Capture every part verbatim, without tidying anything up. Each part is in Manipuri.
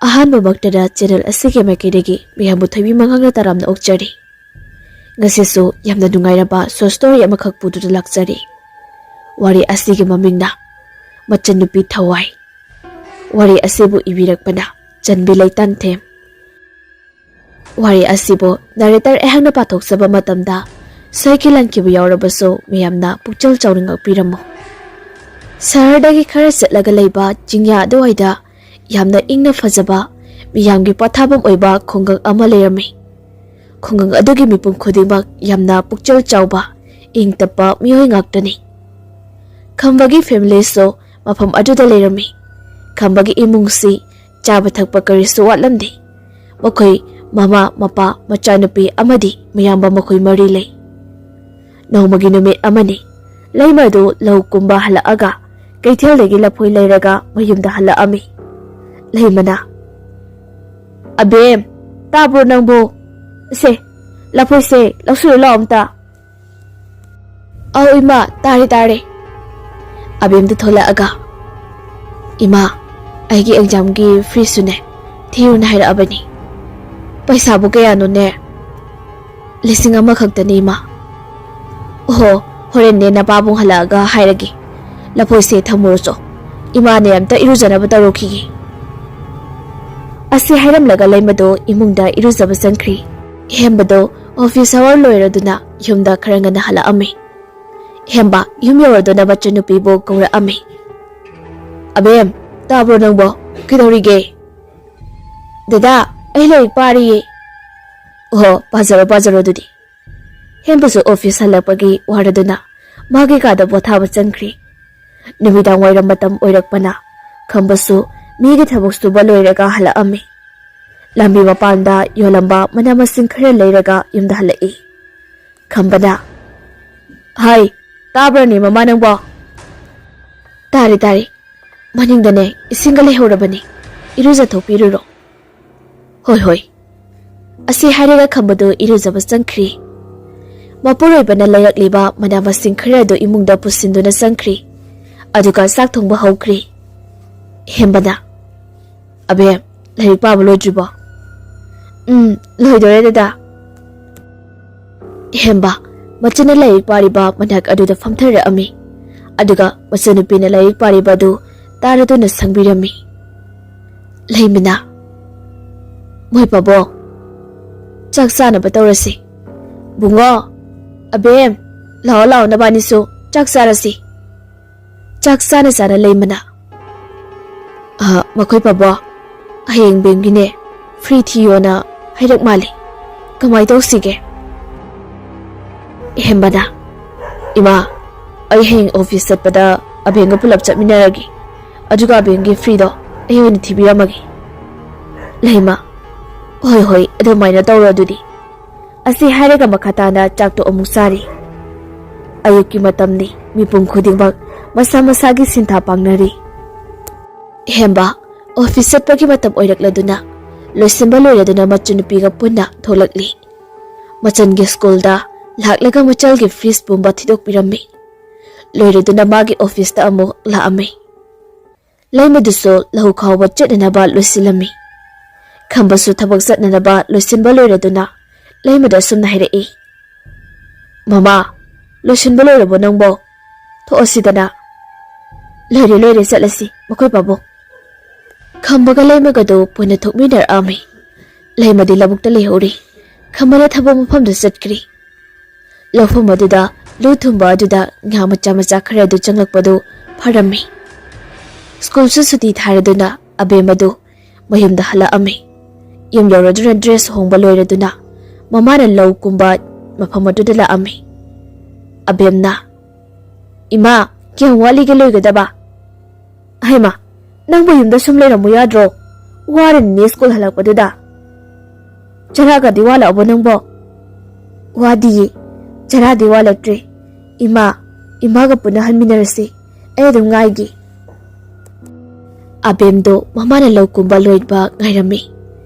ꯑꯍꯥꯟꯕꯃꯛꯇꯗ channel ꯑꯁꯤꯒꯤ ꯃꯥꯏꯀꯩꯗꯒꯤ ꯃꯌꯥꯝꯕꯨ ꯊꯣꯏꯕꯤ ꯃꯉꯥꯡꯅ ꯇꯔꯥꯝꯅ ꯑꯣꯛꯆꯔꯤ꯫ ꯉꯁꯤꯁꯨ ꯌꯥꯝꯅ ꯅꯨꯡꯉꯥꯏꯔꯕ short story ꯑꯃꯈꯛ ꯄꯨꯗꯨꯅ ꯂꯥꯛꯆꯔꯤ꯫ ꯋꯥꯔꯤ ꯑꯁꯤꯒꯤ ꯃꯃꯤꯡꯅ ꯃꯆꯟꯅꯨꯄꯤ ꯊꯋꯥꯏ꯫ ꯋꯥꯔꯤ ꯑꯁꯤꯕꯨ ꯏꯕꯤꯔꯛꯄꯅ ꯆꯟꯕꯤ ꯂꯩꯇꯥꯟꯊꯦꯝ꯫ ꯋꯥꯔꯤ ꯑꯁꯤꯕꯨ narrator ꯑꯩꯍꯥꯛꯅ ꯄꯥꯊꯣꯛꯆꯕ ꯃꯇꯝꯗ ꯁꯣꯏꯈꯤ ꯂꯥꯟꯈꯤꯕ ꯌꯥꯎꯔꯕꯁꯨ ꯃꯌꯥꯝꯅ ꯄꯨꯛꯆꯦꯜ ꯆꯥꯎꯅ ꯉꯥꯛꯄꯤꯔꯝꯃꯨ꯫ ꯁꯍꯔꯗꯒꯤ ꯈꯔ ꯆꯠꯂꯒ ꯂꯩꯕ ꯆꯤꯡꯌꯥ ꯑꯗꯨꯋꯥꯏꯗ ꯌꯥꯝꯅ ꯏꯪꯅ ꯐꯖꯕ, ꯃꯤꯌꯥꯝꯒꯤ ꯄꯣꯊꯥꯐꯝ ꯑꯣꯏꯕ ꯈꯨꯡꯒꯪ ꯑꯃ ꯂꯩꯔꯝꯃꯤ꯫ ꯈꯨꯡꯒꯪ ꯑꯗꯨꯒꯤ ꯃꯤꯄꯨꯝ ꯈꯨꯗꯤꯡꯃꯛ ꯌꯥꯝꯅ ꯄꯨꯛꯆꯦꯜ ꯆꯥꯎꯕ, ꯏꯪ ꯇꯞꯄ ꯃꯤꯑꯣꯏ ꯉꯥꯛꯇꯅꯤ꯫ ꯈꯝꯕꯒꯤ familyꯁꯨ ꯃꯐꯝ ꯑꯗꯨꯗ ꯂꯩꯔꯝꯃꯤ꯫ ꯈꯝꯕꯒꯤ ꯏꯃꯨꯡꯁꯤ ꯆꯥꯕ ꯊꯛꯄ ꯀꯔꯤꯁꯨ ꯋꯥꯠꯂꯝꯗꯦ꯫ ꯃꯈꯣꯏ ꯃꯃꯥ, ꯃꯄꯥ, ꯃꯆꯥꯅꯨꯄꯤ ꯑꯃꯗꯤ ꯃꯌꯥꯝꯕ ꯃꯈꯣꯏ ꯃꯔꯤ ꯂꯩ꯫ ꯅꯣꯡꯃꯒꯤ ꯅꯨꯃꯤꯠ ꯑꯃꯅꯤ, ꯂꯩꯃꯗꯨ ꯂꯧ ꯀꯨꯝꯕ ꯍꯜꯂꯛꯑꯒ ꯀꯩꯊꯦꯜꯗꯒꯤ ꯂꯐꯣꯏ ꯂꯩꯔꯒ ꯃꯌꯨꯝꯗ ꯍꯜꯂꯛꯑꯝꯃꯤ꯫ ꯂꯩꯃꯅ, "ꯑꯕꯦꯝ, ꯇꯥꯕ꯭ꯔꯣ ꯅꯪꯕꯨ? ꯁꯦ, ꯂꯐꯣꯏꯁꯦ ꯂꯧꯁꯤꯜꯂꯨ ꯂꯥꯛꯑꯣ ꯑꯝꯇ꯫" "ꯑꯧ ꯏꯃꯥ, ꯇꯥꯔꯦ ꯇꯥꯔꯦ꯫" ꯑꯕꯦꯝꯗ ꯊꯣꯛꯂꯛꯑꯒ, "ꯏꯃꯥ, ꯑꯩꯒꯤ examꯒꯤ feesꯁꯨꯅꯦ ꯊꯤꯌꯨꯅ ꯍꯥꯏꯔꯛꯑꯕꯅꯤ꯫ ꯄꯩꯁꯥꯕꯨ ꯀꯌꯥꯅꯣꯅꯦ?" "ꯂꯤꯁꯤꯡ ꯑꯃꯈꯛꯇꯅꯤ ꯏꯃꯥ꯫" "ꯑꯣꯍꯣ, ꯍꯣꯔꯦꯟꯅꯦ ꯅꯄꯥꯕꯨꯡ ꯍꯜꯂꯛꯑꯒ ꯍꯥꯏꯔꯒꯦ꯫ ꯂꯐꯣꯏꯁꯦ ꯊꯝꯃꯨꯔꯣꯆꯣ, ꯏꯃꯥꯅꯦ ꯑꯝꯇ ꯏꯔꯨꯖꯅꯕ ꯇꯧꯔꯨꯈꯤꯒꯦ꯫" ꯑꯁꯤ ꯍꯥꯏꯔꯝꯂꯒ ꯂꯩꯃꯗꯣ ꯏꯃꯨꯡꯗ ꯏꯔꯨꯖꯕ ꯆꯪꯈ꯭ꯔꯤ꯫ ꯍꯦꯝꯕꯗꯣ office hour ꯂꯣꯏꯔꯗꯨꯅ ꯌꯨꯝꯗ ꯈꯔ ꯉꯟꯅ ꯍꯜꯂꯛꯑꯝꯃꯤ꯫ ꯍꯦꯝꯕ ꯌꯨꯝ ꯌꯧꯔꯗꯨꯅ ꯃꯆꯟꯅꯨꯄꯤꯕꯨ ꯀꯧꯔꯛꯑꯝꯃꯤ꯫ "ꯑꯕꯦꯝ, ꯇꯥꯕ꯭ꯔꯣ ꯅꯪꯕꯣ? ꯀꯩꯗꯧꯔꯤꯒꯦ?" "ꯗꯗꯥ, ꯑꯩ ꯂꯥꯏꯔꯤꯛ ꯄꯥꯔꯤꯌꯦ꯫" "ꯑꯣꯍꯣ, ꯄꯥꯖꯔꯣ, ꯄꯥꯖꯔꯣ ꯑꯗꯨꯗꯤ꯫" ꯍꯦꯝꯕꯁꯨ office ꯍꯜꯂꯛꯄꯒꯤ ꯋꯥꯔꯗꯨꯅ ꯃꯥꯒꯤ ꯀꯥꯗ ꯄꯣꯊꯥꯕ ꯆꯪꯈ꯭ꯔꯤ꯫ ꯅꯨꯃꯤꯗꯥꯡ ꯋꯥꯏꯔꯝ ꯃꯇꯝ ꯑꯣꯏꯔꯛꯄꯅ ꯈꯝꯕꯁꯨ ꯃꯤꯒꯤ ꯊꯕꯛ ꯁꯨꯕ ꯂꯣꯏꯔꯒ ꯍꯜꯂꯛꯑꯝꯃꯤ꯫ ꯂꯝꯕꯤ ꯃꯄꯥꯟꯗ ꯌꯣꯜꯂꯝꯕ ꯃꯅꯥ ꯃꯁꯤꯡ ꯈꯔ ꯂꯩꯔꯒ ꯌꯨꯝꯗ ꯍꯜꯂꯛꯏ꯫ ꯈꯝꯕꯅ, "ꯍꯥꯏ, ꯇꯥꯕ꯭ꯔꯅꯦ ꯃꯃꯥ ꯅꯪꯕꯣ?" "ꯇꯥꯔꯦ, ꯇꯥꯔꯦ꯫ ꯃꯅꯤꯡꯗꯅꯦ ꯏꯁꯤꯡꯒ ꯂꯩꯍꯧꯔꯕꯅꯦ, ꯏꯔꯨꯖꯊꯣꯛꯄꯤꯔꯨꯔꯣ꯫" "ꯍꯣꯏ, ꯍꯣꯏ꯫" ꯑꯁꯤ ꯍꯥꯏꯔꯒ ꯈꯝꯕꯗꯨ ꯏꯔꯨꯖꯕ ꯆꯪꯈ꯭ꯔꯤ꯫ ꯃꯄꯨꯔꯣꯏꯕꯅ ꯂꯩꯔꯛꯂꯤꯕ ꯃꯅꯥ ꯃꯁꯤꯡ ꯈꯔ ꯑꯗꯨ ꯏꯃꯨꯡꯗ ꯄꯨꯁꯤꯟꯗꯨꯅ ꯆꯪꯈ꯭ꯔꯤ꯫ ꯑꯗꯨꯒ ꯆꯥꯛ ꯊꯣꯡꯕ ꯍꯧꯈ꯭ꯔꯤ꯫ ꯍꯦꯝꯕꯅ, "ꯑꯕꯦꯝ, ꯂꯥꯏꯔꯤꯛ ꯄꯥꯕ ꯂꯣꯏꯗ꯭ꯔꯤꯕꯣ? "ꯎꯝ, ꯂꯣꯏꯗꯣꯔꯦ, ꯗꯗꯥ꯫" ꯍꯦꯝꯕ ꯃꯆꯟꯅ ꯂꯥꯏꯔꯤꯛ ꯄꯥꯔꯤꯕ ꯃꯅꯥꯛ ꯑꯗꯨꯗ ꯐꯝꯊꯔꯛꯑꯝꯃꯤ꯫ ꯑꯗꯨꯒ ꯃꯆꯟꯅꯨꯄꯤꯅ ꯂꯥꯏꯔꯤꯛ ꯄꯥꯔꯤꯕ ꯑꯗꯨ ꯇꯥꯔꯗꯨꯅ ꯁꯪꯕꯤꯔꯝꯃꯤ꯫ ꯂꯩꯃꯅ, "ꯃꯣꯏ ꯄꯥꯕꯣ, ꯆꯥꯛ ꯆꯥꯅꯕ ꯇꯧꯔꯁꯤ꯫ ꯕꯨꯡꯉꯣ, ꯑꯕꯦꯝ, ꯂꯥꯛꯑꯣ, ꯂꯥꯛꯑꯣ, ꯅꯕꯥꯅꯤꯁꯨ ꯆꯥꯛ ꯆꯥꯔꯁꯤ꯫" ꯆꯥꯛ ꯆꯥꯅ ꯆꯥꯅ ꯂꯩꯃꯅ, "ꯑ, ꯃꯈꯣꯏ ꯄꯥꯕꯣ, ꯍꯌꯦꯡ ꯕꯦꯝꯒꯤꯅꯦ, ꯐ꯭ꯔꯤ ꯊꯤꯌꯣꯅ ꯍꯥꯏꯔꯛ ꯃꯥꯜꯂꯤ꯫ ꯀꯃꯥꯏ ꯇꯧꯁꯤꯒꯦ?" ꯍꯦꯝꯕꯅ, "ꯏꯃꯥ, ꯑꯩ ꯍꯌꯦꯡ ꯑꯣꯐꯤꯁ ꯆꯠꯄꯗ ꯑꯕꯦꯝꯒ ꯄꯨꯂꯞ ꯆꯠꯃꯤꯟꯅꯔꯒꯦ꯫ ꯑꯗꯨꯒ ꯑꯕꯦꯝꯒꯤ ꯐ꯭ꯔꯤꯗꯣ ꯑꯩ ꯑꯣꯏꯅ ꯊꯤꯕꯤꯔꯝꯃꯒꯦ꯫" ꯂꯩꯃ, "ꯍꯣꯏ, ꯍꯣꯏ, ꯑꯗꯨꯃꯥꯏꯅ ꯇꯧꯔꯣ ꯑꯗꯨꯗꯤ꯫" ꯑꯁꯤ ꯍꯥꯏꯔꯒ ꯃꯈꯥ ꯇꯥꯅ ꯆꯥꯛꯇꯣ ꯑꯃꯨꯛ ꯆꯥꯔꯤ꯫ ꯑꯌꯨꯛꯀꯤ ꯃꯇꯝꯅꯤ, ꯃꯤꯄꯨꯝ ꯈꯨꯗꯤꯡꯃꯛ ꯃꯁꯥ ꯃꯁꯥꯒꯤ ꯁꯤꯟꯊꯥ ꯄꯥꯡꯅꯔꯤ꯫ ꯍꯦꯝꯕ ꯑꯣꯐꯤꯁ ꯆꯠꯄꯒꯤ ꯃꯇꯝ ꯑꯣꯏꯔꯛꯂꯗꯨꯅ ꯂꯣꯏꯁꯤꯟꯕ ꯂꯣꯏꯔꯗꯨꯅ ꯃꯆꯟꯅꯨꯄꯤꯒ ꯄꯨꯟꯅ ꯊꯣꯛꯂꯛꯂꯤ꯫ ꯃꯆꯟꯒꯤ ꯁ꯭ꯀꯨꯜꯗ ꯂꯥꯛꯂꯒ ꯃꯆꯜꯒꯤ ꯐꯤꯁ ꯄꯨꯝꯕ ꯊꯤꯗꯣꯛꯄꯤꯔꯝꯃꯤ꯫ ꯂꯣꯏꯔꯗꯨꯅ ꯃꯥꯒꯤ ꯑꯣꯐꯤꯁꯇ ꯑꯃꯨꯛ ꯂꯥꯛꯑꯝꯃꯤ꯫ ꯂꯩꯃꯗꯨꯁꯨ ꯂꯧ ꯈꯥꯎꯕ ꯆꯠꯅꯅꯕ ꯂꯣꯏꯁꯤꯜꯂꯝꯃꯤ꯫ ꯈꯝꯕꯁꯨ ꯊꯕꯛ ꯆꯠꯅꯅꯕ ꯂꯣꯏꯁꯤꯟꯕ ꯂꯣꯏꯔꯗꯨꯅ ꯂꯩꯃꯗ ꯑꯁꯨꯝꯅ ꯍꯥꯏꯔꯛꯏ, "ꯃꯃꯥ, ꯂꯣꯏꯁꯤꯟꯕ ꯂꯣꯏꯔꯕꯣ ꯅꯪꯕꯣ? ꯊꯣꯛꯑꯁꯤꯗꯅ꯫" "ꯂꯣꯏꯔꯦ, ꯂꯣꯏꯔꯦ, ꯆꯠꯂꯁꯤ, ꯃꯈꯣꯏ ꯄꯥꯕꯨꯡ꯫" ꯈꯝꯕꯒ ꯂꯩꯃꯒꯗꯨ ꯄꯨꯟꯅ ꯊꯣꯛꯃꯤꯟꯅꯔꯛꯑꯝꯃꯤ꯫ ꯂꯩꯃꯗꯤ ꯂꯧꯕꯨꯛꯇ ꯂꯩꯍꯧꯔꯤ꯫ ꯈꯝꯕꯅ ꯊꯕꯛ ꯃꯐꯝꯗ ꯆꯠꯈ꯭ꯔꯤ꯫ ꯂꯧꯐꯝ ꯑꯗꯨꯗ ꯂꯨ ꯊꯨꯝꯕ ꯑꯗꯨꯗ ꯉꯥ ꯃꯆꯥ ꯃꯆꯥ ꯈꯔ ꯑꯗꯨ ꯆꯪꯂꯛꯄꯗꯨ ꯐꯔꯝꯃꯤ꯫ ꯁ꯭ꯀꯨꯜꯁꯨ ꯁꯨꯇꯤ ꯊꯥꯔꯗꯨꯅ ꯑꯕꯦꯝ ꯑꯗꯨ ꯃꯌꯨꯝꯗ ꯍꯜꯂꯛꯑꯝꯃꯤ꯫ ꯌꯨꯝ ꯌꯧꯔꯗꯨꯅ ꯗ꯭ꯔꯦꯁ ꯍꯣꯡꯕ ꯂꯣꯏꯔꯗꯨꯅ ꯃꯃꯥꯅ ꯂꯧ ꯀꯨꯝꯕ ꯃꯐꯝ ꯑꯗꯨꯗ ꯂꯥꯛꯑꯝꯃꯤ꯫ ꯑꯕꯦꯝꯅ, "ꯏꯃꯥ, ꯀꯌꯥꯝ ꯋꯥꯠꯂꯤꯒꯦ ꯂꯣꯏꯒꯗꯕ?" "ꯍꯩꯃꯥ, ꯅꯪꯕꯨ ꯌꯨꯝꯗ ꯁꯨꯝ ꯂꯩꯔꯝꯃꯨ ꯌꯥꯗ꯭ꯔꯣ? ꯋꯥꯔꯅꯤꯅꯦ ꯁ꯭ꯀꯨꯜ ꯍꯜꯂꯛꯄꯗꯨꯗ꯫ ꯆꯔꯥꯒꯗꯤ ꯋꯥꯠꯂꯛꯑꯕꯣ ꯅꯪꯕꯣ?" "ꯋꯥꯗꯤꯌꯦ, ꯆꯔꯥꯗꯤ ꯋꯥꯠꯂꯛꯇ꯭ꯔꯦ꯫ ꯏꯃꯥ, ꯏꯃꯥꯒ ꯄꯨꯟꯅ ꯍꯟꯃꯤꯟꯅꯔꯁꯤ꯫ ꯑꯩ ꯑꯗꯨꯝ ꯉꯥꯏꯒꯦ꯫" ꯑꯕꯦꯝꯗꯣ ꯃꯃꯥꯅ ꯂꯧ ꯀꯨꯝꯕ ꯂꯣꯏꯕ ꯉꯥꯏꯔꯝꯃꯤ꯫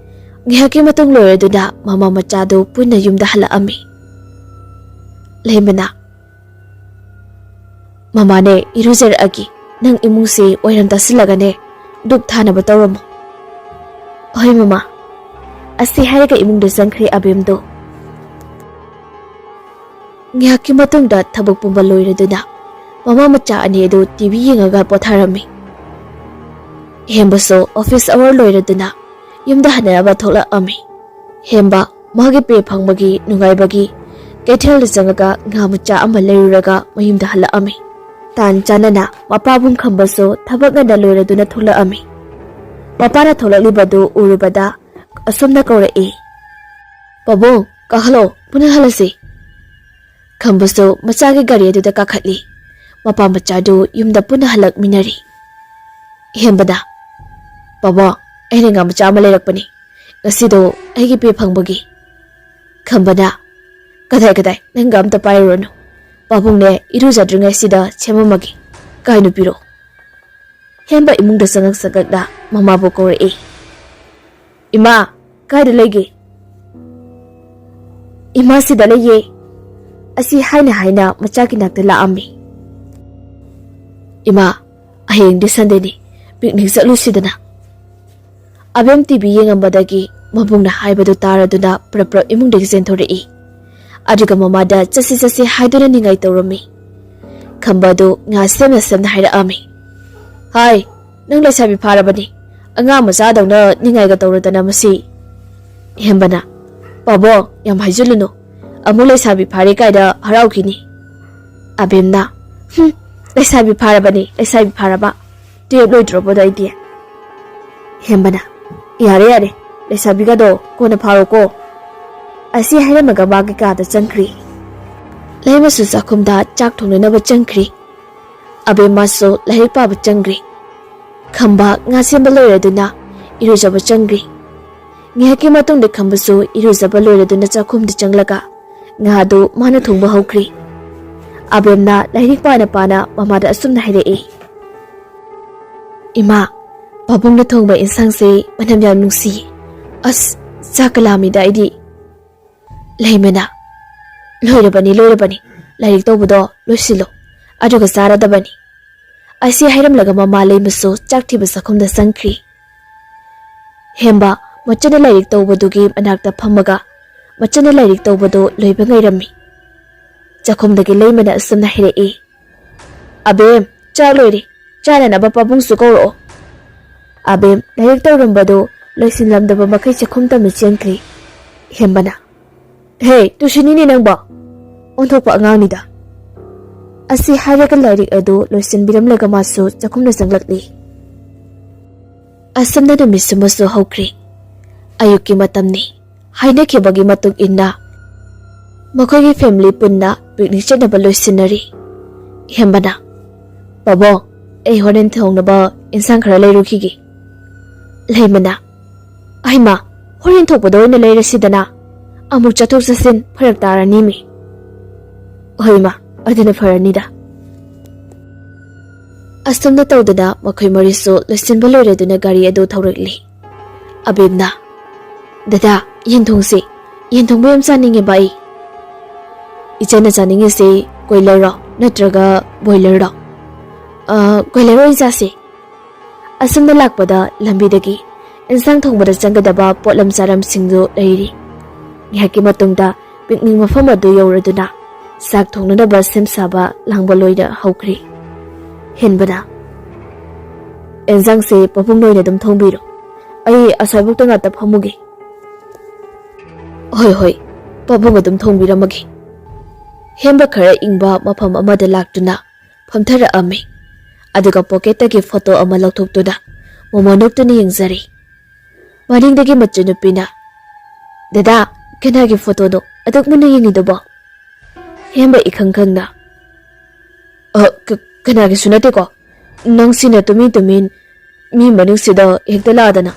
ꯉꯥꯏꯍꯥꯛꯀꯤ ꯃꯇꯨꯡ ꯂꯣꯏꯔꯗꯨꯅ ꯃꯃꯥ ꯃꯆꯥꯗꯨ ꯄꯨꯟꯅ ꯌꯨꯝꯗ ꯍꯜꯂꯛꯑꯝꯃꯤ꯫ ꯂꯩꯃꯅ, "ꯃꯃꯥꯅꯦ, ꯏꯔꯨꯖꯔꯛꯑꯒꯦ꯫ ꯅꯪ ꯏꯃꯨꯡꯁꯦ ꯋꯥꯏꯔꯝ ꯇꯥꯁꯤꯜꯂꯒꯅꯦ, ꯙꯨꯞ ꯊꯥꯅꯕ ꯇꯧꯔꯝꯃꯣ꯫" "ꯍꯣꯏ, ꯃꯃꯥ꯫" ꯑꯁꯤ ꯍꯥꯏꯔꯒ ꯏꯃꯨꯡꯗ ꯆꯪꯈ꯭ꯔꯦ ꯑꯕꯦꯝꯗꯣ꯫ ꯉꯥꯏꯍꯥꯛꯀꯤ ꯃꯇꯨꯡꯗ ꯊꯕꯛ ꯄꯨꯝꯕ ꯂꯣꯏꯔꯗꯨꯅ ꯃꯃꯥ ꯃꯆꯥ ꯑꯅꯤ ꯑꯗꯨ ꯇꯤ ꯚꯤ ꯌꯦꯡꯉꯒ ꯄꯣꯊꯥꯔꯝꯃꯤ꯫ ꯍꯦꯝꯕꯁꯨ ꯑꯣꯐꯤꯁ ꯑꯋꯥꯔ ꯂꯣꯏꯔꯗꯨꯅ ꯌꯨꯝꯗ ꯍꯟꯅꯅꯕ ꯊꯣꯛꯂꯛꯑꯝꯃꯤ꯫ ꯍꯦꯝꯕ ꯃꯥꯒꯤ ꯄꯦ ꯐꯪꯕꯒꯤ ꯅꯨꯡꯉꯥꯏꯕꯒꯤ ꯀꯩꯊꯦꯜꯗ ꯆꯪꯉꯒ ꯉꯥ ꯃꯆꯥ ꯑꯃ ꯂꯩꯔꯨꯔꯒ ꯃꯌꯨꯝꯗ ꯍꯜꯂꯛꯑꯝꯃꯤ꯫ ꯇꯥꯟ ꯆꯥꯅꯅ ꯃꯄꯥꯕꯨꯡ ꯈꯝꯕꯁꯨ ꯊꯕꯛ ꯉꯟꯅ ꯂꯣꯏꯔꯗꯨꯅ ꯊꯣꯛꯂꯛꯑꯝꯃꯤ꯫ ꯃꯄꯥꯅ ꯊꯣꯛꯂꯛꯂꯤꯕꯗꯨ ꯎꯔꯨꯕꯗ ꯑꯁꯨꯝꯅ ꯀꯧꯔꯛꯏ, "ꯄꯥꯕꯨꯡ, ꯀꯥꯈꯠꯂꯣ, ꯄꯨꯟꯅ ꯍꯜꯂꯁꯤ꯫" ꯈꯝꯕꯁꯨ ꯃꯆꯥꯒꯤ ꯒꯥꯔꯤ ꯑꯗꯨꯗ ꯀꯥꯈꯠꯂꯤ꯫ ꯃꯄꯥ ꯃꯆꯥꯗꯨ ꯌꯨꯝꯗ ꯄꯨꯟꯅ ꯍꯜꯂꯛꯃꯤꯟꯅꯔꯤ꯫ ꯍꯦꯝꯕꯅ, "ꯄꯥꯕꯨꯡ, ꯑꯩꯅ ꯉꯥ ꯃꯆꯥ ꯑꯃ ꯂꯩꯔꯛꯄꯅꯤ꯫ ꯉꯁꯤꯗꯣ ꯑꯩꯒꯤ ꯄꯦ ꯐꯪꯕꯒꯤ꯫" ꯈꯝꯕꯅ, "ꯀꯗꯥꯏ ꯀꯗꯥꯏ, ꯅꯪꯒ ꯑꯝꯇ ꯄꯥꯏꯔꯨꯔꯅꯨ꯫ ꯄꯥꯕꯨꯡꯅꯦ ꯏꯔꯨꯖꯗ꯭ꯔꯤꯉꯩꯁꯤꯗ ꯁꯦꯝꯃꯝꯃꯒꯦ꯫ ꯀꯥꯏ ꯅꯨꯄꯤꯔꯣ?" ꯍꯦꯝꯕ ꯏꯃꯨꯡꯗ ꯆꯪꯉꯛ ꯆꯪꯉꯛꯅ ꯃꯃꯥꯕꯨ ꯀꯧꯔꯛꯏ꯫ "ꯏꯃꯥ, ꯀꯥꯏꯗ ꯂꯩꯒꯦ?" "ꯏꯃꯥ ꯁꯤꯗ ꯂꯩꯌꯦ꯫" ꯑꯁꯤ ꯍꯥꯏꯅ ꯍꯥꯏꯅ ꯃꯆꯥꯒꯤ ꯅꯥꯛꯇ ꯂꯥꯛꯑꯝꯃꯤ꯫ "ꯏꯃꯥ, ꯍꯌꯦꯡꯗꯤ ꯁꯟꯗꯦꯅꯤ, ꯄꯤꯛꯅꯤꯛ ꯆꯠꯂꯨꯁꯤꯗꯅ꯫" ꯑꯕꯦꯝ ꯇꯤ ꯚꯤ ꯌꯦꯡꯉꯝꯕꯗꯒꯤ ꯃꯕꯨꯡꯅ ꯍꯥꯏꯕꯗꯨ ꯇꯥꯔꯗꯨꯅ ꯄ꯭ꯔꯞ ꯄ꯭ꯔꯞ ꯏꯃꯨꯡꯗꯒꯤ ꯆꯦꯟꯊꯣꯔꯛꯏ꯫ ꯑꯗꯨꯒ ꯃꯃꯥꯗ ꯆꯠꯁꯤ ꯆꯠꯁꯤ ꯍꯥꯏꯗꯨꯅ ꯅꯤꯡꯉꯥꯏ ꯇꯧꯔꯝꯃꯤ꯫ ꯈꯝꯕ ꯑꯗꯨ ꯉꯥ ꯁꯦꯝꯅ ꯁꯦꯝꯅ ꯍꯥꯏꯔꯛꯑꯝꯃꯤ꯫ "ꯍꯥꯏ, ꯅꯪ ꯂꯩꯁꯥꯕꯤ ꯐꯥꯔꯕꯅꯤ, ꯑꯉꯥꯡ ꯃꯆꯥꯗꯧꯅ ꯅꯤꯡꯉꯥꯏꯒ ꯇꯧꯔꯗꯅ ꯃꯁꯤ꯫" ꯍꯦꯝꯕꯅ, "ꯄꯥꯕꯣ, ꯌꯥꯝ ꯍꯥꯏꯖꯤꯜꯂꯨꯅꯨ, ꯑꯃꯨꯛ ꯂꯩꯁꯥꯕꯤ ꯐꯥꯔꯦ ꯀꯥꯏꯗ ꯍꯔꯥꯎꯈꯤꯅꯤ꯫" ꯑꯕꯦꯝꯅ, "ꯍꯨꯝ, ꯂꯩꯁꯥꯕꯤ ꯐꯥꯔꯕꯅꯤ, ꯂꯩꯁꯥꯕꯤ ꯐꯥꯔꯕ꯫ ꯇꯨꯌꯦꯞ ꯂꯣꯏꯗ꯭ꯔꯣꯕꯗꯣ ꯑꯩꯗꯤ?" ꯍꯦꯝꯕꯅ, "ꯌꯥꯔꯦ, ꯌꯥꯔꯦ, ꯂꯩꯁꯥꯕꯤꯒꯗꯣ ꯀꯣꯟꯅ ꯐꯥꯔꯣꯀꯣ꯫" ꯑꯁꯤ ꯍꯥꯏꯔꯝꯃꯒ ꯃꯥꯒꯤ ꯀꯥꯗ ꯆꯪꯈ꯭ꯔꯤ꯫ ꯂꯩꯃꯁꯨ ꯆꯥꯛꯈꯨꯝꯗ ꯆꯥꯛ ꯊꯣꯡꯅꯅꯕ ꯆꯪꯈ꯭ꯔꯤ꯫ ꯑꯕꯦꯝꯃꯁꯨ ꯂꯥꯏꯔꯤꯛ ꯄꯥꯕ ꯆꯪꯈ꯭ꯔꯤ꯫ ꯈꯝꯕ ꯉꯥ ꯁꯦꯝꯕ ꯂꯣꯏꯔꯗꯨꯅ ꯏꯔꯨꯖꯕ ꯆꯪꯈ꯭ꯔꯤ꯫ ꯉꯥꯏꯍꯥꯛꯀꯤ ꯃꯇꯨꯡꯗ ꯈꯝꯕꯁꯨ ꯏꯔꯨꯖꯕ ꯂꯣꯏꯔꯗꯨꯅ ꯆꯥꯛꯈꯨꯝꯗ ꯆꯪꯂꯒ ꯉꯥꯗꯨ ꯃꯥꯅ ꯊꯣꯡꯕ ꯍꯧꯈ꯭ꯔꯤ꯫ ꯑꯕꯦꯝꯅ ꯂꯥꯏꯔꯤꯛ ꯄꯥꯅ ꯄꯥꯅ ꯃꯃꯥꯗ ꯑꯁꯨꯝꯅ ꯍꯥꯏꯔꯛꯏ, "ꯏꯃꯥ, ꯄꯥꯕꯨꯡꯅ ꯊꯣꯡꯕ ꯏꯟꯁꯥꯡꯁꯦ ꯃꯅꯝ ꯌꯥꯝ ꯅꯨꯡꯁꯤꯌꯦ꯫ ꯑꯁ, ꯆꯥꯛꯀ ꯂꯥꯝꯃꯤꯗ ꯑꯩꯗꯤ꯫" ꯂꯩꯃꯅ, "ꯂꯣꯏꯔꯕꯅꯤ, ꯂꯣꯏꯔꯕꯅꯤ, ꯂꯥꯏꯔꯤꯛ ꯇꯧꯕꯗꯣ ꯂꯣꯏꯁꯤꯜꯂꯣ, ꯑꯗꯨꯒ ꯆꯥꯔꯗꯕꯅꯤ꯫" ꯑꯁꯤ ꯍꯥꯏꯔꯝꯂꯒ ꯃꯃꯥ ꯂꯩꯃꯁꯨ ꯆꯥꯛ ꯊꯤꯕ ꯆꯥꯛꯈꯨꯝꯗ ꯆꯪꯈ꯭ꯔꯤ꯫ ꯍꯦꯝꯕ ꯃꯆꯟꯅ ꯂꯥꯏꯔꯤꯛ ꯇꯧꯕꯗꯨꯒꯤ ꯃꯅꯥꯛꯇ ꯐꯝꯃꯒ ꯃꯆꯟꯅ ꯂꯥꯏꯔꯤꯛ ꯇꯧꯕꯗꯨ ꯂꯣꯏꯕ ꯉꯥꯏꯔꯝꯃꯤ꯫ ꯆꯥꯛꯈꯨꯝꯗꯒꯤ ꯂꯩꯃꯅ ꯑꯁꯨꯝꯅ ꯍꯥꯏꯔꯛꯏ, "ꯑꯕꯦꯝ, ꯆꯥꯛ ꯂꯣꯏꯔꯦ, ꯆꯥꯅꯅꯕ ꯄꯥꯕꯨꯡꯁꯨ ꯀꯧꯔꯛꯑꯣ꯫" ꯑꯕꯦꯝ ꯂꯥꯏꯔꯤꯛ ꯇꯧꯔꯝꯕꯗꯨ ꯂꯣꯏꯁꯤꯜꯂꯝꯗꯕ ꯃꯈꯩ ꯆꯥꯛꯈꯨꯝ ꯇꯝꯅ ꯆꯦꯟꯈ꯭ꯔꯤ꯫ ꯍꯦꯝꯕꯅ, "ꯍꯦ, ꯇꯨꯁꯤꯅꯤꯅꯦ ꯅꯪꯕꯣ, ꯑꯣꯟꯊꯣꯛꯄ ꯑꯉꯥꯡꯅꯤꯗ꯫" ꯑꯁꯤ ꯍꯥꯏꯔꯒ ꯂꯥꯏꯔꯤꯛ ꯑꯗꯨ ꯂꯣꯏꯁꯤꯟꯕꯤꯔꯝꯂꯒ ꯃꯥꯁꯨ ꯆꯥꯛꯈꯨꯝꯗ ꯆꯪꯂꯛꯂꯤ꯫ ꯑꯁꯨꯝꯅ ꯅꯨꯃꯤꯠ ꯁꯨꯝꯕꯁꯨ ꯍꯧꯈ꯭ꯔꯦ꯫ ꯑꯌꯨꯛꯀꯤ ꯃꯇꯝꯅꯤ꯫ ꯍꯥꯏꯅꯈꯤꯕꯒꯤ ꯃꯇꯨꯡ ꯏꯟꯅ ꯃꯈꯣꯏꯒꯤ ꯐꯦꯃꯤꯂꯤ ꯄꯨꯟꯅ ꯄꯤꯛꯅꯤꯛ ꯆꯠꯅꯕ ꯂꯣꯏꯁꯤꯟꯅꯔꯤ꯫ ꯍꯦꯝꯕꯅ, "ꯄꯥꯕꯨꯡ, ꯑꯩ ꯍꯣꯔꯦꯟ ꯊꯣꯡꯅꯕ ꯏꯟꯁꯥꯡ ꯈꯔ ꯂꯩꯔꯨꯈꯤꯒꯦ꯫" ꯂꯩꯃꯅ, "ꯑꯩꯃ, ꯍꯣꯔꯦꯟ ꯊꯣꯛꯄꯗ ꯑꯣꯏꯅ ꯂꯩꯔꯁꯤꯗꯅ, ꯑꯃꯨꯛ ꯆꯠꯊꯣꯛ ꯆꯠꯁꯤꯟ ꯐꯔꯛ ꯇꯥꯔꯅꯤꯃꯤ꯫" "ꯍꯣꯏ ꯏꯃꯥ, ꯑꯗꯨꯅ ꯐꯔꯅꯤꯗ꯫" ꯑꯁꯨꯝꯅ ꯇꯧꯗꯅ ꯃꯈꯣꯏ ꯃꯔꯤꯁꯨ ꯂꯣꯏꯁꯤꯟꯕ ꯂꯣꯏꯔꯗꯨꯅ ꯒꯥꯔꯤ ꯑꯗꯨ ꯊꯧꯔꯛꯂꯤ꯫ ꯑꯕꯦꯝꯅ, "ꯗꯗꯥ, ꯌꯦꯟ ꯊꯣꯡꯁꯤ꯫ ꯌꯦꯟ ꯊꯣꯡꯕ ꯌꯥꯝ ꯆꯥꯅꯤꯡꯉꯦꯕ ꯑꯩ꯫" "ꯏꯆꯟꯅ ꯆꯥꯅꯤꯡꯉꯤꯁꯤ ꯀꯣꯏꯂꯔꯔꯣ ꯅꯠꯇ꯭ꯔꯒ ꯕꯣꯏꯂꯔꯔꯣ?" "ꯑ, ꯀꯣꯏꯂꯔ ꯑꯣꯏꯅ ꯆꯥꯁꯤ꯫" ꯑꯁꯨꯝꯅ ꯂꯥꯛꯄꯗ ꯂꯝꯕꯤꯗꯒꯤ ꯏꯟꯁꯥꯡ ꯊꯣꯡꯕꯗ ꯆꯪꯒꯗꯕ ꯄꯣꯠꯂꯝ ꯆꯥꯔꯝꯁꯤꯡꯗꯨ ꯂꯩꯔꯤ꯫ ꯉꯥꯏꯍꯥꯛꯀꯤ ꯃꯇꯨꯡꯗ ꯄꯤꯛꯅꯤꯛ ꯃꯐꯝ ꯑꯗꯨ ꯌꯧꯔꯗꯨꯅ ꯆꯥꯛ ꯊꯣꯡꯅꯅꯕ ꯁꯦꯝ ꯁꯥꯕ ꯂꯥꯡꯕ ꯂꯣꯏꯅ ꯍꯧꯈ꯭ꯔꯦ꯫ ꯍꯦꯟꯕꯅ, "ꯏꯟꯁꯥꯡꯁꯦ ꯄꯥꯕꯨꯡ ꯅꯣꯏꯅ ꯑꯗꯨꯝ ꯊꯣꯡꯕꯤꯔꯣ, ꯑꯩ ꯑꯁ꯭ꯋꯥꯏꯕꯨꯛꯇ ꯉꯥꯛꯇ ꯐꯝꯃꯨꯒꯦ꯫" "ꯍꯣꯏ, ꯍꯣꯏ, ꯄꯥꯕꯨꯡ ꯑꯗꯨꯝ ꯊꯣꯡꯕꯤꯔꯝꯃꯒꯦ꯫" ꯍꯦꯝꯕ ꯈꯔ ꯏꯪꯕ ꯃꯐꯝ ꯑꯃꯗ ꯂꯥꯛꯇꯨꯅ ꯐꯝꯊꯔꯛꯑꯝꯃꯤ꯫ ꯑꯗꯨꯒ ꯄꯣꯀꯦꯠꯇꯒꯤ ꯐꯣꯇꯣ ꯑꯃ ꯂꯧꯊꯣꯛꯇꯨꯅ ꯃꯣꯃꯣꯟ ꯅꯣꯛꯇꯨꯅ ꯌꯦꯡꯖꯔꯤ꯫ ꯃꯅꯤꯡꯗꯒꯤ ꯃꯆꯟꯅꯨꯄꯤꯅ, "ꯗꯗꯥ, ꯀꯅꯥꯒꯤ ꯐꯣꯇꯣꯅꯣ ꯑꯗꯨꯛ ꯃꯨꯟꯅ ꯌꯦꯡꯉꯤꯗꯨꯕꯣ?" ꯍꯦꯝꯕ ꯏꯈꯪ ꯈꯪꯅ, "ꯑ, ꯀ-, ꯀꯅꯥꯒꯤꯁꯨ ꯅꯠꯇꯦꯀꯣ꯫ ꯅꯪꯁꯤꯅ ꯇꯨꯃꯤꯟ ꯇꯨꯃꯤꯟ ꯃꯤ ꯃꯅꯤꯡꯁꯤꯗ ꯍꯦꯛꯇ ꯂꯥꯛꯗꯅ꯫"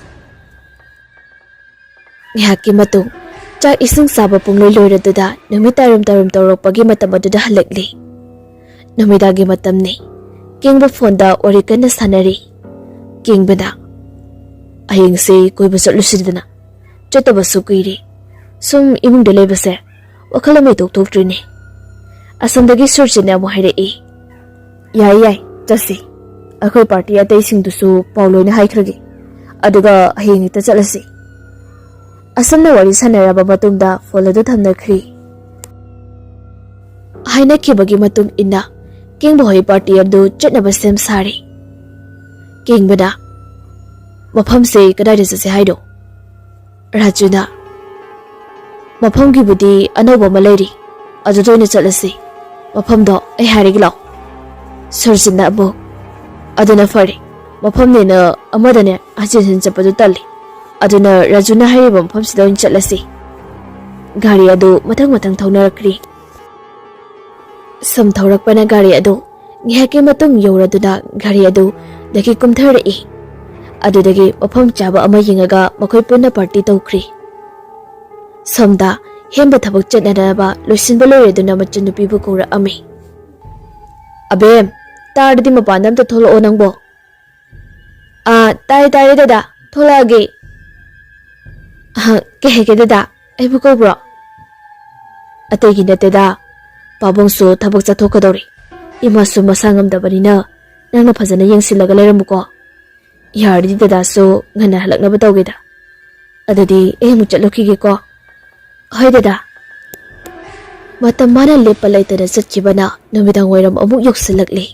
ꯉꯥꯏꯍꯥꯛꯀꯤ ꯃꯇꯨꯡ ꯆꯥꯛ ꯏꯁꯤꯡ ꯆꯥꯕ ꯄꯨꯡꯂꯣꯏ ꯂꯣꯏꯔꯗꯨꯗ ꯅꯨꯃꯤꯠ ꯇꯥꯔꯝ ꯇꯥꯔꯝ ꯇꯧꯔꯛꯄꯒꯤ ꯃꯇꯝ ꯑꯗꯨꯗ ꯍꯜꯂꯛꯂꯤ꯫ ꯅꯨꯃꯤꯗꯥꯡꯒꯤ ꯃꯇꯝꯅꯤ꯫ ꯀꯦꯡꯕ ꯐꯣꯟꯗ ꯋꯥꯔꯤ ꯀꯟꯅ ꯁꯥꯟꯅꯔꯤ꯫ ꯀꯦꯡꯕꯅ, "ꯍꯌꯦꯡꯁꯦ ꯀꯣꯏꯕ ꯆꯠꯂꯨꯁꯤꯗꯅ꯫ ꯆꯠꯇꯕꯁꯨ ꯀꯨꯏꯔꯦ꯫ ꯁꯨꯝ ꯏꯃꯨꯡꯗ ꯂꯩꯕꯁꯦ ꯋꯥꯈꯜ ꯑꯃ ꯏꯊꯣꯛ ꯊꯣꯛꯇ꯭ꯔꯤꯅꯦ꯫" ꯑꯁꯣꯝꯗꯒꯤ ꯁꯨꯔꯖꯤꯠꯅ ꯑꯃꯨꯛ ꯍꯥꯏꯔꯛꯏ, "ꯌꯥꯏ, ꯌꯥꯏ, ꯆꯠꯁꯤ꯫ ꯑꯩꯈꯣꯏ ꯄꯥꯔꯇꯤ ꯑꯇꯩꯁꯤꯡꯗꯨꯁꯨ ꯄꯥꯎ ꯂꯣꯏꯅ ꯍꯥꯏꯈ꯭ꯔꯒꯦ꯫ ꯑꯗꯨꯒ ꯍꯌꯦꯡ ꯍꯦꯛꯇ ꯆꯠꯂꯁꯤ꯫ ꯑꯁꯨꯝꯅ ꯋꯥꯔꯤ ꯁꯥꯟꯅꯔꯕ ꯃꯇꯨꯡꯗ ꯐꯣꯟ ꯑꯗꯨ ꯊꯝꯅꯈ꯭ꯔꯤ꯫ ꯍꯥꯏꯅꯈꯤꯕꯒꯤ ꯃꯇꯨꯡ ꯏꯟꯅ ꯀꯦꯡꯕ ꯍꯣꯏ ꯄꯥꯔꯇꯤ ꯑꯗꯨ ꯆꯠꯅꯕ ꯁꯦꯝ ꯁꯥꯔꯤ꯫ ꯀꯦꯡꯕꯅ, "ꯃꯐꯝꯁꯦ ꯀꯗꯥꯏꯗ ꯆꯠꯁꯦ ꯍꯥꯏꯅꯣ?" ꯔꯥꯖꯨꯅ, "ꯃꯐꯝꯒꯤꯕꯨꯗꯤ ꯑꯅꯧꯕ ꯑꯃ ꯂꯩꯔꯤ, ꯑꯗꯨꯗ ꯑꯣꯏꯅ ꯆꯠꯂꯁꯤ꯫ ꯃꯐꯝꯗꯣ ꯑꯩ ꯍꯥꯏꯔꯒꯦ ꯂꯥꯛꯑꯣ꯫" ꯁꯨꯔꯖꯤꯠꯅ ꯑꯃꯨꯛ, "ꯑꯗꯨꯅ ꯐꯔꯦ, ꯃꯐꯝꯅꯦꯅ ꯑꯃꯗꯅꯦ ꯍꯟꯖꯤꯟ ꯍꯟꯖꯤꯟ ꯆꯠꯄꯗꯨ ꯇꯜꯂꯤ, ꯑꯗꯨꯅ ꯔꯥꯖꯨꯅ ꯍꯥꯏꯔꯤꯕ ꯃꯐꯝꯁꯤꯗ ꯑꯣꯏꯅ ꯆꯠꯂꯁꯤ꯫" ꯒꯥꯔꯤ ꯑꯗꯨ ꯃꯊꯪ ꯃꯊꯪ ꯊꯧꯅꯔꯛꯈ꯭ꯔꯤ꯫ ꯁꯨꯝ ꯊꯧꯔꯛꯄꯅ ꯒꯥꯔꯤ ꯑꯗꯨ ꯉꯥꯏꯍꯥꯛꯀꯤ ꯃꯇꯨꯡ ꯌꯧꯔꯗꯨꯅ ꯒꯥꯔꯤ ꯑꯗꯨꯗꯒꯤ ꯀꯨꯝꯊꯔꯛꯏ꯫ ꯑꯗꯨꯗꯒꯤ ꯃꯐꯝ ꯆꯥꯕ ꯑꯃ ꯌꯦꯡꯉꯒ ꯃꯈꯣꯏ ꯄꯨꯟꯅ ꯄꯥꯔꯇꯤ ꯇꯧꯈ꯭ꯔꯤ꯫ ꯁꯣꯝꯗ ꯍꯦꯝꯕ ꯊꯕꯛ ꯆꯠꯅꯅꯕ ꯂꯣꯏꯁꯤꯟꯕ ꯂꯣꯏꯔꯗꯨꯅ ꯃꯆꯟꯅꯨꯄꯤꯕꯨ ꯀꯧꯔꯛꯑꯝꯃꯤ꯫ "ꯑꯕꯦꯝ, ꯇꯥꯔꯗꯤ ꯃꯄꯥꯟꯗ ꯑꯝꯇ ꯊꯣꯛꯂꯛꯑꯣ ꯅꯪꯕꯣ꯫" "ꯑꯥ, ꯇꯥꯔꯦ, ꯇꯥꯔꯦ ꯗꯗꯥ, ꯊꯣꯛꯂꯛꯑꯒꯦ꯫" "ꯑꯍ, ꯀꯩ ꯍꯥꯏꯒꯦ ꯗꯗꯥ, ꯑꯩꯕꯨ ꯀꯧꯕ꯭ꯔꯣ?" "ꯑꯇꯩꯒꯤ ꯅꯠꯇꯦꯗ, ꯄꯥꯕꯨꯡꯁꯨ ꯊꯕꯛ ꯆꯠꯊꯣꯛꯀꯗꯧꯔꯤ, ꯏꯃꯥꯁꯨ ꯃꯁꯥ ꯉꯝꯗꯕꯅꯤꯅ ꯅꯪꯅ ꯐꯖꯅ ꯌꯦꯡꯁꯤꯜꯂꯒ ꯂꯩꯔꯝꯃꯨꯀꯣ꯫ ꯌꯥꯔꯗꯤ ꯗꯗꯥꯁꯨ ꯉꯟꯅ ꯍꯜꯂꯛꯅꯕ ꯇꯧꯒꯦꯗ꯫ ꯑꯗꯨꯗꯤ ꯑꯩ ꯑꯃꯨꯛ ꯆꯠꯂꯨꯈꯤꯒꯦꯀꯣ꯫" "ꯍꯣꯏ ꯗꯗꯥ꯫" ꯃꯇꯝ ꯃꯥꯅ ꯂꯦꯞꯄ ꯂꯩꯇꯅ ꯆꯠꯈꯤꯕꯅ ꯅꯨꯃꯤꯗꯥꯡ ꯋꯥꯏꯔꯝ ꯑꯃꯨꯛ ꯌꯧꯁꯤꯜꯂꯛꯂꯤ꯫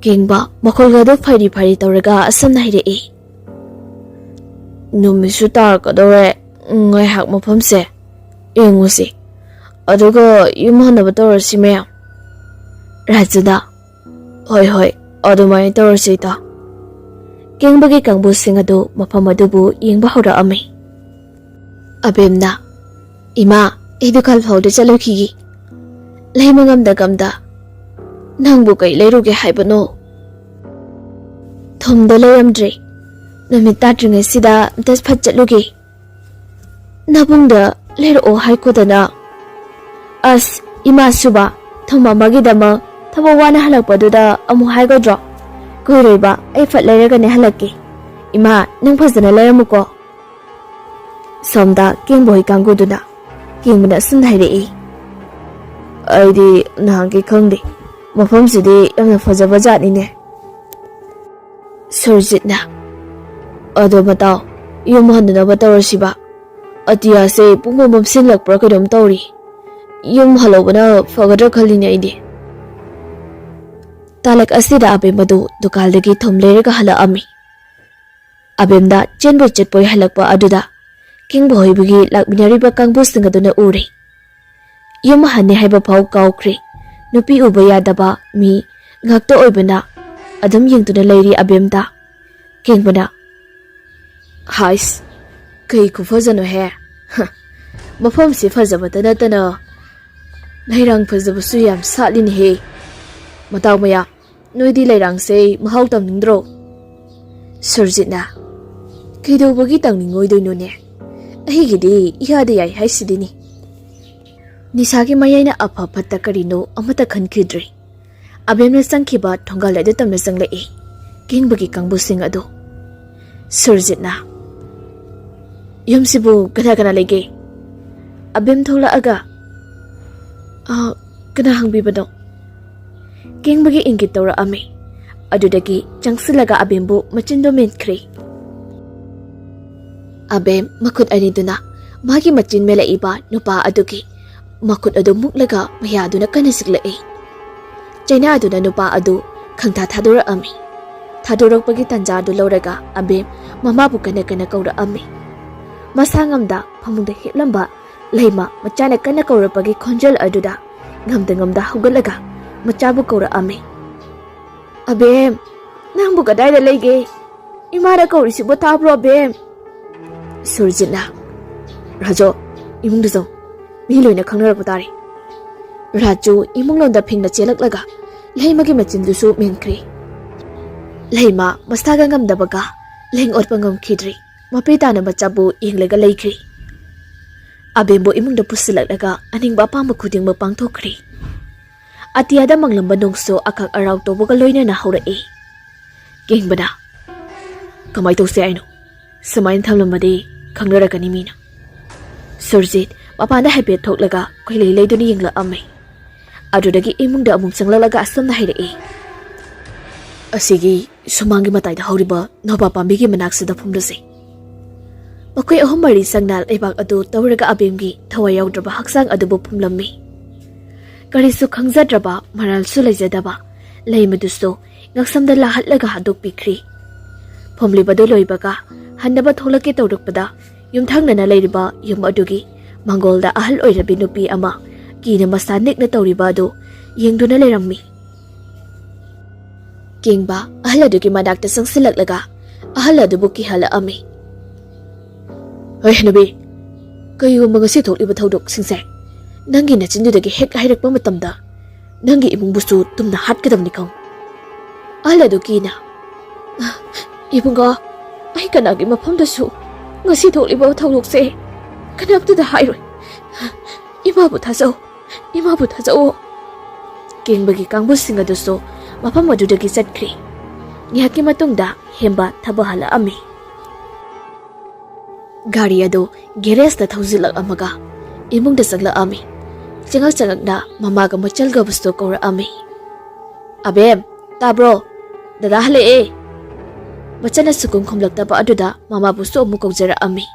ꯀꯦꯡꯕ ꯃꯈꯣꯜꯒꯗꯨ ꯐꯩꯔꯤ ꯐꯩꯔꯤ ꯇꯧꯔꯒ ꯑꯁꯨꯝꯅ ꯍꯥꯏꯔꯛꯏ, "ꯅꯨꯃꯤꯠꯁꯨ ꯇꯥꯔꯛꯀꯗꯧꯔꯦ, ꯉꯥꯏꯍꯥꯛ ꯃꯐꯝꯁꯦ ꯌꯦꯡꯉꯨꯁꯤ, ꯑꯗꯨꯒ ꯌꯨꯝ ꯍꯟꯅꯕ ꯇꯧꯔꯁꯤ ꯃꯌꯥꯝ꯫" ꯔꯥꯖꯨꯅ, "ꯍꯣꯏ, ꯍꯣꯏ, ꯑꯗꯨꯃꯥꯏꯅ ꯇꯧꯔꯁꯤ ꯏꯇꯥ꯫" ꯀꯦꯡꯕꯒꯤ ꯀꯥꯡꯕꯨꯁꯤꯡ ꯑꯗꯨ ꯃꯐꯝ ꯑꯗꯨꯕꯨ ꯌꯦꯡꯕ ꯍꯧꯔꯛꯑꯝꯃꯤ꯫ ꯑꯕꯦꯝꯅ, "ꯏꯃꯥ, ꯑꯩ ꯗꯨꯀꯥꯟ ꯐꯥꯎꯗ ꯆꯠꯂꯨꯈꯤꯒꯦ꯫" ꯂꯩꯃ ꯉꯝꯗ ꯉꯝꯗ, "ꯅꯪꯕꯨ ꯀꯩ ꯂꯩꯔꯨꯒꯦ ꯍꯥꯏꯕꯅꯣ?" "ꯊꯨꯝꯗꯣ ꯂꯩꯔꯝꯗ꯭ꯔꯦ꯫ ꯅꯨꯃꯤꯠ ꯇꯥꯗ꯭ꯔꯤꯉꯩꯁꯤꯗ ꯑꯝꯇ ꯐꯠ ꯆꯠꯂꯨꯒꯦ꯫ ꯅꯕꯨꯡꯗ ꯂꯩꯔꯛꯑꯣ ꯍꯥꯏꯈꯣꯗꯅ꯫" "ꯑꯁ, ꯏꯃꯥꯁꯨꯕ, ꯊꯨꯝ ꯑꯃꯒꯤꯗꯃꯛ ꯊꯕꯛ ꯋꯥꯅ ꯍꯜꯂꯛꯄꯗꯨꯗ ꯑꯃꯨꯛ ꯍꯥꯏꯒꯗ꯭ꯔꯣ? ꯀꯨꯏꯔꯣꯏꯕ, ꯑꯩ ꯐꯠ ꯂꯩꯔꯒꯅꯦ ꯍꯜꯂꯛꯀꯦ꯫ ꯏꯃꯥ, ꯅꯪ ꯐꯖꯅ ꯂꯩꯔꯝꯃꯨꯀꯣ꯫" ꯁꯣꯝꯗ ꯀꯦꯡꯕ ꯍꯣꯏ ꯀꯥꯡꯕꯨꯗꯨꯅ ꯀꯦꯡꯕꯅ ꯑꯁꯨꯝꯅ ꯍꯥꯏꯔꯛꯏ, "ꯑꯩꯗꯤ ꯅꯍꯥꯟꯈꯩ ꯈꯪꯗꯦ, ꯃꯐꯝꯁꯤꯗꯤ ꯌꯥꯝꯅ ꯐꯖꯕ ꯖꯥꯠꯅꯤꯅꯦ꯫" ꯁꯨꯔꯖꯤꯠꯅ, ꯑꯗꯣ ꯃꯇꯥꯎ, ꯌꯨꯝ ꯍꯟꯅꯅꯕ ꯇꯧꯔꯁꯤꯕ꯫ ꯑꯇꯤꯌꯥꯁꯦ ꯄꯨꯡꯃꯝ ꯃꯝꯁꯤꯜꯂꯛꯄ꯭ꯔꯥ ꯀꯩꯅꯣꯝ ꯇꯧꯔꯤ꯫ ꯌꯨꯝ ꯍꯜꯍꯧꯕꯅ ꯐꯒꯗ꯭ꯔꯥ ꯈꯜꯂꯤꯅꯦ ꯑꯩꯗꯤ꯫ ꯇꯥꯂꯛ ꯑꯁꯤꯗ ꯑꯕꯦꯝ ꯑꯗꯨ ꯗꯨꯀꯥꯟꯗꯒꯤ ꯊꯨꯝ ꯂꯩꯔꯒ ꯍꯜꯂꯛꯑꯝꯃꯤ꯫ ꯑꯕꯦꯝꯗ ꯆꯦꯟꯕꯣꯏ ꯆꯠꯄꯣꯏ ꯍꯜꯂꯛꯄ ꯑꯗꯨꯗ ꯀꯤꯡꯕ ꯍꯣꯏꯕꯒꯤ ꯂꯥꯛꯃꯤꯟꯅꯔꯤꯕ ꯀꯥꯡꯕꯨꯁꯤꯡ ꯑꯗꯨꯅ ꯎꯔꯦ꯫ ꯌꯨꯝ ꯍꯟꯅꯤ ꯍꯥꯏꯕ ꯐꯥꯎ ꯀꯥꯎꯈ꯭ꯔꯦ꯫ ꯅꯨꯄꯤ ꯎꯕ ꯌꯥꯗꯕ ꯃꯤ ꯉꯥꯛꯇ ꯑꯣꯏꯕꯅ ꯑꯗꯨꯝ ꯌꯦꯡꯗꯨꯅ ꯂꯩꯔꯤ ꯑꯕꯦꯝꯗ꯫ ꯀꯤꯡꯕꯅ, "ꯍꯥꯏꯁ, ꯀꯩ ꯈꯨꯐꯖꯅꯣꯍꯦ! ꯍ, ꯃꯐꯝꯁꯤ ꯐꯖꯕꯇ ꯅꯠꯇꯅ ꯂꯩꯔꯥꯡ ꯐꯖꯕꯁꯨ ꯌꯥꯝ ꯁꯥꯠꯂꯤꯅꯦꯍꯦ꯫ ꯃꯇꯥꯎ ꯃꯌꯥꯝ, ꯅꯣꯏꯗꯤ ꯂꯩꯔꯥꯡꯁꯦ ꯃꯍꯥꯎ ꯇꯪꯅꯤꯡꯗ꯭ꯔꯣ?" ꯁꯨꯔꯖꯤꯠꯅ, "ꯀꯩꯗꯧꯕꯒꯤ ꯇꯪꯅꯤꯡꯉꯣꯏꯗꯣꯏꯅꯣꯅꯦ? ꯑꯩꯒꯤꯗꯤ ꯏꯌꯥꯗ ꯌꯥꯏ ꯍꯥꯏꯁꯤꯗꯤꯅꯤ꯫" ꯅꯤꯁꯥꯒꯤ ꯃꯌꯥꯏꯅ ꯑꯐ ꯐꯠꯇ ꯀꯔꯤꯅꯣ ꯑꯃꯠꯇ ꯈꯟꯈꯤꯗ꯭ꯔꯦ꯫ ꯑꯕꯦꯝꯅ ꯆꯪꯈꯤꯕ ꯊꯣꯡꯒꯥꯜ ꯑꯗꯨ ꯇꯝꯅ ꯆꯪꯂꯛꯏ ꯀꯤꯡꯕꯒꯤ ꯀꯥꯡꯕꯨꯁꯤꯡ ꯑꯗꯨ꯫ ꯁꯨꯔꯖꯤꯠꯅ, "ꯌꯨꯝꯁꯤꯕꯨ ꯀꯅꯥ ꯀꯅꯥ ꯂꯩꯒꯦ?" ꯑꯕꯦꯝ ꯊꯣꯛꯂꯛꯑꯒ, "ꯑ, ꯀꯅꯥ ꯍꯪꯕꯤꯕꯅꯣ?" ꯀꯤꯡꯕꯒꯤ ꯏꯪꯒꯤꯠ ꯇꯧꯔꯛꯑꯝꯃꯤ꯫ ꯑꯗꯨꯗꯒꯤ ꯆꯪꯁꯤꯜꯂꯒ ꯑꯕꯦꯝꯕꯨ ꯃꯆꯤꯟꯗꯣ ꯃꯦꯠꯈ꯭ꯔꯦ꯫ ꯑꯕꯦꯝ ꯃꯈꯨꯠ ꯑꯅꯤꯗꯨꯅ ꯃꯥꯒꯤ ꯃꯆꯤꯟ ꯃꯦꯜꯂꯛꯏꯕ ꯅꯨꯄꯥ ꯑꯗꯨꯒꯤ ꯃꯈꯨꯠ ꯑꯗꯨ ꯃꯨꯛꯂꯒ ꯃꯌꯥꯗꯨꯅ ꯀꯟꯅ ꯆꯤꯛꯂꯛꯏ꯫ ꯆꯩꯅꯥꯗꯨꯅ ꯅꯨꯄꯥ ꯑꯗꯨ ꯈꯪꯊꯥ ꯊꯥꯗꯣꯔꯛꯑꯝꯃꯤ꯫ ꯊꯥꯗꯣꯔꯛꯄꯒꯤ ꯇꯥꯟꯖꯥ ꯑꯗꯨ ꯂꯧꯔꯒ ꯑꯕꯦꯝ ꯃꯃꯥꯕꯨ ꯀꯟꯅ ꯀꯟꯅ ꯀꯧꯔꯛꯑꯝꯃꯤ꯫ ꯃꯁꯥ ꯉꯝꯗ ꯐꯃꯨꯡꯗ ꯍꯤꯞꯂꯝꯕ ꯂꯩꯃ ꯃꯆꯥꯅ ꯀꯟꯅ ꯀꯧꯔꯛꯄꯒꯤ ꯈꯣꯟꯖꯦꯜ ꯑꯗꯨꯗ ꯉꯝꯗ ꯉꯝꯗ ꯍꯧꯒꯠꯂꯒ ꯃꯆꯥꯕꯨ ꯀꯧꯔꯛꯑꯝꯃꯤ꯫ "ꯑꯕꯦꯝ, ꯅꯪꯕꯨ ꯀꯗꯥꯏꯗ ꯂꯩꯒꯦ? ꯏꯃꯥꯅ ꯀꯧꯔꯤꯁꯤꯕꯨ ꯇꯥꯕ꯭ꯔꯣ, ꯑꯕꯦꯝ?" ꯁꯨꯔꯖꯤꯠꯅ, "ꯔꯥꯖꯨ, ꯏꯃꯨꯡꯗ ꯆꯪ꯫ ꯃꯤ ꯂꯣꯏꯅ ꯈꯪꯅꯔꯛꯄ ꯇꯥꯔꯦ꯫" ꯔꯥꯖꯨ ꯏꯃꯨꯡꯂꯣꯝꯗ ꯐꯤꯡꯅ ꯆꯦꯜꯂꯛꯂꯒ ꯂꯩꯃꯒꯤ ꯃꯆꯤꯟꯗꯨꯁꯨ ꯃꯦꯟꯈ꯭ꯔꯦ꯫ ꯂꯩꯃ ꯃꯁꯥꯒ ꯉꯝꯗꯕꯒ ꯂꯦꯡ ꯑꯣꯠꯄ ꯉꯝꯈꯤꯗ꯭ꯔꯦ꯫ ꯃꯄꯤ ꯇꯥꯅ ꯃꯆꯥꯕꯨ ꯌꯦꯡꯂꯒ ꯂꯩꯈ꯭ꯔꯦ꯫ ꯑꯕꯦꯝꯕꯨ ꯏꯃꯨꯡꯗ ꯄꯨꯁꯤꯜꯂꯛꯂꯒ ꯑꯅꯤꯡꯕ ꯑꯄꯥꯝꯕ ꯈꯨꯗꯤꯡꯃꯛ ꯄꯥꯡꯊꯣꯛꯈ꯭ꯔꯦ꯫ ꯑꯇꯤꯌꯥꯗ ꯃꯪꯂꯝꯕ ꯅꯣꯡꯁꯨ ꯑꯈꯛ ꯑꯔꯥꯎ ꯇꯧꯕꯒ ꯂꯣꯏꯅꯅ ꯍꯧꯔꯛꯏ꯫ ꯀꯤꯡꯕꯅ, "ꯀꯃꯥꯏ ꯇꯧꯁꯦ ꯍꯥꯏꯅꯣ? ꯁꯨꯃꯥꯏꯅ ꯊꯝꯂꯝꯕꯗꯤ ꯈꯪꯅꯔꯛꯀꯅꯤ ꯃꯤꯅ꯫" ꯁꯨꯔꯖꯤꯠ ꯃꯄꯥꯟꯗ ꯍꯥꯏꯐꯦꯠ ꯊꯣꯛꯂꯒ ꯈꯣꯏꯂꯩ ꯂꯩꯗꯨꯅ ꯌꯦꯡꯂꯛꯑꯝꯃꯤ꯫ ꯑꯗꯨꯗꯒꯤ ꯏꯃꯨꯡꯗ ꯑꯃꯨꯛ ꯆꯪꯂꯛꯂꯒ ꯑꯁꯨꯝꯅ ꯍꯥꯏꯔꯛꯏ, ꯑꯁꯤꯒꯤ ꯁꯨꯃꯥꯡꯒꯤ ꯃꯇꯥꯏꯗ ꯍꯧꯔꯤꯕ ꯅꯣꯕꯥꯞ ꯄꯥꯝꯕꯤꯒꯤ ꯃꯅꯥꯛꯁꯤꯗ ꯐꯝꯂꯁꯤ꯫ ꯃꯈꯣꯏ ꯑꯍꯨꯝ ꯃꯔꯤ ꯆꯪꯅ ꯂꯩꯕꯥꯛ ꯑꯗꯨ ꯇꯧꯔꯒ ꯑꯕꯦꯝꯒꯤ ꯊꯋꯥꯏ ꯌꯥꯎꯗ꯭ꯔꯕ ꯍꯛꯆꯥꯡ ꯑꯗꯨꯕꯨ ꯐꯨꯝꯂꯝꯃꯤ꯫ ꯀꯔꯤꯁꯨ ꯈꯪꯖꯗ꯭ꯔꯕ, ꯃꯔꯜꯁꯨ ꯂꯩꯖꯗꯕ ꯂꯩꯃꯗꯨꯁꯨ ꯉꯛꯁꯝꯗ ꯂꯥꯍꯠꯂꯒ ꯍꯥꯠꯇꯣꯛꯄꯤꯈ꯭ꯔꯤ꯫ ꯐꯨꯝꯂꯤꯕꯗꯨ ꯂꯣꯏꯕꯒ ꯍꯟꯅꯕ ꯊꯣꯛꯂꯛꯀꯦ ꯇꯧꯔꯛꯄꯗ, ꯌꯨꯝꯊꯪꯅꯅ ꯂꯩꯔꯤꯕ ꯌꯨꯝ ꯑꯗꯨꯒꯤ ꯃꯥꯡꯒꯣꯜꯗ ꯑꯍꯜ ꯑꯣꯏꯔꯕꯤ ꯅꯨꯄꯤ ꯑꯃ ꯀꯤꯅ ꯃꯁꯥ ꯅꯤꯛꯅ ꯇꯧꯔꯤꯕ ꯑꯗꯨ ꯌꯦꯡꯗꯨꯅ ꯂꯩꯔꯝꯃꯤ꯫ ꯀꯦꯡꯕ ꯑꯍꯜ ꯑꯗꯨꯒꯤ ꯃꯅꯥꯛꯇ ꯆꯪꯁꯤꯜꯂꯛꯂꯒ ꯑꯍꯜ ꯑꯗꯨꯕꯨ ꯀꯤꯍꯜꯂꯛꯑꯝꯃꯤ꯫ "ꯍꯣꯏ ꯍꯅꯨꯕꯤ, ꯀꯩꯒꯨꯝꯕ ꯉꯁꯤ ꯊꯣꯛꯂꯤꯕ ꯊꯧꯗꯣꯛꯁꯤꯡꯁꯦ ꯅꯪꯒꯤ ꯅꯆꯤꯟꯗꯨꯗꯒꯤ ꯍꯦꯛ ꯍꯥꯏꯔꯛꯄ ꯃꯇꯝꯗ, ꯅꯪꯒꯤ ꯏꯃꯨꯡꯕꯨꯁꯨ ꯇꯨꯝꯅ ꯍꯥꯠꯀꯗꯕꯅꯤ ꯈꯪꯉꯨ꯫" ꯑꯍꯜ ꯑꯗꯨ ꯀꯤꯅ, "ꯏꯕꯨꯡꯉꯣ, ꯑꯩ ꯀꯅꯥꯒꯤ ꯃꯐꯝꯗꯁꯨ ꯉꯁꯤ ꯊꯣꯛꯂꯤꯕ ꯊꯧꯗꯣꯛꯁꯦ ꯀꯅꯥꯝꯇꯗ ꯍꯥꯏꯔꯣꯏ꯫ ꯏꯃꯥꯕꯨ ꯊꯥꯖꯧ, ꯏꯃꯥꯕꯨ ꯊꯥꯖꯧꯑꯣ꯫" ꯀꯦꯡꯕꯒꯤ ꯀꯥꯡꯕꯨꯁꯤꯡ ꯑꯗꯨꯁꯨ ꯃꯐꯝ ꯑꯗꯨꯗꯒꯤ ꯆꯠꯈ꯭ꯔꯤ꯫ ꯉꯥꯏꯍꯥꯛꯀꯤ ꯃꯇꯨꯡꯗ ꯍꯦꯝꯕ ꯊꯕꯛ ꯍꯜꯂꯛꯑꯝꯃꯤ꯫ ꯒꯥꯔꯤ ꯑꯗꯨ ꯒꯦꯔꯦꯖꯇ ꯊꯧꯖꯤꯜꯂꯛꯑꯝꯃꯒ ꯏꯃꯨꯡꯗ ꯆꯪꯂꯛꯑꯝꯃꯤ꯫ ꯆꯪꯉꯛ ꯆꯪꯉꯛꯅ ꯃꯃꯥꯒ ꯃꯆꯜꯒꯕꯨꯁꯨ ꯀꯧꯔꯛꯑꯝꯃꯤ꯫ "ꯑꯕꯦꯝ, ꯇꯥꯕ꯭ꯔꯣ? ꯗꯗꯥ ꯍꯜꯂꯛꯑꯦ꯫" ꯃꯆꯜꯅ ꯁꯨꯛꯈꯨꯝ ꯈꯨꯝꯂꯛꯇꯕ ꯑꯗꯨꯗ ꯃꯃꯥꯕꯨꯁꯨ ꯑꯃꯨꯛ ꯀꯧꯖꯔꯛꯑꯝꯃꯤ꯫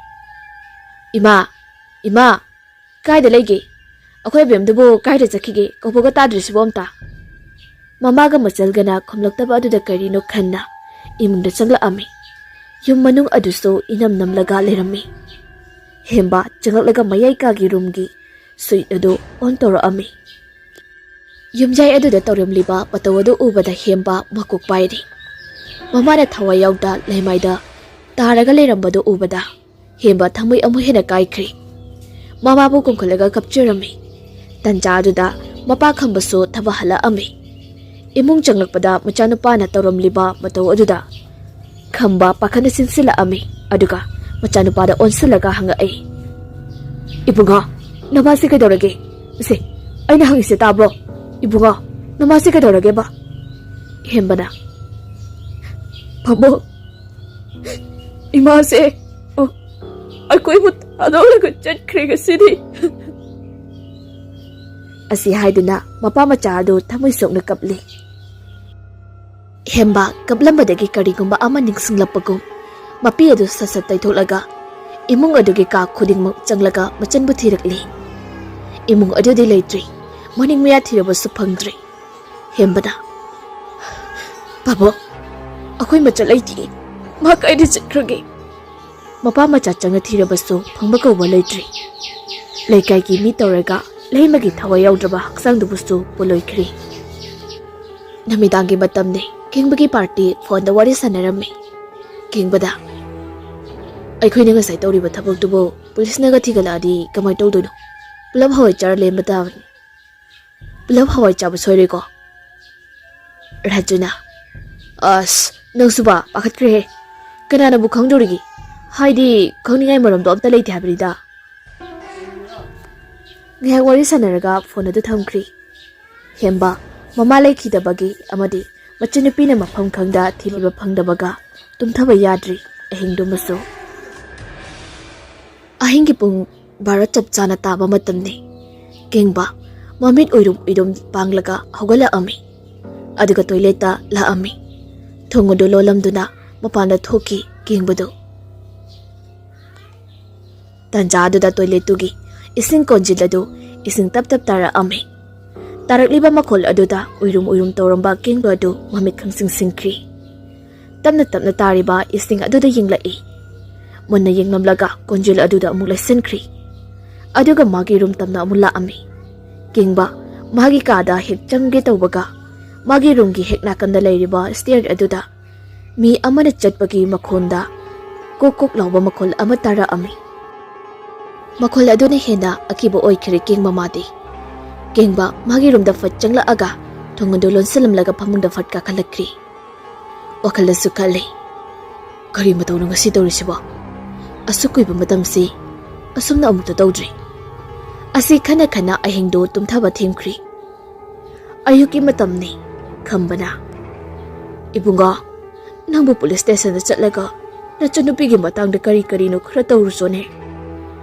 "ꯏꯃꯥ, ꯏꯃꯥ, ꯀꯥꯏꯗ ꯂꯩꯒꯦ? ꯑꯩꯈꯣꯏ ꯑꯕꯦꯝꯗꯨꯕꯨ ꯀꯥꯏꯗ ꯆꯠꯈꯤꯒꯦ? ꯀꯧꯕꯒ ꯇꯥꯗ꯭ꯔꯤꯁꯤꯕꯨ ꯑꯝꯇ?" ꯃꯃꯥꯒ ꯃꯆꯜꯒꯅ ꯈꯨꯝꯂꯛꯇꯕ ꯑꯗꯨꯗ ꯀꯔꯤꯅꯣ ꯈꯟꯅ ꯏꯃꯨꯡꯗ ꯆꯪꯂꯛꯑꯝꯃꯤ꯫ ꯌꯨꯝ ꯃꯅꯨꯡ ꯑꯗꯨꯁꯨ ꯏꯅꯝ ꯅꯝꯂꯒ ꯂꯩꯔꯝꯃꯤ꯫ ꯍꯦꯝꯕ ꯆꯪꯂꯛꯂꯒ ꯃꯌꯥꯏ ꯀꯥꯒꯤ ꯔꯨꯝꯒꯤ ꯁ꯭ꯋꯤꯠ ꯑꯗꯨ ꯑꯣꯟ ꯇꯧꯔꯛꯑꯝꯃꯤ꯫ ꯌꯨꯝꯌꯥꯏ ꯑꯗꯨꯗ ꯇꯧꯔꯝꯂꯤꯕ ꯃꯇꯧ ꯑꯗꯨ ꯎꯕꯗ ꯍꯦꯝꯕ ꯃꯀꯣꯛ ꯄꯥꯏꯔꯤ꯫ ꯃꯃꯥꯅ ꯊꯋꯥꯏ ꯌꯥꯎꯗ ꯂꯩꯃꯥꯏꯗ ꯇꯥꯔꯒ ꯂꯩꯔꯝꯕꯗꯨ ꯎꯕꯗ ꯍꯦꯝꯕ ꯊꯃꯣꯏ ꯑꯃꯨꯛ ꯍꯦꯟꯅ ꯀꯥꯏꯈ꯭ꯔꯦ꯫ ꯃꯃꯥꯕꯨ ꯀꯣꯟꯈꯠꯂꯒ ꯀꯞꯆꯔꯝꯃꯤ꯫ ꯇꯟꯖꯥ ꯑꯗꯨꯗ ꯃꯄꯥ ꯈꯝꯕꯁꯨ ꯊꯕꯛ ꯍꯜꯂꯛꯑꯝꯃꯤ꯫ ꯏꯃꯨꯡ ꯆꯪꯂꯛꯄꯗ ꯃꯆꯥꯅꯨꯄꯥꯅ ꯇꯧꯔꯝꯂꯤꯕ ꯃꯇꯧ ꯑꯗꯨꯗ ꯈꯝꯕ ꯄꯥꯈꯠꯅ ꯆꯦꯟꯁꯤꯜꯂꯛꯑꯝꯃꯤ꯫ ꯑꯗꯨꯒ ꯃꯆꯥꯅꯨꯄꯥꯗ ꯑꯣꯟꯁꯤꯜꯂꯒ ꯍꯪꯉꯛꯏ, "ꯏꯕꯨꯡꯉꯣ, ꯅꯃꯥꯁꯤ ꯀꯩꯗꯧꯔꯒꯦ? ꯁꯦ, ꯑꯩꯅ ꯍꯪꯉꯤꯁꯦ ꯇꯥꯕ꯭ꯔꯣ? ꯏꯕꯨꯡꯉꯣ, ꯅꯃꯥꯁꯤ ꯀꯩꯗꯧꯔꯒꯦꯕ?" ꯍꯦꯝꯕꯅ, "ꯄꯥꯕꯨꯡ, ꯏꯃꯥꯁꯦ, ꯑꯣ, ꯑꯩꯈꯣꯏꯕꯨ ꯊꯥꯗꯣꯛꯂꯒ ꯆꯠꯈ꯭ꯔꯦ ꯉꯁꯤꯗꯤ꯫" ꯑꯁꯤ ꯍꯥꯏꯗꯨꯅ ꯃꯄꯥ ꯃꯆꯥ ꯑꯗꯨ ꯊꯃꯣꯏ ꯁꯣꯛꯅ ꯀꯞꯂꯤ꯫ ꯍꯦꯝꯕ ꯀꯞꯂꯝꯕꯗꯒꯤ ꯀꯔꯤꯒꯨꯝꯕ ꯑꯃ ꯅꯤꯡꯁꯤꯡꯂꯛꯄꯒꯨꯝ ꯃꯄꯤ ꯑꯗꯨ ꯁꯠ ꯁꯠ ꯇꯩꯊꯣꯛꯂꯒ ꯏꯃꯨꯡ ꯑꯗꯨꯒꯤ ꯀꯥ ꯈꯨꯗꯤꯡꯃꯛ ꯆꯪꯂꯒ ꯃꯆꯟꯕꯨ ꯊꯤꯔꯛꯂꯤ꯫ ꯏꯃꯨꯡ ꯑꯗꯨꯗꯤ ꯂꯩꯇ꯭ꯔꯤ꯫ ꯃꯅꯤꯡ ꯃꯌꯥ ꯊꯤꯔꯕꯁꯨ ꯐꯪꯗ꯭ꯔꯤ꯫ ꯍꯦꯝꯕꯅ, "ꯄꯥꯕꯨꯡ, ꯑꯩꯈꯣꯏ ꯃꯆꯜ ꯂꯩꯇꯦ꯫ ꯃꯥ ꯀꯥꯏꯗ ꯆꯠꯈ꯭ꯔꯒꯦ?" ꯃꯄꯥ ꯃꯆꯥ ꯆꯪꯅ ꯊꯤꯔꯕꯁꯨ ꯐꯪꯕ ꯀꯧꯕ ꯂꯩꯇ꯭ꯔꯤ꯫ ꯂꯩꯀꯥꯏꯒꯤ ꯃꯤ ꯇꯧꯔꯒ ꯂꯩꯃꯒꯤ ꯊꯋꯥꯏ ꯌꯥꯎꯗ꯭ꯔꯕ ꯍꯛꯆꯥꯡꯗꯨꯕꯨꯁꯨ ꯄꯣꯜꯂꯣꯏꯈ꯭ꯔꯤ꯫ ꯅꯨꯃꯤꯗꯥꯡꯒꯤ ꯃꯇꯝꯅꯤ꯫ ꯀꯤꯡꯕꯒꯤ ꯄꯥꯔꯇꯤ ꯐꯣꯟꯗ ꯋꯥꯔꯤ ꯁꯥꯟꯅꯔꯝꯃꯤ꯫ ꯀꯤꯡꯕꯗ, "ꯑꯩꯈꯣꯏꯅ ꯉꯁꯥꯏ ꯇꯧꯔꯤꯕ ꯊꯕꯛꯇꯨꯕꯨ ꯄꯨꯂꯤꯁꯅꯒ ꯊꯤꯒꯠꯂꯛꯑꯗꯤ ꯀꯃꯥꯏ ꯇꯧꯗꯣꯏꯅꯣ? ꯄꯨꯂꯞ ꯍꯋꯥꯏ ꯆꯥꯔ ꯂꯦꯟꯕ ꯇꯥꯕꯅꯤ꯫ ꯄꯨꯂꯞ ꯍꯋꯥꯏ ꯆꯥꯕ ꯁꯣꯏꯔꯣꯏꯀꯣ?" ꯔꯥꯖꯨꯅ, "ꯑꯁ, ꯅꯪꯁꯨꯕ ꯄꯥꯈꯠꯈ꯭ꯔꯦꯍꯦ꯫ ꯀꯅꯥꯅꯕꯨ ꯈꯪꯗꯧꯔꯤꯒꯦ? ꯍꯥꯏꯗꯤ, ꯈꯪꯅꯤꯡꯉꯥꯏ ꯃꯔꯝꯗꯣ ꯑꯝꯇ ꯂꯩꯇꯦ ꯍꯥꯏꯕꯅꯤꯗ꯫" ꯉꯥꯏꯍꯥꯛ ꯋꯥꯔꯤ ꯁꯥꯟꯅꯔꯒ ꯐꯣꯟ ꯑꯗꯨ ꯊꯝꯈ꯭ꯔꯤ꯫ ꯍꯦꯝꯕ ꯃꯃꯥ ꯂꯩꯈꯤꯗꯕꯒꯤ ꯑꯃꯗꯤ ꯃꯆꯟꯅꯨꯄꯤꯅ ꯃꯐꯝ ꯈꯪꯗ ꯊꯤꯕꯤꯕ ꯐꯪꯗꯕꯒ ꯇꯨꯝꯊꯕ ꯌꯥꯗ꯭ꯔꯤ ꯑꯍꯤꯡꯗꯨꯃꯁꯨ꯫ ꯑꯍꯤꯡꯒꯤ ꯄꯨꯡ ꯕꯥꯔꯣ ꯆꯞ ꯆꯥꯅ ꯇꯥꯕ ꯃꯇꯝꯅꯤ꯫ ꯀꯤꯡꯕ ꯃꯃꯤꯠ ꯎꯏꯔꯨꯝ ꯎꯏꯔꯨꯝ ꯄꯥꯡꯂꯒ ꯍꯧꯒꯠꯂꯛꯑꯝꯃꯤ꯫ ꯑꯗꯨꯒ ꯇꯣꯏꯂꯦꯠꯇ ꯂꯥꯛꯑꯝꯃꯤ꯫ ꯊꯣꯡ ꯑꯗꯨ ꯂꯣꯜꯂꯝꯗꯨꯅ ꯃꯄꯥꯟꯗ ꯊꯣꯛꯈꯤ ꯀꯤꯡꯕꯗꯨ꯫ ꯇꯥꯟꯖꯥ ꯑꯗꯨꯗ ꯇꯣꯏꯂꯦꯠꯇꯨꯒꯤ ꯏꯁꯤꯡ ꯀꯣꯟꯖꯤꯜ ꯑꯗꯨ ꯏꯁꯤꯡ ꯇꯞ ꯇꯞ ꯇꯥꯔꯛꯑꯝꯃꯤ꯫ ꯇꯥꯔꯛꯂꯤꯕ ꯃꯈꯣꯜ ꯑꯗꯨꯗ ꯎꯏꯔꯨꯝ ꯎꯏꯔꯨꯝ ꯇꯧꯔꯝꯕ ꯀꯤꯡꯕ ꯑꯗꯨ ꯃꯃꯤꯠ ꯈꯪꯁꯤꯡ ꯁꯤꯡꯈ꯭ꯔꯤ꯫ ꯇꯞꯅ ꯇꯞꯅ ꯇꯥꯔꯤꯕ ꯏꯁꯤꯡ ꯑꯗꯨꯗ ꯌꯦꯡꯂꯛꯏ꯫ ꯃꯨꯟꯅ ꯌꯦꯡꯂꯝꯂꯒ ꯀꯣꯟꯖꯤꯜ ꯑꯗꯨꯗ ꯑꯃꯨꯛ ꯂꯩꯁꯤꯟꯈ꯭ꯔꯤ꯫ ꯑꯗꯨꯒ ꯃꯥꯒꯤ ꯔꯨꯝ ꯇꯝꯅ ꯑꯃꯨꯛ ꯂꯥꯛꯑꯝꯃꯤ꯫ ꯀꯤꯡꯕ ꯃꯥꯒꯤ ꯀꯥꯗ ꯍꯦꯛ ꯆꯪꯒꯦ ꯇꯧꯕꯒ, ꯃꯥꯒꯤ ꯔꯨꯝꯒꯤ ꯍꯦꯛ ꯅꯥꯀꯟꯗ ꯂꯩꯔꯤꯕ ꯁ꯭ꯇꯦꯌꯔ ꯑꯗꯨꯗ ꯃꯤ ꯑꯃꯅ ꯆꯠꯄꯒꯤ ꯃꯈꯣꯟꯗ ꯀꯣꯛ ꯀꯣꯛ ꯂꯥꯎꯕ ꯃꯈꯣꯜ ꯑꯃ ꯇꯥꯔꯛꯑꯝꯃꯤ꯫ ꯃꯈꯣꯜ ꯑꯗꯨꯅ ꯍꯦꯟꯅ ꯑꯀꯤꯕ ꯑꯣꯏꯈ꯭ꯔꯦ ꯀꯦꯡꯕ ꯃꯥꯗꯤ꯫ ꯀꯦꯡꯕ ꯃꯥꯒꯤ ꯔꯨꯝꯗ ꯐꯠ ꯆꯪꯂꯛꯑꯒ ꯊꯣꯡ ꯑꯗꯨ ꯂꯣꯟꯁꯤꯜꯂꯝꯂꯒ ꯐꯃꯨꯡꯗ ꯐꯠ ꯀꯥꯈꯠꯂꯛꯈ꯭ꯔꯤ꯫ ꯋꯥꯈꯜꯗꯁꯨ ꯈꯜꯂꯤ, "ꯀꯔꯤ ꯃꯇꯧꯅꯣ ꯉꯁꯤ ꯇꯧꯔꯤꯁꯤꯕꯣ? ꯑꯁꯨꯛ ꯀꯨꯏꯕ ꯃꯇꯝꯁꯤ ꯑꯁꯨꯝꯅ ꯑꯃꯨꯛꯇ ꯇꯧꯗ꯭ꯔꯤ꯫" ꯑꯁꯤ ꯈꯟꯅ ꯈꯟꯅ ꯑꯍꯤꯡꯗꯨ ꯇꯨꯝꯊꯕ ꯊꯦꯡꯈ꯭ꯔꯤ꯫ ꯑꯌꯨꯛꯀꯤ ꯃꯇꯝꯅꯤ꯫ ꯈꯝꯕꯅ, "ꯏꯕꯨꯡꯉꯣ, ꯅꯪꯕꯨ ꯄꯨꯂꯤꯁ ꯁ꯭ꯇꯦꯁꯟꯗ ꯆꯠꯂꯒ ꯅꯆꯟꯅꯨꯄꯤꯒꯤ ꯃꯇꯥꯡꯗ ꯀꯔꯤ ꯀꯔꯤꯅꯣ ꯈꯔ ꯇꯧꯔꯨꯆꯣꯅꯦ꯫"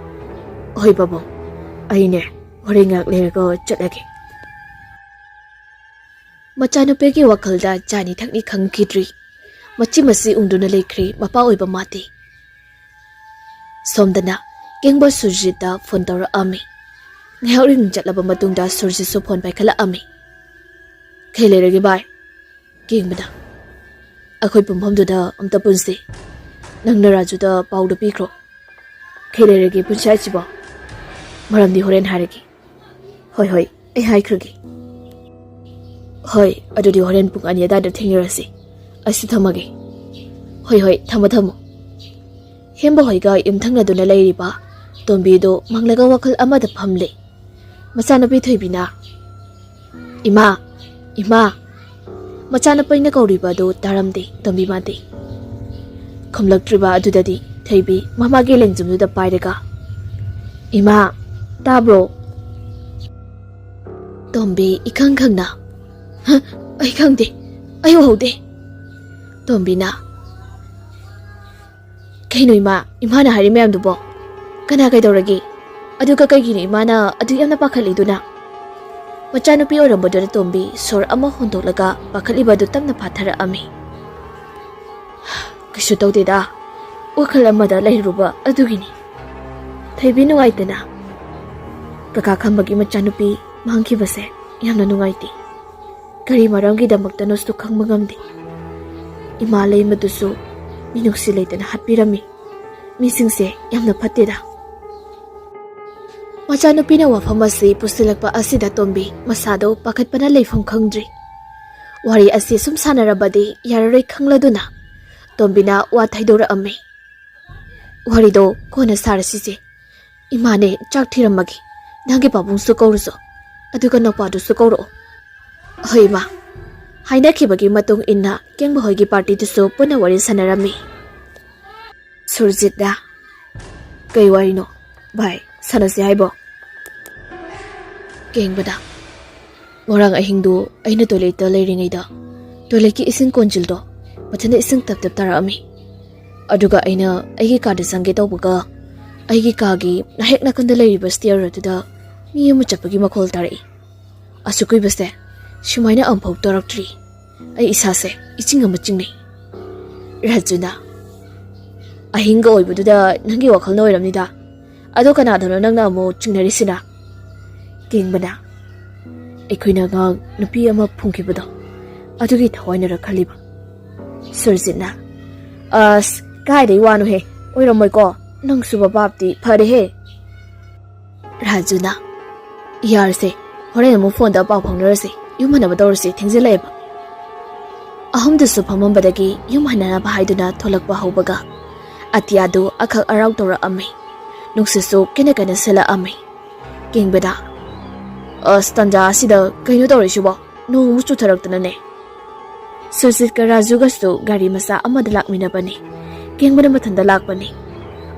"ꯍꯣꯏ ꯄꯥꯕꯨꯡ, ꯑꯩꯅꯦ ꯍꯣꯔꯦꯟ ꯉꯥꯏꯍꯥꯛ ꯂꯩꯔꯒ ꯆꯠꯂꯒꯦ꯫" ꯃꯆꯥꯅꯨꯄꯤꯒꯤ ꯋꯥꯈꯜꯗ ꯆꯥꯅꯤ ꯊꯛꯅꯤ ꯈꯪꯈꯤꯗ꯭ꯔꯤ꯫ ꯃꯆꯤ ꯃꯆꯤ ꯎꯪꯗꯨꯅ ꯂꯩꯈ꯭ꯔꯤ ꯃꯄꯥ ꯑꯣꯏꯕ ꯃꯥꯗꯤ꯫ ꯁꯣꯝꯗꯅ ꯀꯦꯡꯕ ꯁꯨꯔꯖꯤꯠꯇ ꯐꯣꯟ ꯇꯧꯔꯛꯑꯝꯃꯤ꯫ ꯉꯥꯏꯍꯥꯛ ꯔꯤꯡ ꯆꯠꯂꯕ ꯃꯇꯨꯡꯗ ꯁꯨꯔꯖꯤꯠꯁꯨ ꯐꯣꯟ ꯄꯥꯏꯈꯠꯂꯛꯑꯝꯃꯤ꯫ "ꯀꯩ ꯂꯩꯔꯒꯦ ꯚꯥꯏ?" ꯀꯦꯡꯕꯅ, "ꯑꯩꯈꯣꯏ ꯄꯨꯟꯐꯝꯗꯨꯗ ꯑꯝꯇ ꯄꯨꯟꯁꯤ꯫ ꯅꯪꯅ ꯔꯥꯖꯨꯗ ꯄꯥꯎꯗꯣ ꯄꯤꯈ꯭ꯔꯣ꯫ ꯀꯩ ꯂꯩꯔꯒꯦ ꯄꯨꯟꯁꯤ ꯍꯥꯏꯁꯤꯕꯣ? ꯃꯔꯝꯗꯤ ꯍꯣꯔꯦꯟ ꯍꯥꯏꯔꯒꯦ꯫" "ꯍꯣꯏ ꯍꯣꯏ, ꯑꯩ ꯍꯥꯏꯈ꯭ꯔꯒꯦ꯫" "ꯍꯣꯏ, ꯑꯗꯨꯗꯤ ꯍꯣꯔꯦꯟ ꯄꯨꯡ ꯑꯅꯤ ꯑꯗꯨꯋꯥꯏꯗ ꯊꯦꯡꯅꯔꯁꯤ꯫ ꯑꯩꯁꯨ ꯊꯝꯃꯒꯦ꯫" "ꯍꯣꯏ ꯍꯣꯏ, ꯊꯝꯃꯣ ꯊꯝꯃꯣ꯫" ꯍꯦꯝꯕ ꯍꯣꯏꯒ ꯌꯨꯝꯊꯪꯅꯗꯨꯅ ꯂꯩꯔꯤꯕ ꯇꯣꯝꯕꯤꯗꯨ ꯃꯪꯂꯒ ꯋꯥꯈꯜ ꯑꯃꯗ ꯐꯝꯂꯤ꯫ ꯃꯆꯥꯅꯨꯄꯤ ꯊꯣꯏꯕꯤꯅ, "ꯏꯃꯥ, ꯏꯃꯥ!" ꯃꯆꯥꯅꯨꯄꯤꯅ ꯀꯧꯔꯤꯕ ꯑꯗꯨ ꯇꯥꯔꯝꯗꯦ ꯇꯣꯝꯕꯤ ꯃꯥꯗꯤ꯫ ꯈꯨꯝꯂꯛꯇ꯭ꯔꯤꯕ ꯑꯗꯨꯗꯗꯤ ꯊꯣꯏꯕꯤ ꯃꯃꯥꯒꯤ ꯂꯦꯡꯖꯨꯝꯗꯨꯗ ꯄꯥꯏꯔꯒ, "ꯏꯃꯥ, ꯇꯥꯕ꯭ꯔꯣ?" ꯇꯣꯝꯕꯤ ꯏꯈꯪ ꯈꯪꯅ, "ꯍ? ꯑꯩ ꯈꯪꯗꯦ, ꯑꯩ ꯎꯍꯧꯗꯦ꯫" ꯇꯣꯝꯕꯤꯅ, "ꯀꯩꯅꯣ ꯏꯃꯥ, ꯏꯃꯥꯅ ꯍꯥꯏꯔꯤ ꯃꯌꯥꯝꯗꯨꯕꯣ? ꯀꯅꯥ ꯀꯩꯗꯧꯔꯒꯦ? ꯑꯗꯨꯒ ꯀꯩꯒꯤꯅꯣ ꯏꯃꯥꯅ ꯑꯗꯨ ꯌꯥꯝꯅ ꯄꯥꯈꯠꯂꯤꯗꯨꯅ?" ꯃꯆꯥꯅꯨꯄꯤ ꯑꯣꯏꯔꯝꯕꯗꯨꯅ ꯇꯣꯝꯕꯤ ꯁꯣꯔ ꯑꯃ ꯍꯣꯟꯗꯣꯛꯂꯒ ꯄꯥꯈꯠꯂꯤꯕ ꯑꯗꯨ ꯇꯞꯅ ꯐꯥꯊꯔꯛꯑꯝꯃꯤ꯫ "ꯀꯩꯁꯨ ꯇꯧꯗꯦꯗ, ꯋꯥꯈꯜ ꯑꯃꯗ ꯂꯩꯔꯨꯕ ꯑꯗꯨꯒꯤꯅꯤ꯫" ꯊꯣꯏꯕꯤ ꯅꯨꯡꯉꯥꯏꯇꯅ, "ꯀꯀꯥ ꯈꯝꯕꯒꯤ ꯃꯆꯥꯅꯨꯄꯤ ꯃꯥꯡꯈꯤꯕꯁꯦ ꯌꯥꯝꯅ ꯅꯨꯡꯉꯥꯏꯇꯦ꯫ ꯀꯔꯤ ꯃꯔꯝꯒꯤꯗꯃꯛꯇꯅꯣꯁꯨ ꯈꯪꯕ ꯉꯝꯗꯦ꯫ ꯏꯃꯥ ꯂꯩꯃꯗꯨꯁꯨ ꯃꯤꯅꯨꯡꯁꯤ ꯂꯩꯇꯅ ꯍꯥꯠꯄꯤꯔꯝꯃꯤ꯫ ꯃꯤꯁꯤꯡꯁꯦ ꯌꯥꯝꯅ ꯐꯠꯇꯦꯗ꯫" ꯃꯆꯥꯅꯨꯄꯤꯅ ꯋꯥꯐꯝ ꯑꯁꯤ ꯄꯨꯁꯤꯜꯂꯛꯄ ꯑꯁꯤꯗ ꯇꯣꯝꯕꯤ ꯃꯁꯥꯗꯣ ꯄꯥꯈꯠꯄꯅ ꯂꯩꯐꯝ ꯈꯪꯗ꯭ꯔꯤ꯫ ꯋꯥꯔꯤ ꯑꯁꯤ ꯁꯨꯝ ꯁꯥꯟꯅꯔꯕꯗꯤ ꯌꯥꯔꯔꯣꯏ ꯈꯪꯂꯗꯨꯅ ꯇꯣꯝꯕꯤꯅ ꯋꯥ ꯊꯩꯗꯣꯔꯛꯑꯝꯃꯤ꯫ "ꯋꯥꯔꯤꯗꯣ ꯀꯣꯟꯅ ꯁꯥꯔꯁꯤꯁꯦ꯫ ꯏꯃꯥꯅꯦ, ꯆꯥꯛ ꯊꯤꯔꯝꯃꯒꯦ꯫ ꯅꯪꯒꯤ ꯄꯥꯕꯨꯡꯁꯨ ꯀꯧꯔꯨꯆꯣ꯫ ꯑꯗꯨꯒ ꯅꯧꯄꯥꯗꯨꯁꯨ ꯀꯧꯔꯛꯑꯣ꯫" "ꯍꯣꯏ, ꯏꯃꯥ꯫" ꯍꯥꯏꯅꯈꯤꯕꯒꯤ ꯃꯇꯨꯡ ꯏꯟꯅ ꯀꯦꯡꯕ ꯍꯣꯏꯒꯤ ꯄꯥꯔꯇꯤꯗꯨꯁꯨ ꯄꯨꯟꯅ ꯋꯥꯔꯤ ꯁꯥꯟꯅꯔꯝꯃꯤ꯫ ꯁꯨꯔꯖꯤꯠꯅ, "ꯀꯩ ꯋꯥꯔꯤꯅꯣ ꯚꯥꯏ ꯁꯥꯟꯅꯁꯦ ꯍꯥꯏꯕꯣ?" ꯀꯦꯡꯕꯗ, "ꯉꯔꯥꯡ ꯑꯍꯤꯡꯗꯨ ꯑꯩꯅ ꯇꯣꯏꯂꯦꯠꯇ ꯂꯩꯔꯤꯉꯩꯗ ꯇꯣꯏꯂꯦꯠꯀꯤ ꯏꯁꯤꯡ ꯀꯣꯟꯖꯤꯜꯗꯣ ꯃꯊꯟꯇ ꯏꯁꯤꯡ ꯇꯞ ꯇꯞ ꯇꯥꯔꯛꯑꯝꯃꯤ꯫ ꯑꯗꯨꯒ ꯑꯩꯅ ꯑꯩꯒꯤ ꯀꯥꯗ ꯆꯪꯒꯦ ꯇꯧꯕꯒ ꯑꯩꯒꯤ ꯀꯥꯒꯤ ꯅꯍꯦꯛ ꯅꯥꯀꯟꯗ ꯂꯩꯔꯤꯕ ꯁ꯭ꯇꯤꯌꯔ ꯑꯗꯨꯗ ꯃꯤ ꯑꯃ ꯆꯠꯄꯒꯤ ꯃꯈꯣꯜ ꯇꯥꯔꯛꯏ꯫ ꯑꯁꯨꯛ ꯀꯨꯏꯕꯁꯦ ꯁꯨꯃꯥꯏꯅ ꯑꯃꯨꯛꯐꯥꯎ ꯇꯧꯔꯛꯇ꯭ꯔꯤ꯫ ꯑꯩ ꯏꯁꯥꯁꯦ ꯏꯆꯤꯡ ꯑꯃ ꯆꯤꯡꯅꯩ꯫ ꯔꯥꯖꯨꯅ, "ꯑꯍꯤꯡꯒ ꯑꯣꯏꯕꯗꯨꯗ ꯅꯪꯒꯤ ꯋꯥꯈꯜꯅ ꯑꯣꯏꯔꯝꯅꯤꯗ꯫ ꯑꯗꯣ ꯀꯅꯥꯗꯅꯣ ꯅꯪꯅ ꯑꯃꯨꯛ ꯆꯤꯡꯅꯔꯤꯁꯤꯅ?" ꯀꯦꯡꯕꯅ, "ꯑꯩꯈꯣꯏꯅ ꯑꯉꯥꯡ ꯅꯨꯄꯤ ꯑꯃ ꯐꯨꯝꯈꯤꯕꯗꯣ, ꯑꯗꯨꯒꯤ ꯊꯋꯥꯏꯅꯔ ꯈꯜꯂꯤꯕ꯫" ꯁꯨꯔꯖꯤꯠꯅ, "ꯑꯁ, ꯀꯥꯏꯗꯩ ꯋꯥꯅꯣꯍꯦ? ꯑꯣꯏꯔꯝꯃꯣꯏꯀꯣ? ꯅꯪ ꯁꯨꯕ ꯄꯥꯞꯇꯤ ꯐꯔꯦꯍꯦ꯫" ꯔꯥꯖꯨꯅ, "ꯌꯥꯔꯁꯦ, ꯍꯣꯔꯦꯟ ꯑꯃꯨꯛ ꯐꯣꯟꯗ ꯄꯥꯎ ꯐꯥꯎꯅꯔꯁꯦ, ꯌꯨꯝ ꯍꯟꯅꯕ ꯇꯧꯔꯁꯦ, ꯊꯦꯡꯖꯤꯜꯂꯛꯑꯦꯕ꯫" ꯑꯍꯨꯝꯗꯨꯁꯨ ꯐꯝꯃꯝꯕꯗꯒꯤ ꯌꯨꯝ ꯍꯟꯅꯅꯕ ꯍꯥꯏꯗꯨꯅ ꯊꯣꯛꯂꯛꯄ ꯍꯧꯕꯒ ꯑꯇꯤꯌꯥꯗꯨ ꯑꯈꯛ ꯑꯔꯥꯎ ꯇꯧꯔꯛꯑꯝꯃꯤ꯫ ꯅꯨꯡꯁꯤꯠꯁꯨ ꯀꯟꯅ ꯀꯟꯅ ꯁꯤꯜꯂꯛꯑꯝꯃꯤ꯫ ꯀꯦꯡꯕꯗ, "ꯑꯁ, ꯇꯟꯖꯥ ꯑꯁꯤꯗ ꯀꯩꯅꯣ ꯇꯧꯔꯤꯁꯤꯕꯣ? ꯅꯣꯡ ꯑꯃꯨꯛ ꯆꯨꯊꯔꯛꯇꯅꯅꯦ꯫" ꯁꯨꯔꯖꯤꯠꯀ ꯔꯥꯖꯨꯒꯁꯨ ꯒꯥꯔꯤ ꯃꯆꯥ ꯑꯃꯗ ꯂꯥꯛꯃꯤꯟꯅꯕꯅꯤ꯫ ꯀꯦꯡꯕꯅ ꯃꯊꯟꯇ ꯂꯥꯛꯄꯅꯤ꯫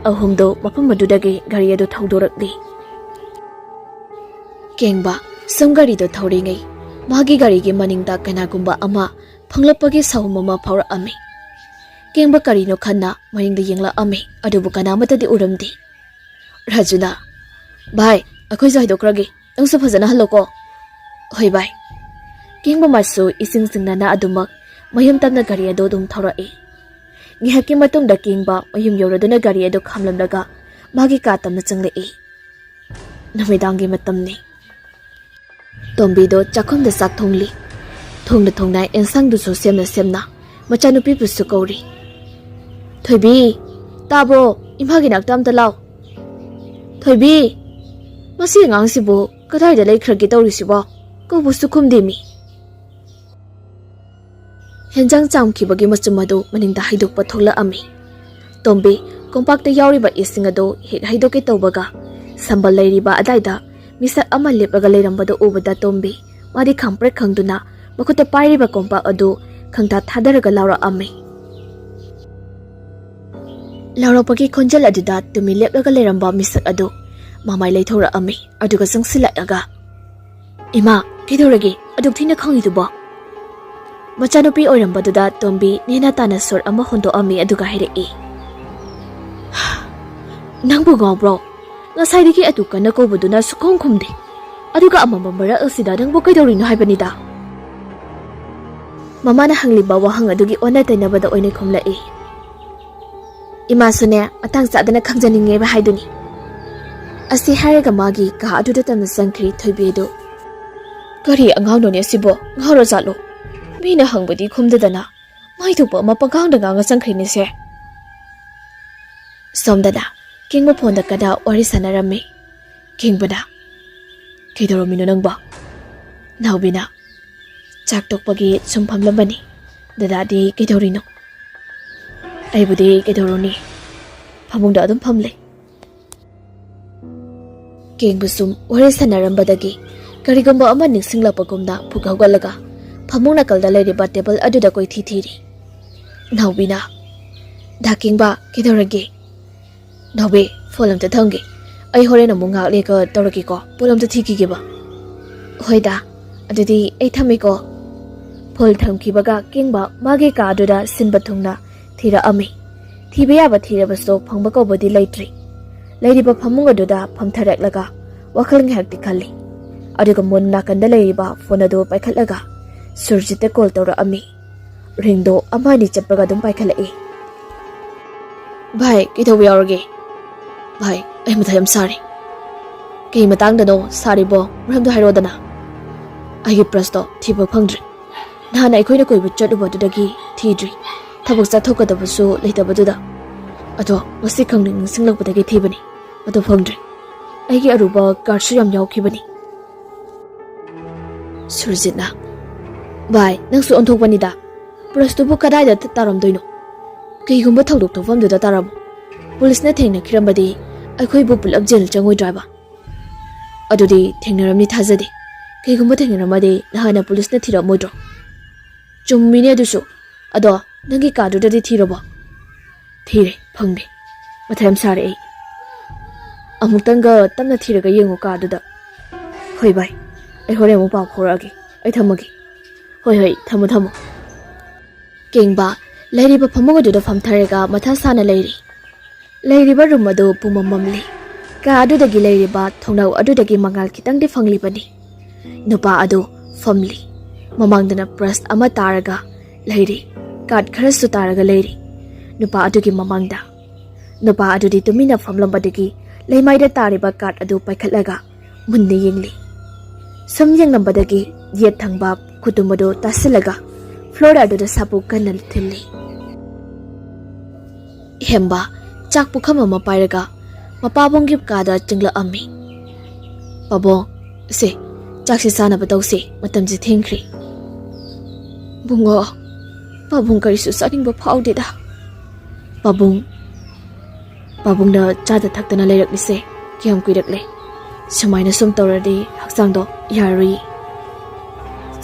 ꯑꯍꯨꯝꯗꯣ ꯃꯐꯝ ꯑꯗꯨꯗꯒꯤ ꯒꯥꯔꯤ ꯑꯗꯨ ꯊꯧꯗꯣꯔꯛꯂꯤ꯫ ꯀꯦꯡꯕ ꯁꯨꯝ ꯒꯥꯔꯤꯗꯣ ꯊꯧꯔꯤꯉꯩ ꯃꯥꯒꯤ ꯒꯥꯔꯤꯒꯤ ꯃꯅꯤꯡꯗ ꯀꯅꯥꯒꯨꯝꯕ ꯑꯃ ꯐꯪꯂꯛꯄꯒꯤ ꯁꯥꯍꯨꯝ ꯑꯃ ꯐꯥꯎꯔꯛꯑꯝꯃꯤ꯫ ꯀꯦꯡꯕ ꯀꯔꯤꯅꯣ ꯈꯟꯅ ꯃꯅꯤꯡꯗ ꯌꯦꯡꯂꯛꯑꯝꯃꯤ, ꯑꯗꯨꯕꯨ ꯀꯅꯥꯃꯠꯇꯗꯤ ꯎꯔꯝꯗꯦ꯫ ꯔꯥꯖꯨꯅ, "ꯚꯥꯏ, ꯑꯩꯈꯣꯏꯁꯨ ꯍꯥꯏꯗꯣꯛꯈ꯭ꯔꯒꯦ, ꯅꯪꯁꯨ ꯐꯖꯅ ꯍꯜꯂꯣꯀꯣ꯫" "ꯍꯣꯏ ꯚꯥꯏ꯫" ꯀꯦꯡꯕ ꯃꯥꯁꯨ ꯏꯁꯤꯡ ꯆꯤꯡꯅꯅ ꯑꯗꯨꯃꯛ ꯃꯌꯨꯝ ꯇꯝꯅ ꯒꯥꯔꯤ ꯑꯗꯨ ꯑꯗꯨꯝ ꯊꯧꯔꯛꯏ꯫ ꯉꯥꯏꯍꯥꯛꯀꯤ ꯃꯇꯨꯡꯗ ꯀꯦꯡꯕ ꯃꯌꯨꯝ ꯌꯧꯔꯗꯨꯅ ꯒꯥꯔꯤ ꯑꯗꯨ ꯈꯥꯝꯂꯝꯂꯒ ꯃꯥꯒꯤ ꯀꯥ ꯇꯝꯅ ꯆꯪꯂꯛꯏ꯫ ꯅꯨꯃꯤꯗꯥꯡꯒꯤ ꯃꯇꯝꯅꯤ꯫ ꯇꯣꯝꯕꯤꯗꯣ ꯆꯥꯛꯈꯨꯝꯗ ꯆꯥꯛ ꯊꯣꯡꯂꯤ꯫ ꯊꯣꯡꯅ ꯊꯣꯡꯅ ꯑꯦꯟꯁꯥꯡꯗꯨꯁꯨ ꯁꯦꯝꯅ ꯁꯦꯝꯅ ꯃꯆꯥꯅꯨꯄꯤꯕꯨꯁꯨ ꯀꯧꯔꯤ꯫ "ꯊꯣꯏꯕꯤ, ꯇꯥꯕ꯭ꯔꯣ? ꯏꯃꯥꯒꯤ ꯅꯥꯛꯇ ꯑꯝꯇ ꯂꯥꯎ꯫ ꯊꯣꯏꯕꯤ, ꯃꯁꯤ ꯑꯉꯥꯡꯁꯤꯕꯨ ꯀꯗꯥꯏꯗ ꯂꯩꯈ꯭ꯔꯒꯦ ꯇꯧꯔꯤꯁꯤꯕꯣ? ꯀꯧꯕꯁꯨ ꯈꯨꯝꯗꯦ ꯃꯤ꯫" ꯍꯦꯟꯖꯥꯡ ꯆꯥꯝꯈꯤꯕꯒꯤ ꯃꯆꯨꯝ ꯑꯗꯨ ꯃꯅꯤꯡꯗ ꯍꯩꯗꯣꯛꯄ ꯊꯣꯛꯂꯛꯑꯝꯃꯤ꯫ ꯇꯣꯝꯕꯤ ꯀꯣꯝꯄꯥꯛꯇ ꯌꯥꯎꯔꯤꯕ ꯏꯁꯤꯡ ꯑꯗꯨ ꯍꯦꯛ ꯍꯩꯗꯣꯛꯀꯦ ꯇꯧꯕꯒ, ꯁꯝꯕꯜ ꯂꯩꯔꯤꯕ ꯑꯗꯥꯏꯗ ꯃꯤꯁꯛ ꯑꯃ ꯂꯦꯞꯂꯒ ꯂꯩꯔꯝꯕꯗꯨ ꯎꯕꯗ ꯇꯣꯝꯕꯤ ꯃꯥꯗꯤ ꯈꯪꯄ꯭ꯔꯦꯛ ꯈꯪꯗꯨꯅ ꯃꯈꯨꯠꯇ ꯄꯥꯏꯔꯤꯕ ꯀꯣꯝꯄꯥꯛ ꯑꯗꯨ ꯈꯪꯊꯥ ꯊꯥꯗꯔꯒ ꯂꯥꯎꯔꯛꯑꯝꯃꯤ꯫ ꯂꯥꯎꯔꯛꯄꯒꯤ ꯈꯣꯟꯖꯦꯜ ꯑꯗꯨꯗ ꯇꯨꯃꯤꯟ ꯂꯦꯞꯂꯒ ꯂꯩꯔꯝꯕ ꯃꯤꯁꯛ ꯑꯗꯨ ꯃꯃꯥꯏ ꯂꯩꯊꯧꯔꯛꯑꯝꯃꯤ, ꯑꯗꯨꯒ ꯆꯪꯁꯤꯜꯂꯛꯂꯒ, "ꯏꯃꯥ, ꯀꯩꯗꯧꯔꯒꯦ? ꯑꯗꯨꯛ ꯊꯤꯅ ꯈꯪꯉꯤꯗꯨꯕꯣ?" ꯃꯆꯥꯅꯨꯄꯤ ꯑꯣꯏꯔꯝꯕꯗꯨꯗ ꯇꯣꯝꯕꯤ ꯅꯦꯅꯥ ꯇꯥꯅ ꯁꯣꯔ ꯑꯃ ꯍꯣꯟꯗꯣꯛꯑꯝꯃꯤ, ꯑꯗꯨꯒ ꯍꯥꯏꯔꯛꯏ, "ꯅꯪꯕꯨ ꯉꯥꯎꯕ꯭ꯔꯣ? ꯉꯁꯥꯏꯗꯒꯤ ꯑꯗꯨꯛ ꯀꯟꯅ ꯀꯧꯕꯗꯨꯅ ꯁꯨꯛꯈꯨꯝ ꯈꯨꯝꯗꯦ꯫ ꯑꯗꯨꯒ ꯑꯃꯝꯕ ꯃꯔꯛ ꯑꯁꯤꯗ ꯅꯪꯕꯨ ꯀꯩꯗꯧꯔꯤꯅꯣ ꯍꯥꯏꯕꯅꯤꯗ?" ꯃꯃꯥꯅ ꯍꯪꯂꯤꯕ ꯋꯥꯍꯪ ꯑꯗꯨꯒꯤ ꯑꯣꯟꯅ ꯇꯩꯅꯕꯗ ꯑꯣꯏꯅ ꯈꯨꯝꯂꯛꯏ꯫ "ꯏꯃꯥꯁꯨꯅꯦ, ꯃꯇꯥꯡ ꯆꯥꯗꯅ ꯈꯪꯖꯅꯤꯡꯉꯦꯕ ꯍꯥꯏꯗꯨꯅꯤ꯫" ꯑꯁꯤ ꯍꯥꯏꯔꯒ ꯃꯥꯒꯤ ꯀꯥ ꯑꯗꯨꯗ ꯇꯞꯅ ꯆꯪꯈ꯭ꯔꯤ ꯊꯣꯏꯕꯤ ꯑꯗꯨ꯫ "ꯀꯔꯤ ꯑꯉꯥꯡꯅꯣꯅꯦ ꯁꯤꯕꯣ? ꯉꯥꯎꯔ ꯖꯥꯠꯂꯣ? ꯃꯤꯅ ꯍꯪꯕꯗꯤ ꯈꯨꯝꯗꯗꯅ ꯃꯥꯏ ꯊꯣꯛꯄ ꯑꯃ ꯄꯪꯉꯥꯡꯗ ꯉꯥꯡꯉ ꯆꯪꯈ꯭ꯔꯤꯅꯦꯁꯦ꯫" ꯁꯣꯝꯗꯅ ꯀꯦꯡꯕ ꯐꯣꯟꯗ ꯀꯟꯅ ꯋꯥꯔꯤ ꯁꯥꯟꯅꯔꯝꯃꯤ꯫ ꯀꯦꯡꯕꯅ, "ꯀꯩꯗꯧꯔꯝꯃꯤꯅꯣ ꯅꯪꯕꯣ?" ꯅꯥꯎꯕꯤꯅ, "ꯆꯥꯛ ꯇꯣꯛꯄꯒꯤ ꯁꯨꯝ ꯐꯝꯂꯝꯕꯅꯤ꯫ ꯗꯗꯥꯗꯤ ꯀꯩꯗꯧꯔꯤꯅꯣ?" "ꯑꯩꯕꯨꯗꯤ ꯀꯩꯗꯧꯔꯨꯅꯤ, ꯐꯃꯨꯡꯗ ꯑꯗꯨꯝ ꯐꯝꯂꯤ꯫" ꯀꯦꯡꯕ ꯁꯨꯝ ꯋꯥꯔꯤ ꯁꯥꯟꯅꯔꯝꯕꯗꯒꯤ ꯀꯔꯤꯒꯨꯝꯕ ꯑꯃ ꯅꯤꯡꯁꯤꯡꯂꯛꯄꯒꯨꯝꯅ ꯐꯨꯛ ꯍꯧꯒꯠꯂꯒ ꯐꯃꯨꯡ ꯅꯥꯀꯜꯗ ꯂꯩꯔꯤꯕ ꯇꯦꯕꯜ ꯑꯗꯨꯗ ꯀꯣꯏꯊꯤ ꯊꯤꯔꯤ꯫ ꯅꯥꯎꯕꯤꯅ, "ꯗꯥ ꯀꯦꯡꯕ, ꯀꯩꯗꯧꯔꯒꯦ?" "ꯅꯥꯎꯕꯤ, ꯐꯣꯟ ꯑꯝꯇ ꯊꯝꯒꯦ꯫ ꯑꯩ ꯍꯣꯔꯦꯟ ꯑꯃꯨꯛ ꯉꯥꯏꯍꯥꯛ ꯂꯩꯔꯒ ꯇꯧꯔꯛꯀꯦꯀꯣ꯫ ꯄꯣꯠ ꯑꯝꯇ ꯊꯤꯈꯤꯒꯦꯕ꯫" "ꯍꯣꯏꯗ, ꯑꯗꯨꯗꯤ ꯑꯩ ꯊꯝꯃꯦꯀꯣ꯫" ꯐꯣꯟ ꯊꯝꯈꯤꯕꯒ ꯀꯦꯡꯕ ꯃꯥꯒꯤ ꯀꯥꯗꯨꯗ ꯁꯤꯟꯕ ꯊꯨꯡꯅ ꯊꯤꯔꯛꯑꯝꯃꯤ꯫ ꯊꯤꯕ ꯌꯥꯕ ꯊꯤꯔꯕꯁꯨ ꯐꯪꯕ ꯀꯧꯕꯗꯤ ꯂꯩꯇ꯭ꯔꯤ꯫ ꯂꯩꯔꯤꯕ ꯐꯃꯨꯡ ꯑꯗꯨꯗ ꯐꯝꯊꯔꯛꯂꯒ ꯋꯥꯈꯜ ꯉꯥꯏꯍꯥꯛꯇꯤ ꯈꯜꯂꯤ꯫ ꯑꯗꯨꯒ ꯃꯨꯟ ꯅꯥꯀꯟꯗ ꯂꯩꯔꯤꯕ ꯐꯣꯟ ꯑꯗꯨ ꯄꯥꯏꯈꯠꯂꯒ ꯁꯨꯔꯖꯤꯠꯇ ꯀꯣꯜ ꯇꯧꯔꯛꯑꯝꯃꯤ꯫ ꯔꯤꯡꯗꯣ ꯑꯃ ꯑꯅꯤ ꯆꯠꯄꯒ ꯑꯗꯨꯝ ꯄꯥꯏꯈꯠꯂꯛꯏ꯫ "ꯚꯥꯏ, ꯀꯩꯗꯧꯕ ꯌꯥꯎꯔꯒꯦ?" "ꯚꯥꯏ, ꯑꯩ ꯃꯊꯥ ꯌꯥꯝ ꯁꯥꯔꯦ꯫" "ꯀꯩ ꯃꯇꯥꯡꯗꯅꯣ ꯁꯥꯔꯤꯕꯣ? ꯃꯔꯝꯗꯣ ꯍꯥꯏꯔꯛꯑꯣꯗꯅ꯫" "ꯑꯩꯒꯤ ꯄ꯭ꯔꯁꯇꯣ ꯊꯤꯕ ꯐꯪꯗ꯭ꯔꯦ꯫ ꯅꯍꯥꯟ ꯑꯩꯈꯣꯏꯅ ꯀꯣꯏꯕ ꯆꯠꯂꯨꯕꯗꯨꯗꯒꯤ ꯊꯤꯗ꯭ꯔꯤ꯫ ꯊꯕꯛ ꯆꯠꯊꯣꯛꯀꯗꯕꯁꯨ ꯂꯩꯇꯕꯗꯨꯗ꯫ ꯑꯗꯣ ꯉꯁꯤ ꯈꯪꯅꯤꯡ ꯅꯤꯡꯁꯤꯡꯂꯛꯄꯗꯒꯤ ꯊꯤꯕꯅꯤ꯫ ꯑꯗꯨ ꯐꯪꯗ꯭ꯔꯦ꯫ ꯑꯩꯒꯤ ꯑꯔꯨꯕ ꯀꯥꯔꯠꯁꯨ ꯌꯥꯝ ꯌꯥꯎꯈꯤꯕꯅꯤ꯫" ꯁꯨꯔꯖꯤꯠꯅ, "ꯚꯥꯏ, ꯅꯪꯁꯨ ꯑꯣꯟꯊꯣꯛꯄꯅꯤꯗ꯫ ꯄ꯭ꯔꯁꯇꯨꯕꯨ ꯀꯗꯥꯏꯗ ꯇ-, ꯇꯥꯔꯝꯗꯣꯏꯅꯣ? ꯀꯩꯒꯨꯝꯕ ꯊꯧꯗꯣꯛ ꯊꯣꯛꯐꯝꯗꯨꯗ ꯇꯥꯔꯝꯃꯣ꯫ ꯄꯨꯂꯤꯁꯅ ꯊꯦꯡꯅꯈꯤꯔꯝꯕꯗꯤ ꯑꯩꯈꯣꯏꯕꯨ ꯄꯨꯂꯞ ꯖꯦꯜ ꯆꯪꯉꯣꯏꯗ꯭ꯔꯥꯕ? ꯑꯗꯨꯗꯤ ꯊꯦꯡꯅꯔꯝꯅꯤ ꯊꯥꯖꯗꯦ꯫ ꯀꯩꯒꯨꯝꯕ ꯊꯦꯡꯅꯔꯝꯃꯗꯤ ꯅꯍꯥꯟꯅ ꯄꯨꯂꯤꯁꯅ ꯊꯤꯔꯛꯑꯝꯃꯣꯏꯗ꯭ꯔꯣ? ꯆꯨꯝꯃꯤꯅꯦ ꯑꯗꯨꯁꯨ꯫ ꯑꯗꯣ ꯅꯪꯒꯤ ꯀꯥꯗꯨꯗꯗꯤ ꯊꯤꯔꯕꯣ?" "ꯊꯤꯔꯦ, ꯐꯪꯗꯦ꯫ ꯃꯊꯥ ꯌꯥꯝ ꯁꯥꯔꯦ ꯑꯩ꯫ ꯑꯃꯨꯛꯇꯪꯒ ꯇꯞꯅ ꯊꯤꯔꯒ ꯌꯦꯡꯉꯨ ꯀꯥꯗꯨꯗ꯫" "ꯍꯣꯏ ꯚꯥꯏ, ꯑꯩ ꯍꯣꯔꯦꯟ ꯑꯃꯨꯛ ꯄꯥꯎ ꯐꯥꯎꯔꯛꯑꯒꯦ꯫ ꯑꯩ ꯊꯝꯃꯒꯦ꯫" "ꯍꯣꯏ, ꯍꯣꯏ, ꯊꯝꯃꯣ, ꯊꯝꯃꯣ꯫" ꯀꯦꯡꯕ ꯂꯩꯔꯤꯕ ꯐꯃꯨꯡ ꯑꯗꯨꯗ ꯐꯝꯊꯔꯒ ꯃꯊꯥ ꯁꯥꯅ ꯂꯩꯔꯤ꯫ ꯂꯩꯔꯤꯕ ꯔꯨꯝ ꯑꯗꯨ ꯄꯨꯝꯃꯝ ꯃꯝꯂꯤ꯫ ꯀꯥ ꯑꯗꯨꯗꯒꯤ ꯂꯩꯔꯤꯕ ꯊꯣꯡꯅꯥꯎ ꯑꯗꯨꯗꯒꯤ ꯃꯉꯥꯜ ꯈꯤꯇꯪꯗꯤ ꯐꯪꯂꯤꯕꯅꯤ꯫ ꯅꯨꯄꯥ ꯑꯗꯨ ꯐꯝꯂꯤ꯫ ꯃꯃꯥꯡꯗꯅ ꯕ꯭ꯔꯁ ꯑꯃ ꯇꯥꯔꯒ ꯂꯩꯔꯤ, ꯀꯥꯔꯗ ꯈꯔꯁꯨ ꯇꯥꯔꯒ ꯂꯩꯔꯤ꯫ ꯅꯨꯄꯥ ꯑꯗꯨꯒꯤ ꯃꯃꯥꯡꯗ ꯅꯨꯄꯥ ꯑꯗꯨꯗꯤ ꯇꯨꯃꯤꯟꯅ ꯐꯝꯂꯝꯕꯗꯒꯤ ꯂꯩꯃꯥꯏꯗ ꯇꯥꯔꯤꯕ ꯀꯥꯔꯗ ꯑꯗꯨ ꯄꯥꯏꯈꯠꯂꯒ ꯃꯨꯟꯅ ꯌꯦꯡꯂꯤ꯫ ꯁꯨꯝ ꯌꯦꯡꯂꯝꯕꯗꯒꯤ ꯌꯦꯠ ꯊꯪꯕ ꯈꯨꯇꯨꯝ ꯑꯗꯨ ꯇꯥꯁꯤꯜꯂꯒ ꯐ꯭ꯂꯣꯔ ꯑꯗꯨꯗ ꯁꯥꯄꯨ ꯀꯟꯅ ꯊꯤꯜꯂꯤ꯫ ꯍꯦꯝꯕ ꯆꯥꯛ ꯄꯨꯈꯝ ꯑꯃ ꯄꯥꯏꯔꯒ ꯃꯄꯥꯕꯨꯡꯒꯤ ꯀꯥꯗ ꯆꯪꯂꯛꯑꯝꯃꯤ꯫ "ꯄꯥꯕꯨꯡ, ꯁꯦ, ꯆꯥꯛꯁꯤ ꯆꯥꯅꯕ ꯇꯧꯁꯤ, ꯃꯇꯝꯁꯤ ꯊꯦꯡꯈ꯭ꯔꯦ꯫" "ꯕꯨꯡꯉꯣ, ꯄꯥꯕꯨꯡ ꯀꯔꯤꯁꯨ ꯆꯥꯅꯤꯡꯕ ꯐꯥꯎꯗꯦꯗ꯫" "ꯄꯥꯕꯨꯡ, ꯄꯥꯕꯨꯡꯅ ꯆꯥꯗ ꯊꯛꯇꯅ ꯂꯩꯔꯛꯂꯤꯁꯦ ꯀꯌꯥꯝ ꯀꯨꯏꯔꯛꯂꯦ? ꯁꯨꯃꯥꯏꯅ ꯁꯨꯝ ꯇꯧꯔꯗꯤ ꯍꯛꯆꯥꯡꯗꯣ ꯌꯥꯔꯣꯏꯌꯦ꯫"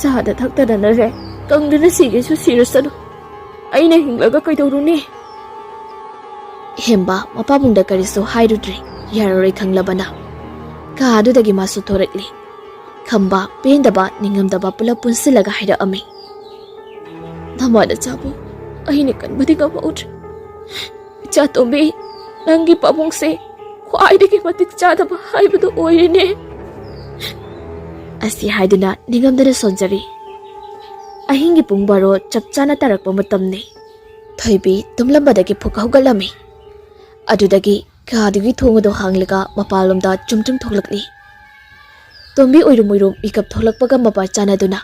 "ꯆꯥꯗ ꯊꯛꯇꯅꯅꯔꯦ ꯀꯪꯗꯨꯅ ꯁꯤꯒꯦꯁꯨ ꯁꯤꯔꯁꯅꯨ, ꯑꯩꯅ ꯍꯤꯡꯂꯒ ꯀꯩꯗꯧꯔꯨꯅꯤ?" ꯍꯦꯝꯕ ꯃꯄꯥꯕꯨꯡꯗ ꯀꯔꯤꯁꯨ ꯍꯥꯏꯔꯨꯗ꯭ꯔꯦ, ꯌꯥꯔꯔꯣꯏ ꯈꯪꯂꯕꯅ꯫ ꯀꯥ ꯑꯗꯨꯗꯒꯤ ꯃꯥꯁꯨ ꯊꯣꯔꯛꯂꯤ꯫ ꯈꯝꯕ, ꯄꯦꯟꯗꯕ, ꯅꯤꯡꯉꯝꯗꯕ ꯄꯨꯂꯞ ꯄꯨꯟꯁꯤꯜꯂꯒ ꯍꯥꯏꯔꯛꯑꯝꯃꯤ꯫ "ꯅꯃꯥ ꯅꯆꯥꯕꯨ ꯑꯩꯅ ꯀꯟꯕꯗꯤ ꯉꯝꯍꯧꯗ꯭ꯔꯦ꯫ ꯏꯆꯥ ꯇꯣꯝꯕꯤ, ꯅꯪꯒꯤ ꯄꯥꯕꯨꯡꯁꯦ ꯈ꯭ꯋꯥꯏꯗꯒꯤ ꯃꯇꯤꯛ ꯆꯥꯗꯕ ꯍꯥꯏꯕꯗꯨ ꯑꯣꯏꯔꯦꯅꯦ꯫" ꯑꯁꯤ ꯍꯥꯏꯗꯨꯅ ꯅꯤꯡꯉꯝꯗꯅ ꯁꯣꯟꯖꯔꯤ꯫ ꯑꯍꯤꯡꯒꯤ ꯄꯨꯡ ꯕꯥꯔꯣ ꯆꯞ ꯆꯥꯅ ꯇꯥꯔꯛꯄ ꯃꯇꯝꯅꯤ꯫ ꯊꯣꯏꯕꯤ ꯇꯨꯝꯂꯝꯕꯗꯒꯤ ꯐꯨꯛ ꯍꯧꯒꯠꯂꯝꯃꯤ꯫ ꯑꯗꯨꯗꯒꯤ ꯀꯥꯗꯨꯒꯤ ꯊꯣꯡ ꯑꯗꯨ ꯍꯥꯡꯂꯒ ꯃꯄꯥꯟꯂꯣꯝꯗ ꯆꯨꯝ ꯆꯨꯝ ꯊꯣꯛꯂꯛꯂꯤ꯫ ꯇꯣꯝꯕꯤ ꯎꯏꯔꯨꯝ ꯎꯏꯔꯨꯝ ꯃꯤꯀꯞ ꯊꯣꯛꯂꯛꯄꯒ ꯃꯄꯥ ꯆꯥꯟꯅꯗꯨꯅ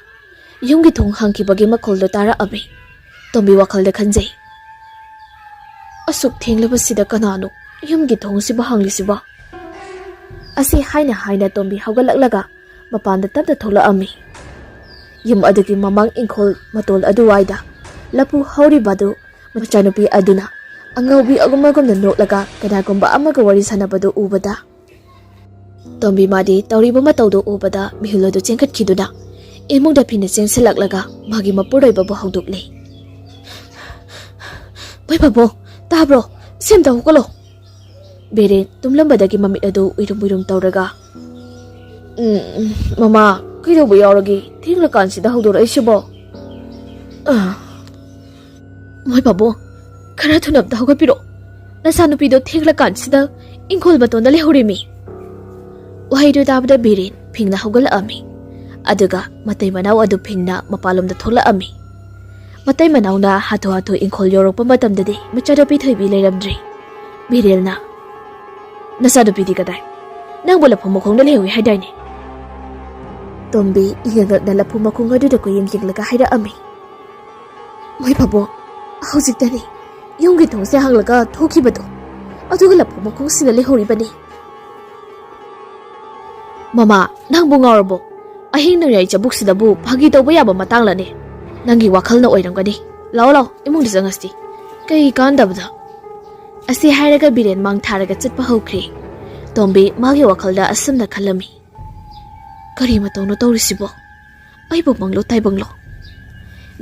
ꯌꯨꯝꯒꯤ ꯊꯣꯡ ꯍꯥꯡꯈꯤꯕꯒꯤ ꯃꯈꯣꯜꯗꯣ ꯇꯥꯔꯛꯑꯝꯃꯤ꯫ ꯇꯣꯝꯕꯤ ꯋꯥꯈꯜꯗ ꯈꯟꯖꯩ, "ꯑꯁꯨꯛ ꯊꯦꯡꯂꯕꯁꯤꯗ ꯀꯅꯥꯅꯣ ꯌꯨꯝꯒꯤ ꯊꯣꯡꯁꯤꯕꯨ ꯍꯥꯡꯂꯤꯁꯤꯕꯣ?" ꯑꯁꯤ ꯍꯥꯏꯅ ꯍꯥꯏꯅ ꯇꯣꯝꯕꯤ ꯍꯧꯒꯠꯂꯛꯂꯒ ꯃꯄꯥꯟꯗ ꯇꯞꯅ ꯊꯣꯛꯂꯛꯑꯝꯃꯤ꯫ ꯌꯨꯝ ꯑꯗꯨꯒꯤ ꯃꯃꯥꯡ ꯏꯪꯈꯣꯜ ꯃꯇꯣꯜ ꯑꯗꯨꯋꯥꯏꯗ ꯂꯐꯨ ꯍꯧꯔꯤꯕ ꯑꯗꯨ ꯃꯆꯥꯅꯨꯄꯤ ꯑꯗꯨꯅ ꯑꯉꯥꯎꯕꯤ ꯑꯃꯒꯨꯝꯅ ꯅꯣꯛꯂꯒ ꯀꯅꯥꯒꯨꯝꯕ ꯑꯃꯒ ꯋꯥꯔꯤ ꯁꯥꯟꯅꯕꯗꯨ ꯎꯕꯗ, ꯇꯣꯝꯕꯤ ꯃꯥꯗꯤ ꯇꯧꯔꯤꯕ ꯃꯇꯧꯗꯨ ꯎꯕꯗ ꯃꯤꯍꯨꯜ ꯑꯗꯨ ꯆꯦꯟꯈꯠꯈꯤꯗꯨꯅ ꯏꯃꯨꯡꯗ ꯐꯤꯅ ꯆꯦꯟꯁꯤꯜꯂꯛꯂꯒ ꯃꯥꯒꯤ ꯃꯄꯨꯔꯣꯏꯕꯕꯨ ꯍꯧꯗꯣꯛꯂꯦ꯫ "ꯃꯣꯏ ꯄꯥꯕꯨꯡ, ꯇꯥꯕ꯭ꯔꯣ? ꯁꯦꯝꯗ ꯍꯧꯒꯠꯂꯣ!" ꯕꯤꯔꯦꯟ ꯇꯨꯝꯂꯝꯕꯗꯒꯤ ꯃꯃꯤꯠ ꯑꯗꯨ ꯎꯏꯔꯨꯝ ꯎꯏꯔꯨꯝ ꯇꯧꯔꯒ, "ꯎꯝ, ꯎꯝ, ꯃꯃꯥ, ꯀꯩꯗꯧꯕ ꯌꯥꯎꯔꯒꯦ? ꯊꯦꯡꯂꯀꯥꯟꯁꯤꯗ ꯍꯧꯗꯣꯔꯛꯏꯁꯤꯕꯣ?" "ꯑ, ꯃꯣꯏ ꯄꯥꯕꯨꯡ, ꯈꯔ ꯊꯨꯅ ꯑꯝꯇ ꯍꯧꯒꯠꯄꯤꯔꯣ꯫ ꯅꯆꯥꯅꯨꯄꯤꯗꯣ ꯊꯦꯡꯂꯀꯥꯟꯁꯤꯗ ꯏꯪꯈꯣꯜ ꯃꯇꯣꯟꯗ ꯂꯩꯍꯧꯔꯦꯃꯤ꯫" ꯋꯥꯍꯩꯗꯨ ꯇꯥꯕꯗ ꯕꯤꯔꯦꯟ ꯐꯤꯡꯅ ꯍꯧꯒꯠꯂꯛꯑꯝꯃꯤ꯫ ꯑꯗꯨꯒ ꯃꯇꯩ ꯃꯅꯥꯎ ꯑꯗꯨ ꯐꯤꯡꯅ ꯃꯄꯥꯟꯂꯣꯝꯗ ꯊꯣꯛꯂꯛꯑꯝꯃꯤ꯫ ꯃꯇꯩ ꯃꯅꯥꯎꯅ ꯍꯥꯊꯨ ꯍꯥꯊꯨ ꯏꯪꯈꯣꯜ ꯌꯧꯔꯛꯄ ꯃꯇꯝꯗꯗꯤ ꯃꯆꯥꯅꯨꯄꯤ ꯊꯣꯏꯕꯤ ꯂꯩꯔꯝꯗ꯭ꯔꯦ꯫ ꯕꯤꯔꯦꯜꯅ, "ꯅꯆꯥꯅꯨꯄꯤꯗꯤ ꯀꯗꯥꯏ? ꯅꯪꯕꯨ ꯂꯐꯨ ꯃꯈꯣꯡꯗ ꯂꯩꯍꯧꯏ ꯍꯥꯏꯗꯥꯏꯅꯦ?" ꯇꯣꯝꯕꯤ ꯏꯉꯛ ꯉꯛꯅ ꯂꯐꯨ ꯃꯈꯣꯡ ꯑꯗꯨꯗ ꯀꯣꯏꯌꯦꯡ ꯌꯦꯡꯂꯒ ꯍꯥꯏꯔꯛꯑꯝꯃꯤ꯫ "ꯃꯣꯏ ꯄꯥꯕꯨꯡ, ꯍꯧꯖꯤꯛꯇꯅꯤ ꯌꯨꯝꯒꯤ ꯊꯣꯡꯁꯦ ꯍꯥꯡꯂꯒ ꯊꯣꯛꯈꯤꯕꯗꯣ, ꯑꯗꯨꯒ ꯂꯐꯨ ꯃꯈꯣꯡꯁꯤꯗ ꯂꯩꯍꯧꯔꯤꯕꯅꯤ꯫" "ꯃꯃꯥ, ꯅꯪꯕꯨ ꯉꯥꯎꯔꯕꯣ? ꯑꯍꯤꯡ ꯅꯣꯡꯌꯥꯏ ꯆꯕꯨꯛꯁꯤꯗꯕꯨ ꯐꯥꯒꯤ ꯇꯧꯕ ꯌꯥꯕ ꯃꯇꯥꯡꯂꯅꯦ? ꯅꯪꯒꯤ ꯋꯥꯈꯜꯅ ꯑꯣꯏꯔꯝꯒꯅꯤ꯫ ꯂꯥꯛꯑꯣ, ꯂꯥꯛꯑꯣ, ꯏꯃꯨꯡꯗ ꯆꯪꯉꯁꯤ꯫ ꯀꯩ ꯀꯥꯟꯗꯕꯗ?" ꯑꯁꯤ ꯍꯥꯏꯔꯒ ꯕꯤꯔꯦꯟ ꯃꯥꯡ ꯊꯥꯔꯒ ꯆꯠꯄ ꯍꯧꯈ꯭ꯔꯦ꯫ ꯇꯣꯝꯕꯤ ꯃꯥꯒꯤ ꯋꯥꯈꯜꯗ ꯑꯁꯨꯝꯅ ꯈꯜꯂꯝꯃꯤ, "ꯀꯔꯤ ꯃꯇꯧꯅꯣ ꯇꯧꯔꯤꯁꯤꯕꯣ? ꯑꯩꯕꯨ ꯃꯪꯂꯣ ꯇꯥꯏꯕꯪꯂꯣ?"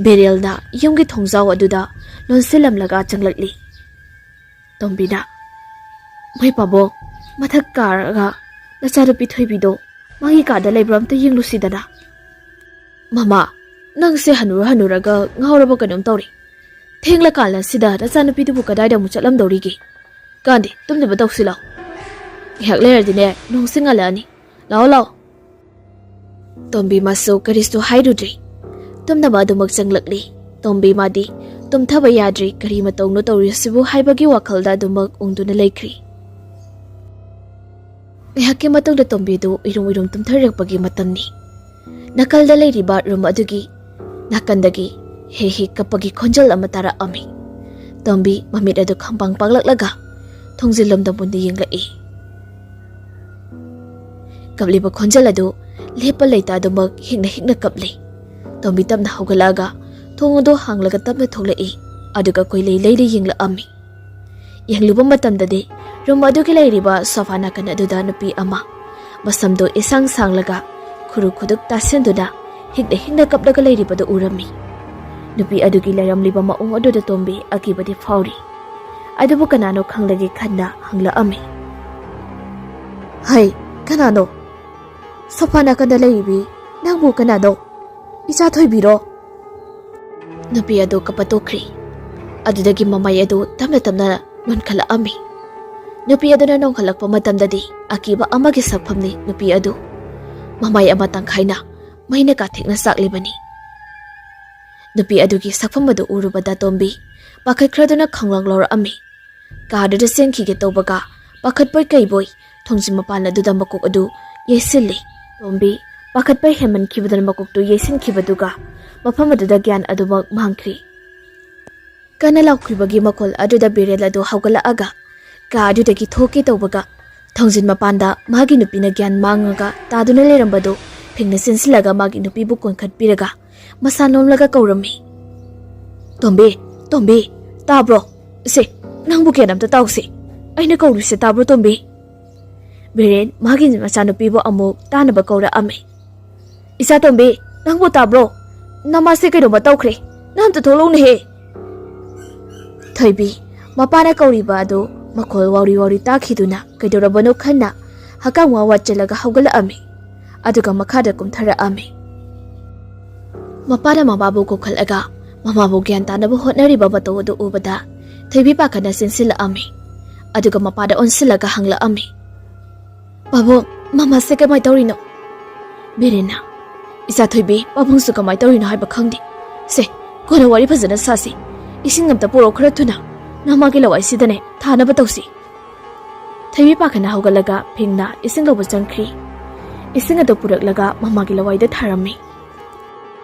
ꯕꯤꯔꯦꯜꯅ ꯌꯨꯝꯒꯤ ꯊꯣꯡꯖꯥꯎ ꯑꯗꯨꯗ ꯂꯣꯟꯁꯤꯜꯂꯝꯂꯒ ꯆꯪꯂꯛꯂꯤ꯫ ꯇꯣꯝꯕꯤꯅ, "ꯃꯣꯏ ꯄꯥꯕꯨꯡ, ꯃꯊꯛ ꯀꯥꯔꯒ ꯅꯆꯥꯅꯨꯄꯤ ꯊꯣꯏꯕꯤꯗꯣ ꯃꯥꯒꯤ ꯀꯥꯗ ꯂꯩꯕ꯭ꯔꯥ ꯑꯝꯇ ꯌꯦꯡꯂꯨꯁꯤꯗꯅ꯫" "ꯃꯃꯥ, ꯅꯪꯁꯦ ꯍꯅꯨꯔ ꯍꯅꯨꯔꯒ ꯉꯥꯎꯔꯕ ꯀꯩꯅꯣꯝ ꯇꯧꯔꯦ꯫ ꯊꯦꯡꯂꯀꯥꯟ ꯑꯁꯤꯗ ꯅꯆꯥꯅꯨꯄꯤꯗꯨꯕꯨ ꯀꯗꯥꯏꯗ ꯑꯃꯨꯛ ꯆꯠꯂꯝꯗꯧꯔꯤꯒꯦ? ꯀꯥꯟꯗꯦ, ꯇꯨꯝꯅꯕ ꯇꯧꯁꯤ ꯂꯥꯎ꯫ ꯉꯥꯏꯍꯥꯛ ꯂꯩꯔꯗꯤꯅꯦ ꯅꯣꯡꯁꯤ ꯉꯥꯜꯂꯛꯑꯅꯤ꯫ ꯂꯥꯛꯑꯣ, ꯂꯥꯛꯑꯣ꯫" ꯇꯣꯝꯕꯤ ꯃꯥꯁꯨ ꯀꯔꯤꯁꯨ ꯍꯥꯏꯔꯨꯗ꯭ꯔꯦ꯫ ꯇꯨꯝꯅꯕ ꯑꯗꯨꯃꯛ ꯆꯪꯂꯛꯂꯤ꯫ ꯇꯣꯝꯕꯤ ꯃꯥꯗꯤ ꯇꯨꯝꯊꯕ ꯌꯥꯗ꯭ꯔꯤ, ꯀꯔꯤ ꯃꯇꯧꯅꯣ ꯇꯧꯔꯤꯁꯤꯕꯨ ꯍꯥꯏꯕꯒꯤ ꯋꯥꯈꯜꯗ ꯑꯗꯨꯃꯛ ꯎꯪꯗꯨꯅ ꯂꯩꯈ꯭ꯔꯤ꯫ ꯉꯥꯏꯍꯥꯛꯀꯤ ꯃꯇꯨꯡꯗ ꯇꯣꯝꯕꯤꯗꯨ ꯎꯏꯔꯨꯝ ꯎꯏꯔꯨꯝ ꯇꯨꯝꯊꯔꯛꯄꯒꯤ ꯃꯇꯝꯅꯤ꯫ ꯅꯥꯀꯜꯗ ꯂꯩꯔꯤꯕ ꯔꯨꯝ ꯑꯗꯨꯒꯤ ꯅꯥꯀꯟꯗꯒꯤ ꯍꯦꯛ ꯍꯦꯛ ꯀꯞꯄꯒꯤ ꯈꯣꯟꯖꯦꯜ ꯑꯃ ꯇꯥꯔꯛꯑꯝꯃꯤ꯫ ꯇꯣꯝꯕꯤ ꯃꯃꯤꯠ ꯑꯗꯨ ꯈꯪꯄꯥꯡ ꯄꯥꯡꯂꯛꯂꯒ ꯊꯣꯡꯖꯤꯜꯂꯣꯝꯗ ꯃꯨꯟꯅ ꯌꯦꯡꯂꯛꯏ꯫ ꯀꯞꯂꯤꯕ ꯈꯣꯟꯖꯦꯜ ꯑꯗꯨ ꯂꯦꯞꯄ ꯂꯩꯇ ꯑꯗꯨꯃꯛ ꯍꯤꯛꯅ ꯍꯤꯛꯅ ꯀꯞꯂꯤ꯫ ꯇꯣꯝꯕꯤ ꯇꯞꯅ ꯍꯧꯒꯠꯂꯛꯑꯒ ꯊꯣꯡ ꯑꯗꯨ ꯍꯥꯡꯂꯒ ꯇꯞꯅ ꯊꯣꯛꯂꯛꯏ, ꯑꯗꯨꯒ ꯀꯣꯏꯂꯩ ꯂꯩꯅ ꯌꯦꯡꯂꯛꯑꯝꯃꯤ꯫ ꯌꯦꯡꯂꯨꯕ ꯃꯇꯝꯗꯗꯤ ꯔꯨꯝ ꯑꯗꯨꯒꯤ ꯂꯩꯔꯤꯕ ꯁꯣꯐꯥ ꯅꯥꯀꯟ ꯑꯗꯨꯗ ꯅꯨꯄꯤ ꯑꯃ, ꯃꯁꯝꯗꯨ ꯏꯁꯥꯡ ꯁꯥꯡꯂꯒ ꯈꯨꯔꯨ ꯈꯨꯗꯨꯛ ꯇꯥꯁꯤꯟꯗꯨꯅ ꯍꯤꯛꯅ ꯍꯤꯛꯅ ꯀꯞꯂꯒ ꯂꯩꯔꯤꯕꯗꯨ ꯎꯔꯝꯃꯤ꯫ ꯅꯨꯄꯤ ꯑꯗꯨꯒꯤ ꯂꯩꯔꯝꯂꯤꯕ ꯃꯑꯣꯡ ꯑꯗꯨꯗ ꯇꯣꯝꯕꯤ ꯑꯀꯤꯕꯗꯤ ꯐꯥꯎꯔꯤ꯫ ꯑꯗꯨꯕꯨ ꯀꯅꯥꯅꯣ ꯈꯪꯂꯒꯦ ꯈꯟꯅ ꯍꯪꯂꯛꯑꯝꯃꯤ꯫ "ꯍꯩ, ꯀꯅꯥꯅꯣ? ꯁꯣꯐꯥ ꯅꯥꯀꯟꯗ ꯂꯩꯔꯤꯕꯤ ꯅꯪꯕꯨ ꯀꯅꯥꯅꯣ? ꯏꯆꯥ ꯊꯣꯏꯕꯤꯔꯣ?" ꯅꯨꯄꯤ ꯑꯗꯨ ꯀꯞꯄ ꯇꯣꯛꯈ꯭ꯔꯤ꯫ ꯑꯗꯨꯗꯒꯤ ꯃꯃꯩ ꯑꯗꯨ ꯇꯞꯅ ꯇꯞꯅ ꯅꯣꯟꯈꯠꯂꯛꯑꯝꯃꯤ꯫ ꯅꯨꯄꯤ ꯑꯗꯨꯅ ꯅꯣꯟꯈꯠꯂꯛꯄ ꯃꯇꯝꯗꯗꯤ ꯑꯀꯤꯕ ꯑꯃꯒꯤ ꯁꯛꯐꯝꯅꯤ ꯅꯨꯄꯤ ꯑꯗꯨ꯫ ꯃꯃꯩ ꯑꯃ ꯇꯪꯈꯥꯏꯅ ꯃꯩꯅ ꯀꯥꯊꯦꯛꯅ ꯆꯥꯛꯂꯤꯕꯅꯤ꯫ ꯅꯨꯄꯤ ꯑꯗꯨꯒꯤ ꯁꯛꯐꯝ ꯑꯗꯨ ꯎꯔꯨꯕꯗ ꯇꯣꯝꯕꯤ ꯄꯥꯈꯠꯈ꯭ꯔꯗꯨꯅ ꯈꯪꯂꯥꯡ ꯂꯧꯔꯛꯑꯝꯃꯤ꯫ ꯀꯥꯗꯨꯗ ꯆꯦꯟꯈꯤꯒꯦ ꯇꯧꯕꯒ ꯄꯥꯈꯠꯄꯣꯏ ꯀꯩꯕꯣꯏ ꯊꯣꯡꯖꯤꯟ ꯃꯄꯥꯟ ꯑꯗꯨꯗ ꯃꯀꯣꯛ ꯑꯗꯨ ꯌꯩꯁꯤꯜꯂꯤ꯫ ꯇꯣꯝꯕꯤ ꯄꯥꯈꯠꯄ ꯍꯦꯟꯃꯟꯈꯤꯕꯗꯨꯅ ꯃꯀꯣꯛꯇꯨ ꯌꯩꯁꯤꯟꯈꯤꯕꯗꯨꯒ ꯃꯐꯝ ꯑꯗꯨꯗ ꯒ꯭ꯌꯥꯟ ꯑꯗꯨꯃꯛ ꯃꯥꯡꯈ꯭ꯔꯤ꯫ ꯀꯟꯅ ꯂꯥꯎꯈꯤꯕꯒꯤ ꯃꯈꯣꯜ ꯑꯗꯨꯗ ꯕꯤꯔꯦꯟ ꯑꯗꯨ ꯍꯧꯒꯠꯂꯛꯑꯒ ꯀꯥ ꯑꯗꯨꯗꯒꯤ ꯊꯣꯛꯀꯦ ꯇꯧꯕꯒ ꯊꯣꯡꯖꯤꯟ ꯃꯄꯥꯟꯗ ꯃꯥꯒꯤ ꯅꯨꯄꯤꯅ ꯒ꯭ꯌꯥꯟ ꯃꯥꯡꯉꯒ ꯇꯥꯗꯨꯅ ꯂꯩꯔꯝꯕꯗꯨ ꯐꯤꯡꯅ ꯆꯦꯟꯁꯤꯜꯂꯒ ꯃꯥꯒꯤ ꯅꯨꯄꯤꯕꯨ ꯀꯣꯟꯈꯠꯄꯤꯔꯒ ꯃꯁꯥ ꯅꯣꯝꯂꯒ ꯀꯧꯔꯝꯃꯤ꯫ "ꯇꯣꯝꯕꯤ, ꯇꯣꯝꯕꯤ, ꯇꯥꯕ꯭ꯔꯣ? ꯁꯦ, ꯅꯪꯕꯨ ꯒ꯭ꯌꯥꯟ ꯑꯝꯇ ꯇꯥꯎꯁꯦ꯫ ꯑꯩꯅ ꯀꯧꯔꯤꯁꯦ ꯇꯥꯕ꯭ꯔꯣ, ꯇꯣꯝꯕꯤ?" ꯕꯤꯔꯦꯟ ꯃꯥꯒꯤ ꯃꯆꯥꯅꯨꯄꯤꯕꯨ ꯑꯃꯨꯛ ꯇꯥꯅꯕ ꯀꯧꯔꯛꯑꯝꯃꯤ꯫ "ꯏꯆꯥ ꯇꯣꯝꯕꯤ, ꯅꯪꯕꯨ ꯇꯥꯕ꯭ꯔꯣ? ꯅꯃꯥꯁꯦ ꯀꯩꯅꯣꯝꯃ ꯇꯧꯈ꯭ꯔꯦ꯫ ꯅꯪ ꯑꯝꯇ ꯊꯣꯛꯂꯛꯎꯅꯦꯍꯦ!" ꯊꯣꯏꯕꯤ, ꯃꯄꯥꯅ ꯀꯧꯔꯤꯕ ꯑꯗꯨ ꯃꯈꯣꯜ ꯋꯥꯎꯔꯤ ꯋꯥꯎꯔꯤ ꯇꯥꯈꯤꯗꯨꯅ ꯀꯩꯗꯧꯔꯕꯅꯣ ꯈꯟꯅ ꯍꯛꯀꯥꯝ ꯋꯥ ꯋꯥ ꯆꯜꯂꯒ ꯍꯧꯒꯠꯂꯛꯑꯝꯃꯤ꯫ ꯑꯗꯨꯒ ꯃꯈꯥꯗ ꯀꯨꯝꯊꯔꯛꯑꯝꯃꯤ꯫ ꯃꯄꯥꯅ ꯃꯃꯥꯕꯨ ꯀꯧꯈꯠꯂꯒ ꯃꯃꯥꯕꯨ ꯒ꯭ꯌꯥꯟ ꯇꯥꯅꯕ ꯍꯣꯠꯅꯔꯤꯕ ꯃꯇꯧ ꯑꯗꯨ ꯎꯕꯗ ꯊꯣꯏꯕꯤ ꯄꯥꯈꯠꯅ ꯆꯦꯟꯁꯤꯜꯂꯛꯑꯝꯃꯤ꯫ ꯑꯗꯨꯒ ꯃꯄꯥꯗ ꯑꯣꯟꯁꯤꯜꯂꯒ ꯍꯪꯂꯛꯑꯝꯃꯤ꯫ "ꯄꯥꯕꯨꯡ, ꯃꯃꯥꯁꯦ ꯀꯃꯥꯏ ꯇꯧꯔꯤꯅꯣ?" ꯕꯤꯔꯦꯟꯅ, "ꯏꯆꯥ ꯊꯣꯏꯕꯤ, ꯄꯥꯕꯨꯡꯁꯨ ꯀꯃꯥꯏ ꯇꯧꯔꯤꯅꯣ ꯍꯥꯏꯕ ꯈꯪꯗꯦ꯫ ꯁꯦ, ꯀꯣꯟꯅ ꯋꯥꯔꯤ ꯐꯖꯅ ꯁꯥꯁꯤ꯫ ꯏꯁꯤꯡ ꯑꯝꯇ ꯄꯨꯔꯛꯑꯣ ꯈꯔ ꯊꯨꯅ꯫ ꯅꯃꯥꯒꯤ ꯂꯋꯥꯏꯁꯤꯗꯅꯦ ꯊꯥꯅꯕ ꯇꯧꯁꯤ꯫" ꯊꯣꯏꯕꯤ ꯄꯥꯈꯠꯅ ꯍꯧꯒꯠꯂꯒ ꯐꯤꯡꯅ ꯏꯁꯤꯡ ꯂꯧꯕ ꯆꯪꯈ꯭ꯔꯤ꯫ ꯏꯁꯤꯡ ꯑꯗꯨ ꯄꯨꯔꯛꯂꯒ ꯃꯃꯥꯒꯤ ꯂꯋꯥꯏꯗ ꯊꯥꯔꯝꯃꯤ꯫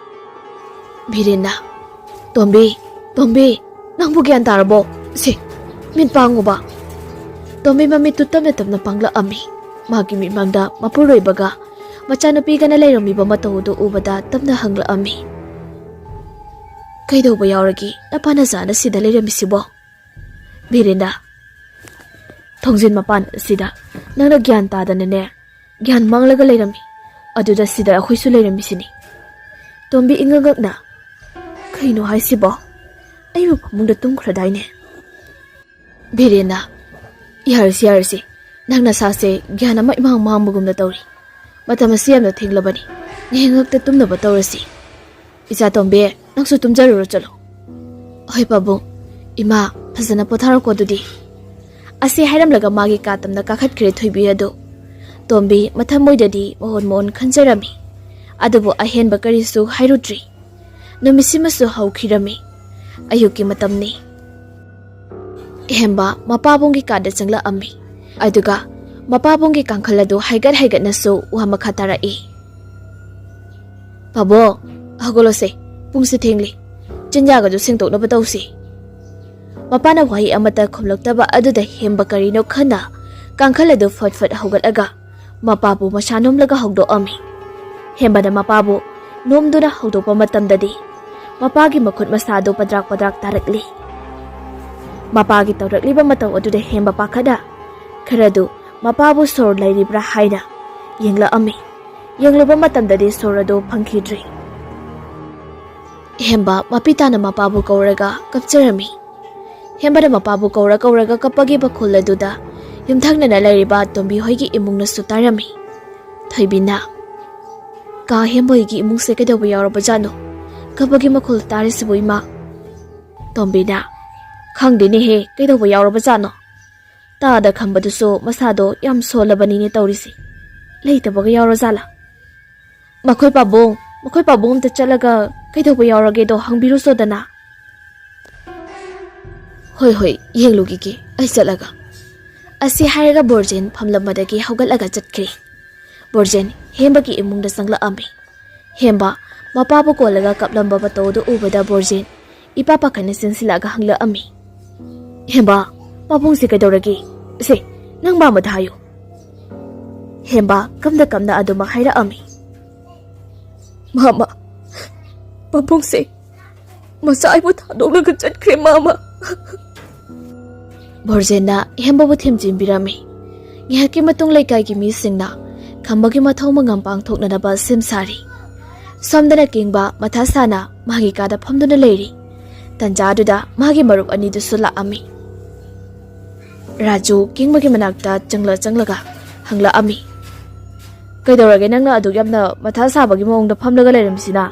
ꯕꯤꯔꯦꯟꯅ, "ꯇꯣꯝꯕꯤ, ꯇꯣꯝꯕꯤ, ꯅꯪꯕꯨ ꯒ꯭ꯌꯥꯟ ꯇꯥꯔꯕꯣ? ꯁꯦ, ꯃꯤꯠ ꯄꯥꯡꯉꯨꯕ꯫" ꯇꯣꯝꯕꯤ ꯃꯃꯤꯠꯇꯨ ꯇꯞꯅ ꯇꯞꯅ ꯄꯥꯡꯂꯛꯑꯝꯃꯤ꯫ ꯃꯥꯒꯤ ꯃꯤꯠꯃꯥꯡꯗ ꯃꯄꯨꯔꯣꯏꯕꯒ ꯃꯆꯥꯅꯨꯄꯤꯒꯅ ꯂꯩꯔꯝꯃꯤꯕ ꯃꯇꯧ ꯑꯗꯨ ꯎꯕꯗ ꯇꯞꯅ ꯍꯪꯂꯛꯑꯝꯃꯤ꯫ "ꯀꯩꯗꯧꯕ ꯌꯥꯎꯔꯒꯦ? ꯅꯄꯥ ꯅꯆꯥꯅ ꯁꯤꯗ ꯂꯩꯔꯝꯃꯤꯁꯤꯕꯣ?" ꯕꯤꯔꯦꯟꯅ, "ꯊꯣꯡꯖꯤꯟ ꯃꯄꯥꯟ ꯑꯁꯤꯗ ꯅꯪꯅ ꯒ꯭ꯌꯥꯟ ꯇꯥꯗꯅꯅꯦ, ꯒ꯭ꯌꯥꯟ ꯃꯥꯡꯂꯒ ꯂꯩꯔꯝꯃꯤ꯫ ꯑꯗꯨꯗ ꯁꯤꯗ ꯑꯩꯈꯣꯏꯁꯨ ꯂꯩꯔꯝꯃꯤꯁꯤꯅꯤ꯫" ꯇꯣꯝꯕꯤ ꯏꯉꯛ ꯉꯛꯅ, "ꯀꯩꯅꯣ ꯍꯥꯏꯁꯤꯕꯣ? ꯑꯩꯕꯨ ꯐꯃꯨꯡꯗ ꯇꯨꯝꯈ꯭ꯔꯗꯥꯏꯅꯦ?" ꯕꯤꯔꯦꯟꯅ, "ꯌꯥꯔꯁꯤ, ꯌꯥꯔꯁꯤ꯫ ꯅꯪ ꯅꯁꯥꯁꯦ ꯒ꯭ꯌꯥꯟ ꯑꯃ ꯏꯃꯥꯡ ꯃꯥꯡꯕꯒꯨꯝꯅ ꯇꯧꯔꯤ꯫ ꯃꯇꯝ ꯑꯁꯤ ꯌꯥꯝꯅ ꯊꯦꯡꯂꯕꯅꯤ꯫ ꯉꯥꯏꯍꯥꯛ ꯉꯥꯛꯇ ꯇꯨꯝꯅꯕ ꯇꯧꯔꯁꯤ꯫ ꯏꯆꯥ ꯇꯣꯝꯕꯤ, ꯅꯪꯁꯨ ꯇꯨꯝꯖꯔꯨꯔꯣ ꯆꯠꯂꯣ꯫" "ꯍꯣꯏ ꯄꯥꯕꯨꯡ꯫ ꯏꯃꯥ, ꯐꯖꯅ ꯄꯣꯊꯥꯔꯣꯀꯣ ꯑꯗꯨꯗꯤ꯫" ꯑꯁꯤ ꯍꯥꯏꯔꯝꯂꯒ ꯃꯥꯒꯤ ꯀꯥ ꯇꯝꯅ ꯀꯥꯈꯠꯈ꯭ꯔꯦ ꯊꯣꯏꯕꯤ ꯑꯗꯨ꯫ ꯇꯣꯝꯕꯤ ꯃꯊꯃꯣꯏꯗꯗꯤ ꯃꯑꯣꯟ ꯃꯑꯣꯟ ꯈꯟꯖꯔꯝꯃꯤ꯫ ꯑꯗꯨꯕꯨ ꯑꯍꯦꯟꯕ ꯀꯔꯤꯁꯨ ꯍꯥꯏꯔꯨꯗ꯭ꯔꯤ꯫ ꯅꯨꯃꯤꯠꯁꯤꯃꯁꯨ ꯍꯧꯈꯤꯔꯝꯃꯤ꯫ ꯑꯌꯨꯛꯀꯤ ꯃꯇꯝꯅꯤ꯫ ꯍꯦꯝꯕ ꯃꯄꯥꯕꯨꯡꯒꯤ ꯀꯥꯗ ꯆꯪꯂꯛꯑꯝꯃꯤ꯫ ꯑꯗꯨꯒ ꯃꯄꯥꯕꯨꯡꯒꯤ ꯀꯥꯡꯈꯜ ꯑꯗꯨ ꯍꯥꯏꯒꯠ ꯍꯥꯏꯒꯠꯅꯁꯨ ꯋꯥ ꯃꯈꯥ ꯇꯥꯔꯛꯏ꯫ "ꯄꯥꯕꯨꯡ, ꯍꯧꯒꯠꯂꯣꯁꯦ, ꯄꯨꯡꯁꯦ ꯊꯦꯡꯂꯦ꯫ ꯆꯤꯟꯖꯥꯛ ꯑꯗꯨ ꯁꯦꯡꯗꯣꯛꯅꯕ ꯇꯧꯁꯤ꯫" ꯃꯄꯥꯅ ꯋꯥꯍꯩ ꯑꯃꯠꯇ ꯈꯨꯝꯂꯛꯇꯕ ꯑꯗꯨꯗ ꯍꯦꯝꯕ ꯀꯔꯤꯅꯣ ꯈꯟꯅ ꯀꯥꯡꯈꯜ ꯑꯗꯨ ꯐꯠ ꯐꯠ ꯍꯧꯒꯠꯂꯒ ꯃꯄꯥꯕꯨ ꯃꯁꯥ ꯅꯣꯝꯂꯒ ꯍꯧꯗꯣꯛꯑꯝꯃꯤ꯫ ꯍꯦꯝꯕꯅ ꯃꯄꯥꯕꯨ ꯅꯣꯝꯗꯨꯅ ꯍꯧꯗꯣꯛꯄ ꯃꯇꯝꯗꯗꯤ ꯃꯄꯥꯒꯤ ꯃꯈꯨꯠ ꯃꯁꯥꯗꯨ ꯄꯗ꯭ꯔꯥꯛ ꯄꯗ꯭ꯔꯥꯛ ꯇꯥꯔꯛꯂꯤ꯫ ꯃꯄꯥꯒꯤ ꯇꯧꯔꯛꯂꯤꯕ ꯃꯇꯧ ꯑꯗꯨꯗ ꯍꯦꯝꯕ ꯄꯥꯈꯠꯅ ꯈꯔꯗꯨ ꯃꯄꯥꯕꯨ ꯁꯣꯔ ꯂꯩꯔꯤꯕ꯭ꯔꯥ ꯍꯥꯏꯅ ꯌꯦꯡꯂꯛꯑꯝꯃꯤ꯫ ꯌꯦꯡꯂꯨꯕ ꯃꯇꯝꯗꯗꯤ ꯁꯣꯔ ꯑꯗꯨ ꯐꯪꯈꯤꯗ꯭ꯔꯦ꯫ ꯍꯦꯝꯕ ꯃꯄꯤ ꯇꯥꯅ ꯃꯄꯥꯕꯨ ꯀꯧꯔꯒ ꯀꯞꯆꯔꯝꯃꯤ꯫ ꯍꯦꯝꯕꯅ ꯃꯄꯥꯕꯨ ꯀꯧꯔ ꯀꯧꯔꯒ ꯀꯞꯄꯒꯤ ꯃꯈꯣꯜ ꯑꯗꯨꯗ ꯌꯨꯝꯊꯪꯅꯅ ꯂꯩꯔꯤꯕ ꯇꯣꯝꯕꯤ ꯍꯣꯏꯒꯤ ꯏꯃꯨꯡꯅꯁꯨ ꯇꯥꯔꯝꯃꯤ꯫ ꯊꯣꯏꯕꯤꯅ, "ꯀꯥ ꯍꯦꯝꯕ ꯍꯣꯏꯒꯤ ꯏꯃꯨꯡꯁꯦ ꯀꯩꯗꯧꯕ ꯌꯥꯎꯔꯕꯖꯥꯠꯅꯣ? ꯀꯞꯄꯒꯤ ꯃꯈꯣꯜ ꯇꯥꯔꯤꯁꯤꯕꯨ, ꯏꯃꯥ?" ꯇꯣꯝꯕꯤꯅ, "ꯈꯪꯗꯦꯅꯦꯍꯦ, ꯀꯩꯗꯧꯕ ꯌꯥꯎꯔꯕꯖꯥꯠꯅꯣ? ꯇꯥꯗ ꯈꯝꯕꯗꯨꯁꯨ ꯃꯁꯥꯗꯣ ꯌꯥꯝ ꯁꯣꯜꯂꯕꯅꯤꯅꯦ ꯇꯧꯔꯤꯁꯦ꯫ ꯂꯩꯇꯕꯒ ꯌꯥꯎꯔꯖꯥꯠꯂꯥ? ꯃꯈꯣꯏ ꯄꯥꯕꯨꯡ, ꯃꯈꯣꯏ ꯄꯥꯕꯨꯡ ꯑꯝꯇ ꯆꯠꯂꯒ ꯀꯩꯗꯧꯕ ꯌꯥꯎꯔꯒꯦꯗꯣ ꯍꯪꯕꯤꯔꯨꯆꯣꯗꯅ꯫" "ꯍꯣꯏ, ꯍꯣꯏ, ꯌꯦꯡꯂꯨꯈꯤꯒꯦ ꯑꯩ ꯆꯠꯂꯒ꯫" ꯑꯁꯤ ꯍꯥꯏꯔꯒ ꯕꯣꯔꯖꯦꯟ ꯐꯝꯂꯝꯕꯗꯒꯤ ꯍꯧꯒꯠꯂꯒ ꯆꯠꯈ꯭ꯔꯦ꯫ ꯕꯣꯔꯖꯦꯟ ꯍꯦꯝꯕꯒꯤ ꯏꯃꯨꯡꯗ ꯆꯪꯂꯛꯑꯝꯃꯤ꯫ ꯍꯦꯝꯕ ꯃꯄꯥꯕꯨ ꯀꯣꯜꯂꯒ ꯀꯞꯂꯝꯕ ꯃꯇꯧꯗꯨ ꯎꯕꯗ ꯕꯣꯔꯖꯦꯟ ꯏꯄꯥ ꯄꯥꯈꯠꯅ ꯆꯦꯟꯁꯤꯜꯂꯛꯑꯒ ꯍꯪꯂꯛꯑꯝꯃꯤ꯫ "ꯍꯦꯝꯕ, ꯄꯥꯕꯨꯡꯁꯦ ꯀꯩꯗꯧꯔꯒꯦ? ꯁꯦ, ꯅꯪ ꯃꯥꯃꯗ ꯍꯥꯏꯌꯨ꯫" ꯍꯦꯝꯕ ꯀꯝꯗ ꯀꯝꯗ ꯑꯗꯨꯃꯛ ꯍꯥꯏꯔꯛꯑꯝꯃꯤ꯫ "ꯃꯥꯃ, ꯄꯥꯕꯨꯡꯁꯦ ꯃꯆꯥ ꯑꯩꯕꯨ ꯊꯥꯗꯣꯛꯂꯒ ꯆꯠꯈ꯭ꯔꯦ, ꯃꯥꯃ꯫" ꯕꯣꯔꯖꯦꯟꯅ ꯍꯦꯝꯕꯕꯨ ꯊꯦꯝꯖꯤꯟꯕꯤꯔꯝꯃꯤ꯫ ꯉꯥꯏꯍꯥꯛꯀꯤ ꯃꯇꯨꯡ ꯂꯩꯀꯥꯏꯒꯤ ꯃꯤꯁꯤꯡꯅ ꯈꯝꯕꯒꯤ ꯃꯊꯧ ꯃꯉꯝ ꯄꯥꯡꯊꯣꯛꯅꯅꯕ ꯁꯦꯝ ꯁꯥꯔꯤ꯫ ꯁꯣꯝꯗꯅ ꯀꯦꯡꯕ ꯃꯊꯥ ꯁꯥꯅ ꯃꯥꯒꯤ ꯀꯥꯗ ꯐꯝꯗꯨꯅ ꯂꯩꯔꯤ꯫ ꯇꯟꯖꯥꯗꯨꯗ ꯃꯥꯒꯤ ꯃꯔꯨꯞ ꯑꯅꯤꯗꯨꯁꯨ ꯂꯥꯛꯑꯝꯃꯤ꯫ ꯔꯥꯖꯨ ꯀꯦꯡꯕꯒꯤ ꯃꯅꯥꯛꯇ ꯆꯪꯂ ꯆꯪꯂꯒ ꯍꯪꯂꯛꯑꯝꯃꯤ꯫ "ꯀꯩꯗꯧꯔꯒꯦ ꯅꯪꯅ ꯑꯗꯨꯛ ꯌꯥꯝꯅ ꯃꯊꯥ ꯁꯥꯕꯒꯤ ꯃꯑꯣꯡꯗ ꯐꯝꯂꯒ ꯂꯩꯔꯝꯃꯤꯁꯤꯅ?"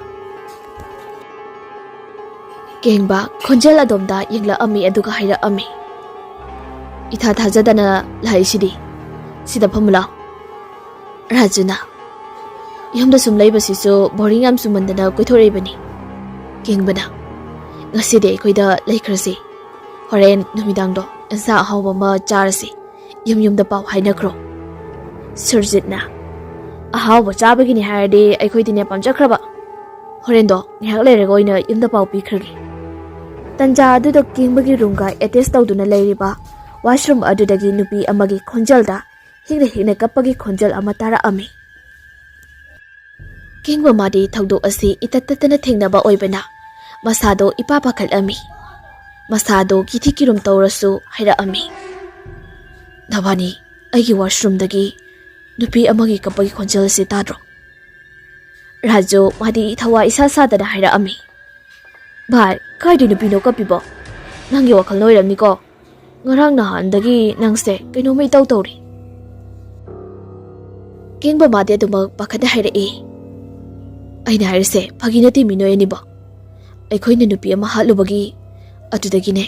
ꯀꯦꯡꯕ ꯈꯣꯟꯖꯦꯜ ꯑꯗꯣꯝꯗ ꯌꯦꯡꯂꯛꯑꯝꯃꯤ ꯑꯗꯨꯒ ꯍꯥꯏꯔꯛꯑꯝꯃꯤ꯫ "ꯏꯊꯥ ꯊꯥꯖꯗꯅ ꯂꯥꯛꯏꯁꯤꯗꯤ꯫ ꯁꯤꯗ ꯐꯝꯃꯨ ꯂꯥꯎ꯫" ꯔꯥꯖꯨꯅ, ꯌꯨꯝꯗ ꯁꯨꯝ ꯂꯩꯕꯁꯤꯁꯨ ꯕꯣꯔꯤꯡ ꯌꯥꯝ ꯆꯨꯃꯟꯗꯅ ꯀꯣꯏꯊꯣꯔꯛꯏꯕꯅꯤ꯫ ꯀꯤꯡꯕꯅ, "ꯉꯁꯤꯗꯤ ꯑꯩꯈꯣꯏꯗ ꯂꯩꯈ꯭ꯔꯁꯤ꯫ ꯍꯣꯔꯦꯟ ꯅꯨꯃꯤꯗꯥꯡꯗꯣ ꯑꯦꯟꯁꯥꯡ ꯑꯍꯥꯎꯕ ꯑꯃ ꯆꯥꯔꯁꯤ꯫ ꯌꯨꯝ ꯌꯨꯝꯗ ꯄꯥꯎ ꯍꯥꯏꯅꯈ꯭ꯔꯣ꯫" ꯁꯨꯔꯖꯤꯠꯅ, "ꯑꯍꯥꯎꯕ ꯆꯥꯕꯒꯤꯅꯤ ꯍꯥꯏꯔꯗꯤ ꯑꯩꯈꯣꯏꯗꯤꯅꯦ ꯄꯥꯝꯖꯈ꯭ꯔꯕ꯫ ꯍꯣꯔꯦꯟꯗꯣ ꯉꯥꯏꯍꯥꯛ ꯂꯩꯔꯒ ꯑꯣꯏꯅ ꯌꯨꯝꯗ ꯄꯥꯎ ꯄꯤꯈ꯭ꯔꯒꯦ꯫" ꯇꯟꯖꯥ ꯑꯗꯨꯗ ꯀꯤꯡꯕꯒꯤ ꯔꯨꯝꯒ ꯑꯦꯇꯦꯆ ꯇꯧꯗꯨꯅ ꯂꯩꯔꯤꯕ ꯋꯥꯁꯔꯨꯝ ꯑꯗꯨꯗꯒꯤ ꯅꯨꯄꯤ ꯑꯃꯒꯤ ꯈꯣꯟꯖꯦꯜꯗ ꯍꯤꯛꯅ ꯍꯤꯛꯅ ꯀꯞꯄꯒꯤ ꯈꯣꯟꯖꯦꯜ ꯑꯃ ꯇꯥꯔꯛꯑꯝꯃꯤ꯫ ꯀꯤꯡꯕ ꯃꯥꯗꯤ ꯊꯧꯗꯣꯛ ꯑꯁꯤ ꯏꯇꯠ ꯇꯠꯇꯅ ꯊꯦꯡꯅꯕ ꯑꯣꯏꯕꯅ ꯃꯁꯥꯗꯣ ꯏꯄꯥ ꯄꯥꯈꯠꯂꯝꯃꯤ꯫ ꯃꯁꯥꯗꯣ ꯀꯤꯊꯤ ꯀꯤꯔꯨꯝ ꯇꯧꯔꯁꯨ ꯍꯥꯏꯔꯛꯑꯝꯃꯤ, "ꯅꯕꯥꯅꯤ ꯑꯩꯒꯤ ꯋꯥꯁꯔꯨꯝꯗꯒꯤ ꯅꯨꯄꯤ ꯑꯃꯒꯤ ꯀꯞꯄꯒꯤ ꯈꯣꯟꯖꯦꯜ ꯑꯁꯤ ꯇꯥꯗ꯭ꯔꯣ?" ꯔꯥꯖꯨ ꯃꯥꯗꯤ ꯊꯋꯥ ꯏꯁꯥ ꯁꯥꯗꯅ ꯍꯥꯏꯔꯛꯑꯝꯃꯤ, "ꯚꯥꯏ, ꯀꯥꯏꯗꯩ ꯅꯨꯄꯤꯅꯣ ꯀꯞꯄꯤꯕꯣ? ꯅꯪꯒꯤ ꯋꯥꯈꯜꯅ ꯑꯣꯏꯔꯝꯅꯤꯀꯣ꯫ ꯉꯔꯥꯡ ꯅꯍꯥꯟꯗꯒꯤ ꯅꯪꯁꯦ ꯀꯩꯅꯣꯝꯃ ꯏꯇꯧ ꯇꯧꯔꯤ꯫" ꯀꯤꯡꯕ ꯃꯥꯗꯤ ꯑꯗꯨꯃꯛ ꯄꯥꯈꯠꯅ ꯍꯥꯏꯔꯛꯏ, "ꯑꯩꯅ ꯍꯥꯏꯔꯤꯁꯦ ꯐꯥꯒꯤ ꯅꯠꯇꯦ ꯃꯤ, ꯅꯣꯏ ꯑꯅꯤꯕꯣ꯫ ꯑꯩꯈꯣꯏꯅ ꯅꯨꯄꯤ ꯑꯃ ꯍꯥꯠꯂꯨꯕꯒꯤ ꯑꯗꯨꯗꯒꯤꯅꯦ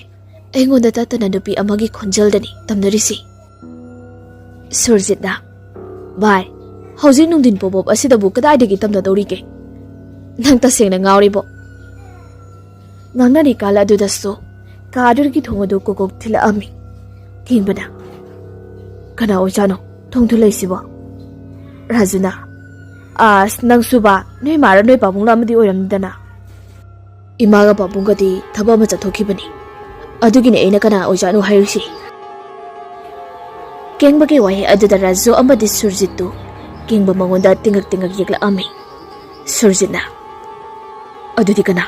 ꯑꯩꯉꯣꯟꯗ ꯇꯠꯇꯅ ꯅꯨꯄꯤ ꯑꯃꯒꯤ ꯈꯣꯟꯖꯦꯜꯗꯅꯤ ꯇꯝꯅꯔꯤꯁꯤ꯫" ꯁꯨꯔꯖꯤꯠꯅ, "ꯚꯥꯏ, ꯍꯧꯖꯤꯛ ꯅꯨꯡꯊꯤꯟ ꯄꯣꯄꯣꯞ ꯑꯁꯤꯗꯕꯨ ꯀꯗꯥꯏꯗꯒꯤ ꯇꯝꯅꯗꯧꯔꯤꯒꯦ? ꯅꯪ ꯇꯁꯦꯡꯅ ꯉꯥꯎꯔꯤꯕꯣ?" ꯉꯥꯡꯅꯔꯤꯀꯥꯟ ꯑꯗꯨꯗꯁꯨ ꯀꯥ ꯑꯗꯨꯒꯤ ꯊꯣꯡ ꯑꯗꯨ ꯀꯣꯀꯣꯛ ꯊꯤꯜꯂꯛꯑꯝꯃꯤ꯫ ꯀꯤꯡꯕꯅ, "ꯀꯅꯥ ꯑꯣꯏꯖꯥꯠꯅꯣ ꯊꯣꯡ ꯊꯤꯜꯂꯛꯏꯁꯤꯕꯣ?" ꯔꯥꯖꯨꯅ, "ꯑꯁ, ꯅꯪꯁꯨꯕ, ꯅꯣꯏ ꯃꯥꯔ ꯅꯣꯏ ꯄꯥꯕꯨꯡꯂ ꯑꯃꯗꯤ ꯑꯣꯏꯔꯝꯅꯤꯗꯅ꯫" "ꯏꯃꯥꯒ ꯄꯥꯕꯨꯡꯒꯗꯤ ꯊꯕꯛ ꯑꯃ ꯆꯠꯊꯣꯛꯈꯤꯕꯅꯤ, ꯑꯗꯨꯒꯤꯅꯦ ꯑꯩꯅ ꯀꯅꯥ ꯑꯣꯏꯖꯥꯠꯅꯣ ꯍꯥꯏꯔꯤꯁꯤ꯫" ꯀꯦꯡꯕꯒꯤ ꯋꯥꯍꯩ ꯑꯗꯨꯗ ꯔꯥꯖꯨ ꯑꯃꯗꯤ ꯁꯨꯔꯖꯤꯠꯇꯨ ꯀꯦꯡꯕ ꯃꯉꯣꯟꯗ ꯇꯤꯡꯉꯛ ꯇꯤꯡꯉꯛ ꯌꯦꯛꯂꯛꯑꯝꯃꯤ꯫ ꯁꯨꯔꯖꯤꯠꯅ, "ꯑꯗꯨꯗꯤ ꯀꯅꯥ?"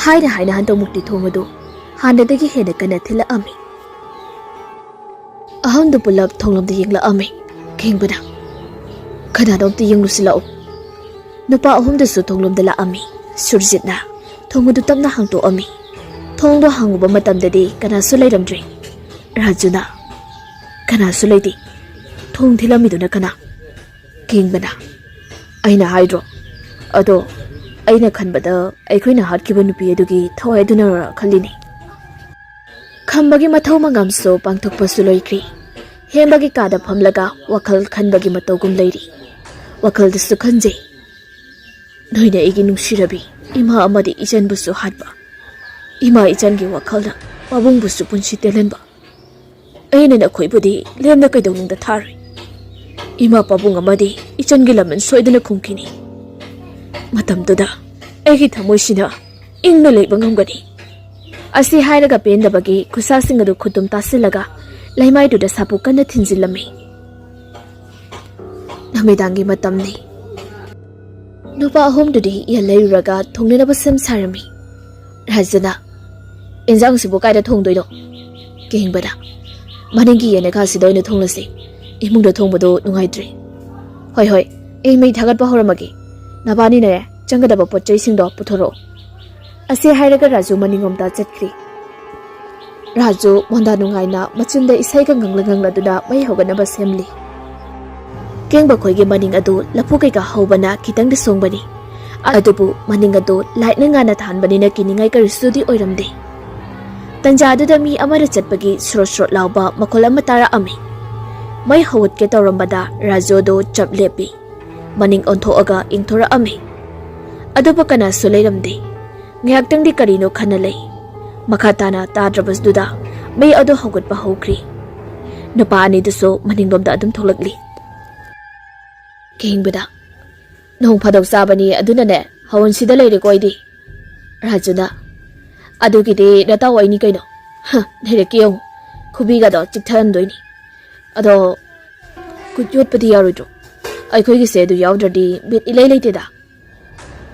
ꯍꯥꯏꯅ ꯍꯥꯏꯅ ꯍꯟꯗꯛꯃꯨꯛꯇꯤ ꯊꯣꯡ ꯑꯗꯨ ꯍꯥꯟꯅꯗꯒꯤ ꯍꯦꯟꯅ ꯀꯟꯅ ꯊꯤꯜꯂꯛꯑꯝꯃꯤ꯫ ꯑꯍꯨꯝꯗꯨ ꯄꯨꯂꯞ ꯊꯣꯡꯂꯣꯝꯗ ꯌꯦꯡꯂꯛꯑꯝꯃꯤ꯫ ꯀꯦꯡꯕꯅ, "ꯀꯅꯥꯅꯣ ꯑꯝꯇ ꯌꯦꯡꯂꯨꯁꯤ ꯂꯥꯛꯑꯣ꯫" ꯅꯨꯄꯥ ꯑꯍꯨꯝꯗꯨꯁꯨ ꯊꯣꯡꯂꯣꯝꯗ ꯂꯥꯛꯑꯝꯃꯤ꯫ ꯁꯨꯔꯖꯤꯠꯅ ꯊꯣꯡ ꯑꯗꯨ ꯇꯞꯅ ꯍꯥꯡꯇꯣꯛꯑꯝꯃꯤ꯫ ꯊꯣꯡꯗꯣ ꯍꯥꯡꯉꯨꯕ ꯃꯇꯝꯗꯗꯤ ꯀꯅꯥꯁꯨ ꯂꯩꯔꯝꯗ꯭ꯔꯦ꯫ ꯔꯥꯖꯨꯅ, "ꯀꯅꯥꯁꯨ ꯂꯩꯇꯦ꯫ ꯊꯣꯡ ꯊꯤꯜꯂꯝꯃꯤꯗꯨꯅ ꯀꯅꯥ?" ꯀꯦꯡꯕꯅ, "ꯑꯩꯅ ꯍꯥꯏꯗ꯭ꯔꯣ? ꯑꯗꯣ ꯑꯩꯅ ꯈꯟꯕꯗ ꯑꯩꯈꯣꯏꯅ ꯍꯥꯠꯈꯤꯕ ꯅꯨꯄꯤ ꯑꯗꯨꯒꯤ ꯊꯋꯥꯏ ꯑꯗꯨꯅꯔ ꯈꯜꯂꯤꯅꯦ꯫" ꯈꯝꯕꯒꯤ ꯃꯊꯧ ꯃꯉꯝꯁꯨ ꯄꯥꯡꯊꯣꯛꯄꯁꯨ ꯂꯣꯏꯈ꯭ꯔꯦ꯫ ꯍꯦꯝꯕꯒꯤ ꯀꯥꯗ ꯐꯝꯂꯒ ꯋꯥꯈꯜ ꯈꯟꯕꯒꯤ ꯃꯇꯧꯒꯨꯝ ꯂꯩꯔꯤ꯫ ꯋꯥꯈꯜꯗꯁꯨ ꯈꯟꯖꯩ, "ꯅꯣꯏꯅ ꯑꯩꯒꯤ ꯅꯨꯡꯁꯤꯔꯕꯤ ꯏꯃꯥ ꯑꯃꯗꯤ ꯏꯆꯟꯕꯨꯁꯨ ꯍꯥꯠꯄ, ꯏꯃꯥ ꯏꯆꯟꯒꯤ ꯋꯥꯈꯜꯅ ꯄꯥꯕꯨꯡꯕꯨꯁꯨ ꯄꯨꯟꯁꯤ ꯇꯦꯜꯍꯟꯕ꯫ ꯑꯩꯅ ꯅꯈꯣꯏꯕꯨꯗꯤ ꯂꯦꯝꯅ ꯀꯩꯗꯧꯅꯨꯡꯗ ꯊꯥꯔꯣꯏ꯫ ꯏꯃꯥ ꯄꯥꯕꯨꯡ ꯑꯃꯗꯤ ꯏꯆꯟꯒꯤ ꯂꯃꯟ ꯁꯣꯏꯗꯅ ꯈꯨꯝꯈꯤꯅꯤ꯫ ꯃꯇꯝꯗꯨꯗ ꯑꯩꯒꯤ ꯊꯃꯣꯏꯁꯤꯅ ꯏꯪꯅ ꯂꯩꯕ ꯉꯝꯒꯅꯤ"꯫ ꯑꯁꯤ ꯍꯥꯏꯔꯒ ꯄꯦꯟꯗꯕꯒꯤ ꯈꯨꯠꯁꯥꯁꯤꯡ ꯑꯗꯨ ꯈꯨꯠꯇꯨꯝ ꯇꯥꯁꯤꯜꯂꯒ ꯂꯩꯃꯥꯏꯗꯨꯗ ꯁꯥꯄꯨ ꯀꯟꯅ ꯊꯤꯟꯖꯤꯜꯂꯝꯃꯤ꯫ ꯅꯨꯃꯤꯗꯥꯡꯒꯤ ꯃꯇꯝꯅꯤ꯫ ꯅꯨꯄꯥ ꯑꯍꯨꯝꯗꯨꯗꯤ ꯌꯦꯟ ꯂꯩꯔꯨꯔꯒ ꯊꯣꯡꯅꯅꯕ ꯁꯦꯝ ꯁꯥꯔꯝꯃꯤ꯫ ꯔꯥꯖꯨꯅ, "ꯏꯟꯖꯥꯡꯁꯤꯕꯨ ꯀꯥꯏꯗ ꯊꯣꯡꯗꯣꯏꯅꯣ?" ꯀꯤꯡꯕꯗ, "ꯃꯅꯤꯡꯒꯤ ꯌꯦꯟ ꯅꯈꯥꯁꯤꯗ ꯑꯣꯏꯅ ꯊꯣꯡꯂꯁꯤ꯫ ꯏꯃꯨꯡꯗ ꯊꯣꯡꯕꯗꯨ ꯅꯨꯡꯉꯥꯏꯇ꯭ꯔꯦ꯫ ꯍꯣꯏ, ꯍꯣꯏ, ꯑꯩ ꯃꯩ ꯊꯥꯒꯠꯄ ꯍꯧꯔꯝꯃꯒꯦ꯫ ꯅꯕꯥꯅꯤꯅꯅꯦ, ꯆꯪꯒꯗꯕ ꯄꯣꯠ ꯆꯩꯁꯤꯡꯗꯣ ꯄꯨꯊꯣꯔꯛꯑꯣ"꯫ ꯑꯁꯤ ꯍꯥꯏꯔꯒ ꯔꯥꯖꯨ ꯃꯅꯤꯡꯂꯣꯝꯗ ꯆꯠꯈ꯭ꯔꯤ꯫ ꯔꯥꯖꯨ ꯃꯣꯟꯗꯥ ꯅꯨꯡꯉꯥꯏꯅ ꯃꯆꯤꯟꯗ ꯏꯁꯩꯒ ꯉꯪꯂ ꯉꯪꯂꯗꯨꯅ ꯃꯩ ꯍꯧꯒꯠꯅꯕ ꯁꯦꯝꯂꯤ꯫ ꯀꯦꯡꯕ ꯈꯣꯏꯒꯤ ꯃꯅꯤꯡ ꯑꯗꯨ ꯂꯐꯨ ꯀꯩꯀꯥ ꯍꯧꯕꯅ ꯈꯤꯇꯪꯗꯤ ꯁꯣꯡꯕꯅꯤ, ꯑꯗꯨꯕꯨ ꯃꯅꯤꯡ ꯑꯗꯨ ꯂꯥꯏꯠꯅ ꯉꯥꯟꯅ ꯊꯥꯟꯕꯅꯤꯅ ꯀꯤꯅꯤꯡꯉꯥꯏ ꯀꯔꯤꯁꯨꯗꯤ ꯑꯣꯏꯔꯝꯗꯦ꯫ ꯇꯟꯖꯥꯗꯨꯗ ꯃꯤ ꯑꯃꯅ ꯆꯠꯄꯒꯤ ꯁ꯭ꯔꯣꯠ ꯁ꯭ꯔꯣꯠ ꯂꯥꯎꯕ ꯃꯈꯣꯜ ꯑꯃ ꯇꯥꯔꯛꯑꯝꯃꯤ꯫ ꯃꯩ ꯍꯧꯒꯠꯀꯦ ꯇꯧꯔꯝꯕꯗ ꯔꯥꯖꯨ ꯑꯗꯨ ꯆꯞ ꯂꯦꯞꯄꯤ꯫ ꯃꯅꯤꯡ ꯑꯣꯟꯊꯣꯛꯑꯒ ꯌꯦꯡꯊꯣꯔꯛꯑꯝꯃꯤ꯫ ꯑꯗꯨꯕꯨ ꯀꯅꯥꯁꯨ ꯂꯩꯔꯝꯗꯦ꯫ ꯉꯥꯏꯍꯥꯛꯇꯪꯗꯤ ꯀꯔꯤꯅꯣ ꯈꯟꯅ ꯂꯩ꯫ ꯃꯈꯥ ꯇꯥꯅ ꯇꯥꯗ꯭ꯔꯕꯗꯨꯗ ꯃꯩ ꯑꯗꯨ ꯍꯧꯒꯠꯄ ꯍꯧꯈ꯭ꯔꯤ꯫ ꯅꯨꯄꯥ ꯑꯅꯤꯗꯨꯁꯨ ꯃꯅꯤꯡꯂꯣꯝꯗ ꯑꯗꯨꯝ ꯊꯣꯛꯂꯛꯂꯤ꯫ ꯀꯤꯡꯕꯗ, "ꯅꯣꯡ ꯐꯥꯗꯣꯛ ꯆꯥꯕꯅꯤ, ꯑꯗꯨꯅꯅꯦ, ꯍꯥꯎꯍꯟꯁꯤꯗ ꯂꯩꯔꯦꯀꯣ ꯑꯩꯗꯤ"꯫ ꯔꯥꯖꯨꯅ, "ꯑꯗꯨꯒꯤꯗꯤ ꯅꯇꯥꯎ ꯑꯩꯅꯤ ꯀꯩꯅꯣ꯫ ꯍ, ꯂꯩꯔꯛꯀꯦ ꯌꯦꯡꯉꯨ, ꯈꯨꯕꯤꯒꯗꯣ ꯆꯤꯛꯊꯍꯟꯗꯣꯏꯅꯤ꯫ ꯑꯗꯣ ꯈꯨꯠ ꯌꯣꯠꯄꯗꯤ ꯌꯥꯔꯣꯏꯗ꯭ꯔꯣ? ꯑꯩꯈꯣꯏꯒꯤꯁꯦ ꯑꯗꯨ ꯌꯥꯎꯗ꯭ꯔꯗꯤ ꯕꯤꯠ ꯏꯂꯩ ꯂꯩꯇꯦꯗ"꯫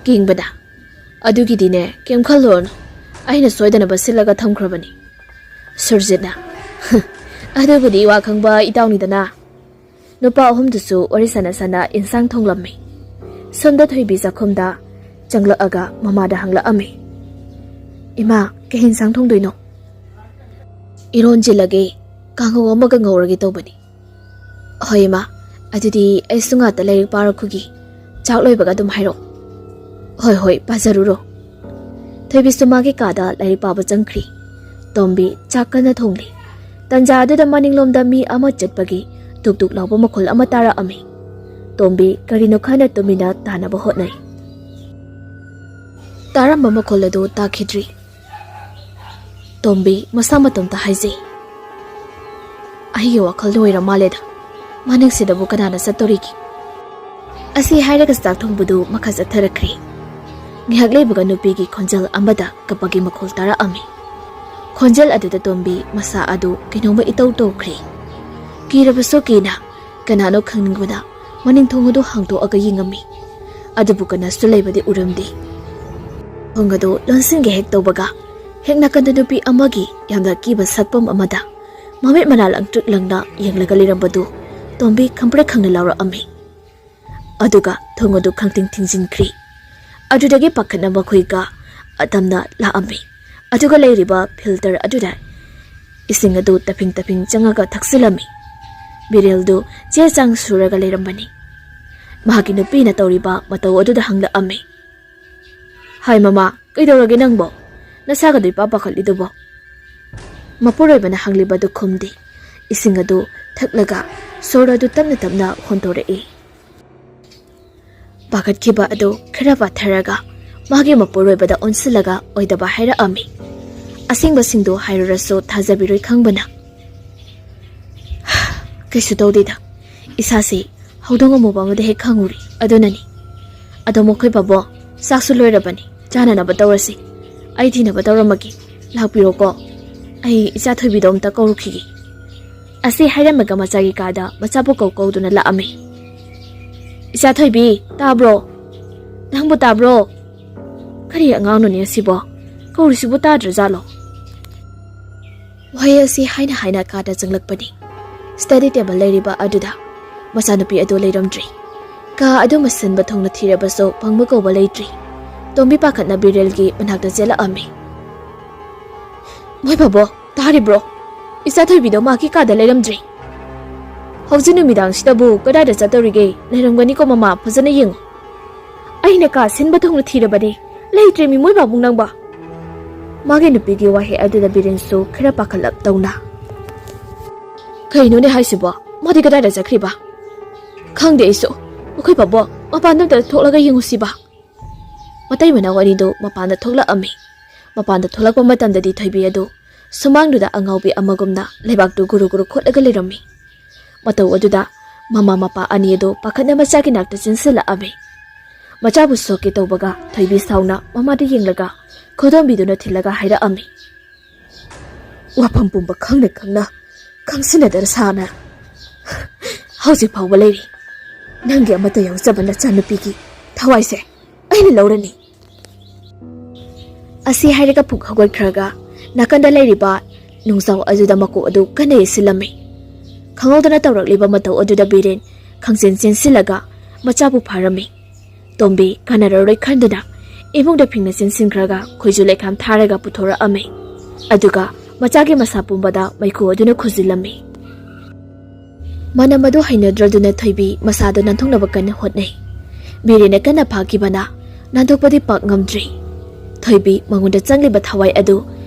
ꯀꯤꯡꯕꯗ, "ꯑꯗꯨꯒꯤꯗꯤꯅꯦ, ꯀꯩꯝ ꯈꯜꯂꯨꯔꯅꯨ, ꯑꯩꯅ ꯁꯣꯏꯗꯅꯕ ꯁꯤꯜꯂꯒ ꯊꯝꯈ꯭ꯔꯕꯅꯤ"꯫ ꯁꯨꯔꯖꯤꯠꯅ, "ꯑꯗꯨꯕꯨꯗꯤ ꯋꯥ ꯈꯪꯕ ꯏꯇꯥꯎꯅꯤꯗꯅ"꯫ ꯅꯨꯄꯥ ꯑꯍꯨꯝꯗꯨꯁꯨ ꯋꯥꯔꯤ ꯁꯥꯟꯅ ꯁꯥꯟꯅ ꯏꯟꯁꯥꯡ ꯊꯣꯡꯂꯝꯃꯤ꯫ ꯁꯣꯝꯗ ꯊꯣꯏꯕꯤ ꯆꯥꯛꯈꯨꯝꯗ ꯆꯪꯂꯛꯑꯒ ꯃꯃꯥꯗ ꯍꯪꯂꯛꯑꯝꯃꯤ, "ꯏꯃꯥ, ꯀꯩ ꯏꯟꯁꯥꯡ ꯊꯣꯡꯗꯣꯏꯅꯣ?" "ꯏꯔꯣꯟꯁꯤꯜꯂꯒꯦ, ꯀꯥꯡꯍꯧ ꯑꯃꯒ ꯉꯧꯔꯒꯦ ꯇꯧꯕꯅꯤ"꯫ "ꯍꯣꯏ ꯏꯃꯥ, ꯑꯗꯨꯗꯤ ꯑꯩꯁꯨ ꯉꯥꯛꯇ ꯂꯥꯏꯔꯤꯛ ꯄꯥꯔꯛꯈꯨꯒꯤ, ꯆꯥꯛ ꯂꯣꯏꯕꯒ ꯑꯗꯨꯝ ꯍꯥꯏꯔꯛꯑꯣ"꯫ "ꯍꯣꯏ ꯍꯣꯏ, ꯄꯥꯖꯔꯨꯔꯣ"꯫ ꯊꯣꯏꯕꯤꯁꯨ ꯃꯥꯒꯤ ꯀꯥꯗ ꯂꯥꯏꯔꯤꯛ ꯄꯥꯕ ꯆꯪꯈ꯭ꯔꯤ꯫ ꯇꯣꯝꯕꯤ ꯆꯥꯛ ꯀꯟꯅ ꯊꯣꯡꯂꯤ꯫ ꯇꯟꯖꯥ ꯑꯗꯨꯗ ꯃꯅꯤꯡꯂꯣꯝꯗ ꯃꯤ ꯑꯃ ꯆꯠꯄꯒꯤ ꯇꯨꯛ ꯇꯨꯛ ꯂꯥꯎꯕ ꯃꯈꯣꯜ ꯑꯃ ꯇꯥꯔꯛꯑꯝꯃꯤ꯫ ꯇꯣꯝꯕꯤ ꯀꯔꯤꯅꯣ ꯈꯟꯅ ꯇꯨꯃꯤꯟꯅ ꯇꯥꯅꯕ ꯍꯣꯠꯅꯩ꯫ ꯇꯥꯔꯝꯕ ꯃꯈꯣꯜ ꯑꯗꯨ ꯇꯥꯈꯤꯗ꯭ꯔꯤ꯫ ꯇꯣꯝꯕꯤ ꯃꯁꯥ ꯃꯇꯣꯝꯇ ꯍꯥꯏꯖꯩ, "ꯑꯩꯒꯤ ꯋꯥꯈꯜꯗ ꯑꯣꯏꯔ ꯃꯥꯜꯂꯦꯗ, ꯃꯅꯤꯡꯁꯤꯗꯕꯨ ꯀꯅꯥꯅ ꯆꯠꯇꯣꯔꯤꯒꯦ?" ꯑꯁꯤ ꯍꯥꯏꯔꯒ ꯆꯥꯛ ꯊꯣꯡꯕꯗꯨ ꯃꯈꯥ ꯆꯠꯊꯔꯛꯈ꯭ꯔꯦ꯫ ꯉꯥꯏꯍꯥꯛ ꯂꯩꯕꯒ ꯅꯨꯄꯤꯒꯤ ꯈꯣꯟꯖꯦꯜ ꯑꯃꯗ ꯀꯞꯄꯒꯤ ꯃꯈꯣꯜ ꯇꯥꯔꯛꯑꯝꯃꯤ꯫ ꯈꯣꯟꯖꯦꯜ ꯑꯗꯨꯗ ꯇꯣꯝꯕꯤ ꯃꯁꯥ ꯑꯗꯨ ꯀꯩꯅꯣꯝꯃ ꯏꯇꯧ ꯇꯧꯈ꯭ꯔꯦ꯫ ꯀꯤꯔꯕꯁꯨ ꯀꯤꯅ ꯀꯅꯥꯅꯣ ꯈꯪꯅꯤꯡꯕꯅ ꯃꯅꯤꯡ ꯊꯣꯡ ꯑꯗꯨ ꯍꯥꯡꯗꯣꯛꯑꯒ ꯌꯦꯡꯉꯝꯃꯤ꯫ ꯑꯗꯨꯕꯨ ꯀꯅꯥꯁꯨ ꯂꯩꯕꯗꯤ ꯎꯔꯝꯗꯦ꯫ ꯊꯣꯡ ꯑꯗꯨ ꯂꯣꯟꯁꯤꯟꯒꯦ ꯍꯦꯛ ꯇꯧꯕꯒ, ꯍꯦꯛ ꯅꯥꯀꯟꯗ ꯅꯨꯄꯤ ꯑꯃꯒꯤ ꯌꯥꯝꯅ ꯑꯀꯤꯕ ꯁꯛꯐꯝ ꯑꯃꯗ ꯃꯃꯤꯠ ꯃꯅꯥ ꯂꯪꯇ꯭ꯔꯤꯛ ꯂꯪꯅ ꯌꯦꯡꯂꯒ ꯂꯩꯔꯝꯕꯗꯨ ꯇꯣꯝꯕꯤ ꯈꯪꯄ꯭ꯔꯦꯛ ꯈꯪꯅ ꯂꯥꯎꯔꯛꯑꯝꯃꯤ꯫ ꯑꯗꯨꯒ ꯊꯣꯡ ꯑꯗꯨ ꯈꯪꯊꯤꯡ ꯊꯤꯡꯖꯤꯟꯈ꯭ꯔꯦ꯫ ꯑꯗꯨꯗꯒꯤ ꯄꯥꯈꯠꯅ ꯃꯈꯣꯏꯒ ꯑꯇꯝꯅ ꯂꯥꯛꯑꯝꯃꯤ꯫ ꯑꯗꯨꯒ ꯂꯩꯔꯤꯕ ꯐꯤꯜꯇꯔ ꯑꯗꯨꯗ ꯏꯁꯤꯡ ꯑꯗꯨ ꯇꯞꯐꯤꯡ ꯇꯞꯐꯤꯡ ꯆꯪꯉꯒ ꯊꯛꯆꯤꯜꯂꯝꯃꯤ꯫ ꯕꯤꯔꯦꯜꯗꯨ ꯆꯦ ꯆꯥꯡ ꯁꯨꯔꯒ ꯂꯩꯔꯝꯕꯅꯤ꯫ ꯃꯍꯥꯛꯀꯤ ꯅꯨꯄꯤꯅ ꯇꯧꯔꯤꯕ ꯃꯇꯧ ꯑꯗꯨꯗ ꯍꯪꯂꯛꯑꯝꯃꯤ꯫ "ꯍꯥꯏ ꯃꯃꯥ, ꯀꯩꯗꯧꯔꯒꯦ ꯅꯪꯕꯣ? ꯅꯁꯥꯒꯗꯣ ꯏꯄꯥ ꯄꯥꯈꯠꯂꯤꯗꯨꯕꯣ?" ꯃꯄꯨꯔꯣꯏꯕꯅ ꯍꯪꯂꯤꯕꯗꯨ ꯈꯨꯝꯗꯦ꯫ ꯏꯁꯤꯡ ꯑꯗꯨ ꯊꯛꯂꯒ ꯁꯣꯔ ꯑꯗꯨ ꯇꯞꯅ ꯇꯞꯅ ꯍꯣꯟꯗꯣꯔꯛꯏ꯫ ꯄꯥꯈꯠꯈꯤꯕ ꯑꯗꯨ ꯈꯔ ꯄꯥꯊꯔꯒ ꯃꯥꯒꯤ ꯃꯄꯨꯔꯣꯏꯕꯗ ꯑꯣꯟꯁꯤꯜꯂꯒ ꯑꯣꯏꯗꯕ ꯍꯥꯏꯔꯛꯑꯝꯃꯤ꯫ ꯑꯁꯦꯡꯕꯁꯤꯡꯗꯨ ꯍꯥꯏꯔꯨꯔꯁꯨ ꯊꯥꯖꯕꯤꯔꯣꯏ ꯈꯪꯕꯅ꯫ "ꯀꯩꯁꯨ ꯇꯧꯗꯦꯗ, ꯏꯁꯥꯁꯤ ꯍꯧꯗꯣꯡ ꯑꯃꯨꯕ ꯑꯃꯗ ꯍꯦꯛ ꯈꯪꯉꯨꯔꯤ, ꯑꯗꯨꯅꯅꯤ꯫ ꯑꯗꯣ ꯃꯈꯣꯏ ꯕꯥꯕꯣ, ꯆꯥꯛꯁꯨ ꯂꯣꯏꯔꯕꯅꯤ, ꯆꯥꯅꯅꯕ ꯇꯧꯔꯁꯤ꯫ ꯑꯩ ꯊꯤꯅꯕ ꯇꯧꯔꯝꯃꯒꯦ, ꯂꯥꯛꯄꯤꯔꯣꯀꯣ꯫ ꯑꯩ ꯏꯆꯥ ꯊꯣꯏꯕꯤꯗꯣ ꯑꯝꯇ ꯀꯧꯔꯨꯈꯤꯒꯦ꯫" ꯑꯁꯤ ꯍꯥꯏꯔꯝꯃꯒ ꯃꯆꯥꯒꯤ ꯀꯥꯗ ꯃꯆꯥꯕꯨ ꯀꯧ ꯀꯧꯗꯨꯅ ꯂꯥꯛꯑꯝꯃꯤ꯫ "ꯏꯆꯥ ꯊꯣꯏꯕꯤ, ꯇꯥꯕ꯭ꯔꯣ? ꯅꯪꯕꯨ ꯇꯥꯕ꯭ꯔꯣ? ꯀꯔꯤ ꯑꯉꯥꯡꯅꯣꯅꯦ ꯑꯁꯤꯕꯣ? ꯀꯧꯔꯤꯁꯤꯕꯨ ꯇꯥꯗ꯭ꯔꯖꯥꯠꯂꯣ?" ꯋꯥꯍꯩ ꯑꯁꯤ ꯍꯥꯏꯅ ꯍꯥꯏꯅ ꯀꯥꯗ ꯆꯪꯂꯛꯄꯅꯤ꯫ ꯁ꯭ꯇꯗꯤ ꯇꯦꯕꯜ ꯂꯩꯔꯤꯕ ꯑꯗꯨꯗ ꯃꯆꯥꯅꯨꯄꯤ ꯑꯗꯨ ꯂꯩꯔꯝꯗ꯭ꯔꯤ꯫ ꯀꯥ ꯑꯗꯨ ꯃꯁꯤꯟꯕ ꯊꯣꯡꯅ ꯊꯤꯔꯕꯁꯨ ꯐꯪꯕ ꯀꯧꯕ ꯂꯩꯇ꯭ꯔꯤ꯫ ꯇꯣꯝꯕꯤ ꯄꯥꯈꯠꯅ ꯕꯤꯔꯦꯜꯒꯤ ꯃꯅꯥꯛꯇ ꯆꯦꯜꯂꯛꯑꯝꯃꯤ꯫ "ꯃꯣꯏ ꯕꯥꯕꯣ, ꯇꯥꯔꯤꯕ꯭ꯔꯣ? ꯏꯆꯥ ꯊꯣꯏꯕꯤꯗꯣ ꯃꯥꯒꯤ ꯀꯥꯗ ꯂꯩꯔꯝꯗ꯭ꯔꯤ꯫ ꯍꯧꯖꯤꯛ ꯅꯨꯃꯤꯗꯥꯡꯁꯤꯗꯕꯨ ꯀꯗꯥꯏꯗ ꯆꯠꯇꯧꯔꯤꯒꯦ? ꯂꯩꯔꯝꯒꯅꯤꯀꯣ ꯃꯃꯥ, ꯐꯖꯅ ꯌꯦꯡꯉꯨ꯫ ꯑꯩꯅ ꯀꯥ ꯁꯤꯟꯕ ꯊꯨꯡꯅ ꯊꯤꯔꯕꯅꯤ, ꯂꯩꯇ꯭ꯔꯦꯃꯤ ꯃꯣꯏ ꯕꯥꯕꯨꯡ ꯅꯪꯕ꯫" ꯃꯥꯒꯤ ꯅꯨꯄꯤꯒꯤ ꯋꯥꯍꯩ ꯑꯗꯨꯗ ꯕꯤꯔꯦꯟꯁꯨ ꯈꯔ ꯄꯥꯈꯠꯂꯞ ꯇꯧꯅ, "ꯀꯩꯅꯣꯅꯦ ꯍꯥꯏꯁꯤꯕꯣ? ꯃꯥꯗꯤ ꯀꯗꯥꯏꯗ ꯆꯠꯈ꯭ꯔꯤꯕ?" "ꯈꯪꯗꯦ ꯑꯩꯁꯨ꯫ ꯑꯩꯈꯣꯏ ꯄꯥꯕꯣꯛ, ꯃꯄꯥꯟꯗ ꯑꯝꯇ ꯊꯣꯛꯂꯒ ꯌꯦꯡꯉꯨꯁꯤꯕ?" ꯃꯇꯩ ꯃꯅꯥꯎ ꯑꯅꯤꯗꯨ ꯃꯄꯥꯟꯗ ꯊꯣꯛꯂꯛꯑꯝꯃꯤ꯫ ꯃꯄꯥꯟꯗ ꯊꯣꯛꯂꯛꯄ ꯃꯇꯝꯗꯗꯤ ꯊꯣꯏꯕꯤ ꯑꯗꯨ ꯁꯨꯃꯥꯡꯗꯨꯗ ꯑꯉꯥꯎꯕꯤ ꯑꯃꯒꯨꯝꯅ ꯂꯩꯕꯥꯛꯇꯨ ꯒꯨꯔꯨ ꯒꯨꯔꯨ ꯈꯣꯠꯂꯒ ꯂꯩꯔꯝꯃꯤ꯫ ꯃꯇꯧ ꯑꯗꯨꯗ ꯃꯃꯥ ꯃꯄꯥ ꯑꯅꯤ ꯑꯗꯨ ꯄꯥꯈꯠꯅ ꯃꯆꯥꯒꯤ ꯅꯥꯛꯇ ꯆꯦꯟꯁꯤꯜꯂꯛꯑꯝꯃꯤ꯫ ꯃꯆꯥꯕꯨ ꯁꯣꯛꯀꯦ ꯇꯧꯕꯒ ꯊꯣꯏꯕꯤ ꯁꯥꯎꯅ ꯃꯃꯥꯗ ꯌꯦꯡꯂꯒ ꯈꯨꯗꯣꯝꯕꯤꯗꯨꯅ ꯊꯤꯜꯂꯒ ꯍꯥꯏꯔꯛꯑꯝꯃꯤ꯫ "ꯋꯥꯐꯝ ꯄꯨꯝꯕ ꯈꯪꯅ ꯈꯪꯅ ꯈꯪꯁꯤꯟꯅꯗꯅ ꯁꯥꯅ ꯍꯧꯖꯤꯛ ꯐꯥꯎꯕ ꯂꯩꯔꯤ꯫ ꯅꯪꯒꯤ ꯑꯃꯠꯇ ꯌꯥꯎꯖꯕ ꯅꯆꯥꯅꯨꯄꯤꯒꯤ ꯊꯋꯥꯏꯁꯦ ꯑꯩꯅ ꯂꯧꯔꯅꯤ꯫" ꯑꯁꯤ ꯍꯥꯏꯔꯒ ꯄꯨꯛ ꯍꯧꯒꯠꯈ꯭ꯔꯒ ꯅꯥꯀꯟꯗ ꯂꯩꯔꯤꯕ ꯅꯨꯡꯖꯥꯎ ꯑꯗꯨꯗ ꯃꯀꯣꯛ ꯑꯗꯨ ꯀꯟꯅ ꯌꯩꯁꯤꯜꯂꯝꯃꯤ꯫ ꯈꯪꯍꯧꯗꯅ ꯇꯧꯔꯛꯂꯤꯕ ꯃꯇꯧ ꯑꯗꯨꯗ ꯕꯤꯔꯦꯟ ꯈꯪꯆꯦꯟ ꯆꯦꯟꯁꯤꯜꯂꯒ ꯃꯆꯥꯕꯨ ꯐꯥꯔꯝꯃꯤ꯫ ꯇꯣꯝꯕꯤ ꯀꯥꯟꯅꯔꯔꯣꯏ ꯈꯟꯗꯨꯅ ꯏꯃꯨꯡꯗ ꯐꯤꯡꯅ ꯆꯦꯟꯁꯤꯟꯈ꯭ꯔꯒ ꯈꯣꯏꯖꯨ ꯂꯩꯈꯥꯝ ꯊꯥꯔꯒ ꯄꯨꯊꯣꯔꯛꯑꯝꯃꯤ꯫ ꯑꯗꯨꯒ ꯃꯆꯥꯒꯤ ꯃꯁꯥ ꯄꯨꯝꯕꯗ ꯃꯩꯈꯨ ꯑꯗꯨꯅ ꯈꯨꯖꯤꯜꯂꯝꯃꯤ꯫ ꯃꯅꯝ ꯑꯗꯨ ꯍꯩꯅꯗ꯭ꯔꯗꯨꯅ ꯊꯣꯏꯕꯤ ꯃꯁꯥꯗꯨ ꯅꯥꯟꯊꯣꯛꯅꯕ ꯀꯟꯅ ꯍꯣꯠꯅꯩ꯫ ꯕꯤꯔꯦꯟꯅ ꯀꯟꯅ ꯐꯥꯈꯤꯕꯅ ꯅꯥꯟꯊꯣꯛꯄꯗꯤ ꯄꯥꯛ ꯉꯝꯗ꯭ꯔꯤ꯫ ꯊꯣꯏꯕꯤ ꯃꯉꯣꯟꯗ ꯆꯪꯂꯤꯕ ꯊꯋꯥꯏ ꯑꯗꯨ